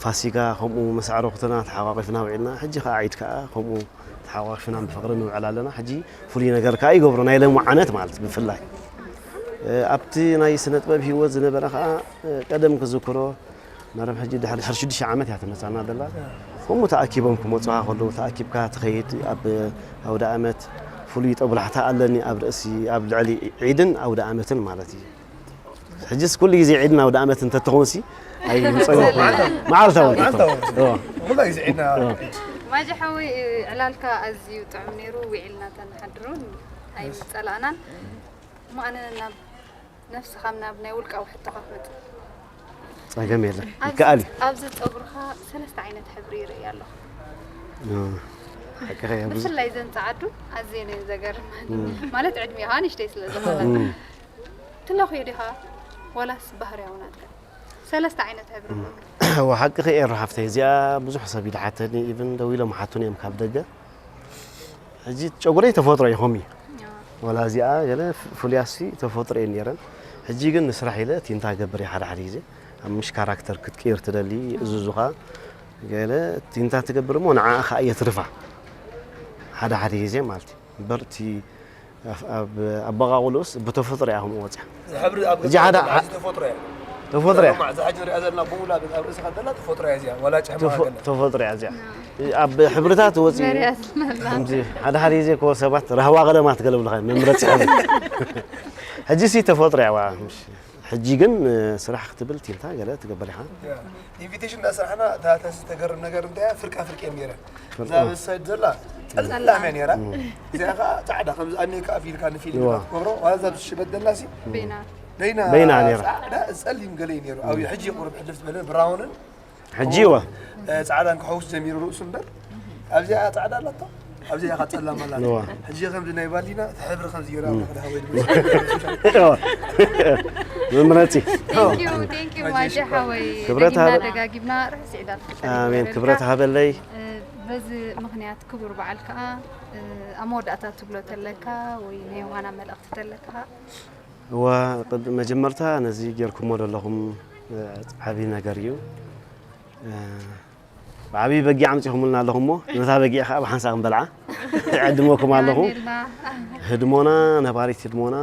ፋሲጋ ከምኡ ምስ ኣዕሩኽትና ተሓቋቒፍና ውዒልና ሕጂ ከዓ ዒድ ከዓ ከምኡ ተሓቋቒፍና ብፍቕሪ ንውዕል ኣለና ሕጂ ፍሉይ ነገር ከዓ ይገብሮ ናይ ሎሚ ዓመት ማለት ብፍላይ ኣብቲ ናይ ስነ ጥበብ ህይወት ዝነበረ ከዓ ቀደም ክዝክሮ መረብ ሕጂ ድሕሪ ድሕሪ ሽዱሽተ ዓመት እያ ትመፃና ዘላ ከምኡ ተኣኪቦም ክመፁኻ ከለዉ ተኣኪብካ ትኸይድ ኣብ ኣውደ ኣመት ፍሉይ ጠቡላሕታ ኣለኒ ኣብ ርእሲ ኣብ ልዕሊ ዒድን ኣውደ ኣመትን ማለት እዩ ሕጅስ ኩሉ ግዜ ዒድና ወደ ኣመት እንተትኸውን ሲ ኣይምፀና መዓልታዊ ኩላ ግዜ ዒድና ማጂ ሓወይ ዕላልካ ኣዝዩ ጥዑም ነይሩ ውዒልና ተንሓድሮ ኣይምፀላእናን እሞ ኣነ ናብ ነብስኻ ናብ ናይ ውልቃዊ ሕቶኻ ክመፅእ ፀገም የለን ይከኣል እዩ ኣብዚ ፀጉርኻ ሰለስተ ዓይነት ሕብሪ ይርኢ ኣለኹ ሓቅኻ እያ ብዙ ብፍላይ ዘን ፀዓዱ ኣዝየን እየን ዘገርማኒ ማለት ዕድሜኻ ንእሽተይ ስለ ዝኾነ ትለኽዮ ዲኻ ዋላስ ባህርያዊ ናትካ ሰለስተ ዓይነት ሕብሪ ኣለካ እወ ሓቅኺ ኤሩ ሓፍተይ እዚኣ ብዙሕ ሰብ ይድሓተኒ ኢቭን ደው ኢሎም ሓቱን እዮም ካብ ደገ ሕጂ ጨጉረይ ተፈጥሮ እዩ ከምኡ እዩ ወላ እዚኣ ገለ ፍሉያሲ ተፈጥሮ እየን ነይረን ሕጂ ግን ንስራሕ ኢለ ቲንታ ገብር እየ ሓደ ሓደ ግዜ ኣብ ምሽ ካራክተር ክትቅይር ትደሊ እዝዙኻ ገለ ቲንታ ትገብር እሞ ንዓኣ ከዓ የትርፋ ሓደ ሓደ ግዜ ማለት እዩ እምበር እቲ ኣበቃቅልኡስ ብተፈጥሮ እያ ከምኡ ወፅያ ዝሕብሪ ኣብ እጂ ሓደ ተፈጥሮ እያ ተፈጥሮ እያ ዝሓጅ ንሪኣ ዘለና ብሙላ ኣብ ርእስኻ ዘላ ተፈጥሮ እያ እዚኣ ወላ ጭሕማ ገለ ተፈጥሮ እያ እዚኣ ኣብ ሕብርታት ወፂ ከምዚ ሓደ ሓደ ግዜ እኮ ሰባት ራህዋ ቀለማት ገለብልኻ መምረፂ ሕጂ ሲ ተፈጥሮ እያ ዋ ሕጂ ግን ስራሕ ክትብል ቲልታ ገለ ትገብር ኢኻ። ኢንቪቴሽን እናሰራሕና እታ ተስ ተገርም ነገር እንታይ እያ? ፍርቃ ፍርቂ እየን ነይረን። እዛ በሳይድ ዘላ ጸላም እያ ነይራ። እዚኣ ከዓ ጻዕዳ ከምዚ ኣነ ከኣ ፊልካ ንፊልም ትገብሮ ዋላ እዛ ትሽበት ዘላ ሲ በይና በይና በይና ነይራ። ጻዕዳ ጸሊም ገለ እዩ ነይሩ። ኣብ ሕጂ ቁሩብ ሕልፍ ዝበለ ብራውንን ሕጂ ወ ጻዕዳን ክሐውስ ጀሚሩ ርእሱ እምበር ኣብዚኣ ጻዕዳ ኣላቶ ኣብዚኣ ኸ ጸላም ኣላ። ሕጂ ከምዚ ናይ ባሊና እቲ ሕብሪ ከምዚ ይረኣ ክዳሃወይ መምረፂ ቴንኪዩ ቴንኪዩ ማጀ ሓወይ ክብረት ደጊምና ሃበ- ደጋጊምና ርሑስ ዒድ ኣልፈጥር ኣሜን ይግበረልካ። ክብረት ሃበለይ እ፣ በዚ ምኽንያት ክቡር በዓል ከዓ እ፣ ኣብ መወዳእታ ትብሎ ተለካ ወይ ናይ ዮሃና መልእኽቲ ተለካ እዋ ቅድ- መጀመርታ ነዚ ጌርኩሞ ዘለኹም እ፣ ዓብዪ ነገር እዩ እ፣ ብዓብዪ በጊዕ ኣምፂኹምልና ኣለኹም እሞ ነታ በጊዕ ከዓ ብሓንሳእ ክንበልዓ ይዕድመኩም ኣለኹ የቐንየልና። ህድሞና ነባሪት ህድሞና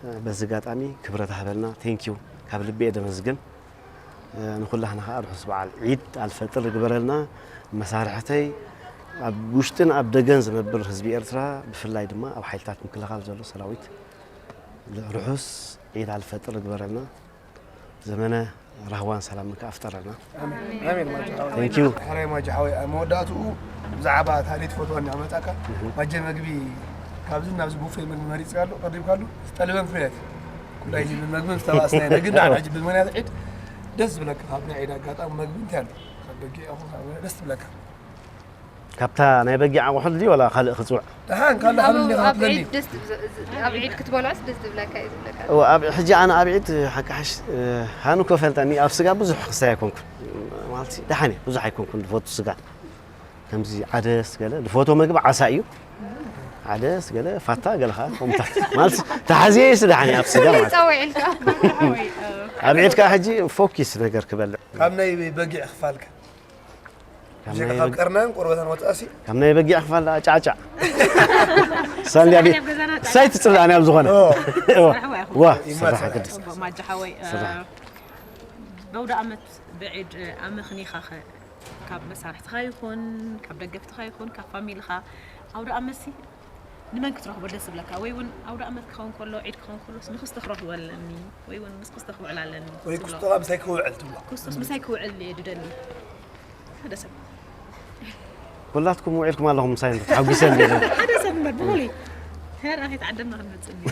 እ፣ በዚ ኣጋጣሚ ክብረት ሃበልና ቴንኪዩ ካብ ልቢ እየ ደመስግን እ፣ ንኩላህና ከዓ ርሑስ በዓል ዒድ ኣልፈጥር ይግበረልና መሳርሕተይ ኣብ ውሽጥን ኣብ ደገን ዝነብር ህዝቢ ኤርትራ ብፍላይ ድማ ኣብ ሓይልታት ምክልኻል ዘሎ ሰራዊት ርሑስ ዒድ ኣልፈጥር ይግበረልና ዘመነ ራህዋን ሰላምን ከዓ ኣፍጠረልና ኣሜን ማጀ ሓወይ። Thank you። ሕራይ ማጀ ሓወይ ኣብ መወዳእትኡ ብዛዕባ ታሪት ፎቶ እናመጻካ ማጀ መግቢ ካብዚ ናብዚ ቡፌ መግቢ መሪጽካ ኣሎ ቀሪብካ ኣሎ ዝጠልበን ፍርያት ኩላይ ዝብል መግቢ ምስ ተባእስና ኢና ግን ንዓና ሕጂ ብምክንያት ዒድ ደስ ዝብለካ ካብ ናይ ዒድ ኣጋጣሚ መግቢ እንታይ ኣሎ ካብ በጊዕ ይኹን ካብ ደስ ዝብለካ ካብታ ናይ በጊዕ ኣቑሑ ድዩ ወላ ካልእ ክፅውዕ ደሓን ካልእ ኣብ ሓብል እንዲኻ ኣብ ክትለሊ ዒድ ደስ ትብ- ኣብ ዒድ ክትበልዖስ ደስ ዝብለካ እዩ ዝብለካ እዎ፣ ኣብ ሕጂ ኣነ ኣብ ዒድ ሓቂ ሓሽ ሃኑ ክፈልጠኒ ኣብ ስጋ ብዙሕ ክስታይ ኣይኮንኩን ማለት ደሓን እየ ብዙሕ ኣይኮንኩን ዝፈቱ ስጋ ከምዚ ዓደስ ገለ ዝፈቶ መግቢ ዓሳ እዩ ዓደስ ገለ ፋታ ገለ ከዓ ከምታት ማለት ተሓዝየ እየ ስደሓን ኣብ ስጋ ማለት ጸውዒልካ ኣብ ዒድ ከዓ ሕጂ ፎኪስ ነገር ክበልዕ ካብ ናይ በጊዕ ክፋልካ ካብ ብዘይካ ናይ ካብ በግ- ቀርናን ቆርበታን ወፃእሲ ካብ ናይ በጊዕ ክፋል ጫዕጫዕ ሳንድያ ቤት ሳይ ትፅላእኒ ኣብ ዝኾነ ዋ ይመፅእ። ስራሕ ግድስ ማጃ ሓወይ ስራሕ። በውደ ኣመት ብዒድ ኣመኽኒኻ ኸ ካብ መሳርሕትኻ ይኹን ካብ ደገፍትኻ ይኹን ካብ ፋሚልኻ ኣውደ ኣመትሲ ንመን ክትረኽቦ ደስ ዝብለካ ወይ እውን ኣውደ ኣመት ክኸውን ከሎ ዒድ ክኸውን ከሎስ ንክስቶ ክረኽቦ ኣለኒ ወይ እውን ምስ ክስቶ ክውዕል ኣለኒ ወይ ትብሎ። ክስቶኻ ምሳይ ክውዕል ትብሎ ክስቶስ ምሳይ ክውዕል እየ ድደሊ ሓደ ሰብ ኩላትኩም ውዒልኩም ኣለኹም ምሳይ ተሓጒሰ እንደ ሓደ ሰብ እምበር ብሙሉይ ሄር ኣኸይ ተዓደምና ክንመፅእ እኒ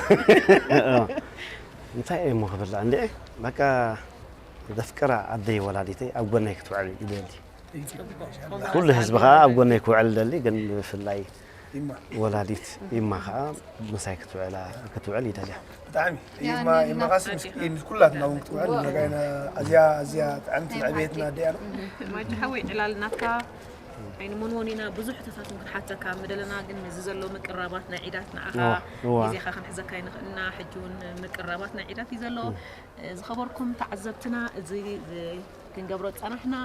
እንታይ እየ እሞ ክብል እንደ በቃ ዘፍቅራ ኣደይ ወላዲተይ ኣብ ጎነይ ክትውዕል ይደሊ ኩሉ ህዝቢ ከዓ ኣብ ጎነይ ክውዕል ይደሊ ግን ብፍላይ ይማ ወላዲት ይማ ከዓ ምሳይ ክትውዕላ ክትውዕል ይደልያ ብጣዕሚ ያ ይማ ንልና ይማ ኻሲ ምስ- ምስ ኩላትና እውን ክትውዕል ነጋይና ኣዝያ ኣዝያ ጥዕምቲ ዕብየትና ኣዲኣ ነው ማጂ ሓወይ ዕላል ናትካ ኣይንመንዎን ኢና ብዙሕ ሕቶታት እውን ክንሓተካ ምደለና ግን እዚ ዘሎ ምቅራባት ናይ ዒዳት ንዓኻ እዋ፣ እዋ። ግዜኻ ክንሕዘካ ይንኽእልና ሕጂ እውን ምቅራባት ናይ ዒዳት እዩ ዘሎ ዝኸበርኩም ተዓዘብትና እዚ ክንገብሮ ዝፀናሕና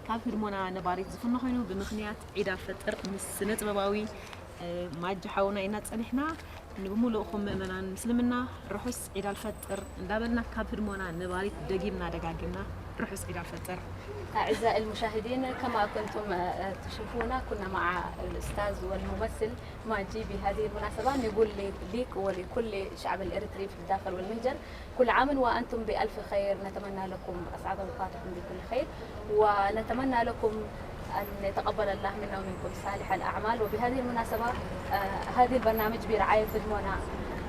ካብ ህድሞና ነባሪት ዝፍኖ ኮይኑ ብምኽንያት ዒድ ኣልፈጥር ምስ ስነ ጥበባዊ ማጂ ሓውና ኢና ፀኒሕና ንብሙሉእኹም ምእመናን ምስልምና ርሑስ ዒድ ኣልፈጥር እንዳበልና ካብ ህድሞና ነባሪት ደጊምና ደጋጊምና ርሑስ ዒድ ኣልፈጥር أعزائي المشاهدين، كما كنتم تشوفون، كنا مع الأستاذ والممثل ماجي بهذه المناسبة. نقول ليك ولكل شعب الإريتري في الداخل والمهجر، كل عام وأنتم بألف خير. نتمنى لكم أسعد أوقاتكم بكل خير، ونتمنى لكم أن يتقبل الله منا ومنكم صالح الأعمال. وبهذه المناسبة، آه، هذه البرنامج برعاية هدمونا،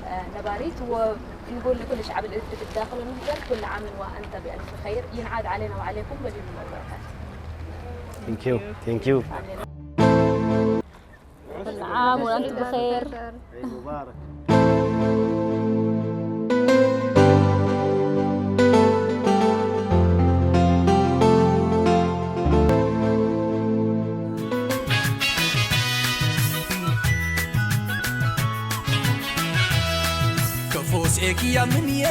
آه، نباريت، ونقول لكل شعب الإريتري في الداخل والمهجر، كل عام وأنت بألف خير. ينعاد علينا وعليكم باليمن والبركات. Thank you. Thank you. كل عام وأنتم بخير. عيد مبارك. ከፎስ ኤግያ ምንየ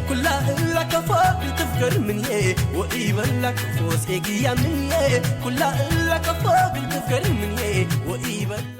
ኩላ እላ ከፎ ግልጥፍገር ምንየ ወኢበላ ከፎስ ኤግያ ምንየ ኩላ እላ ከፎ ግልጥፍገር ምንየ ወኢበላ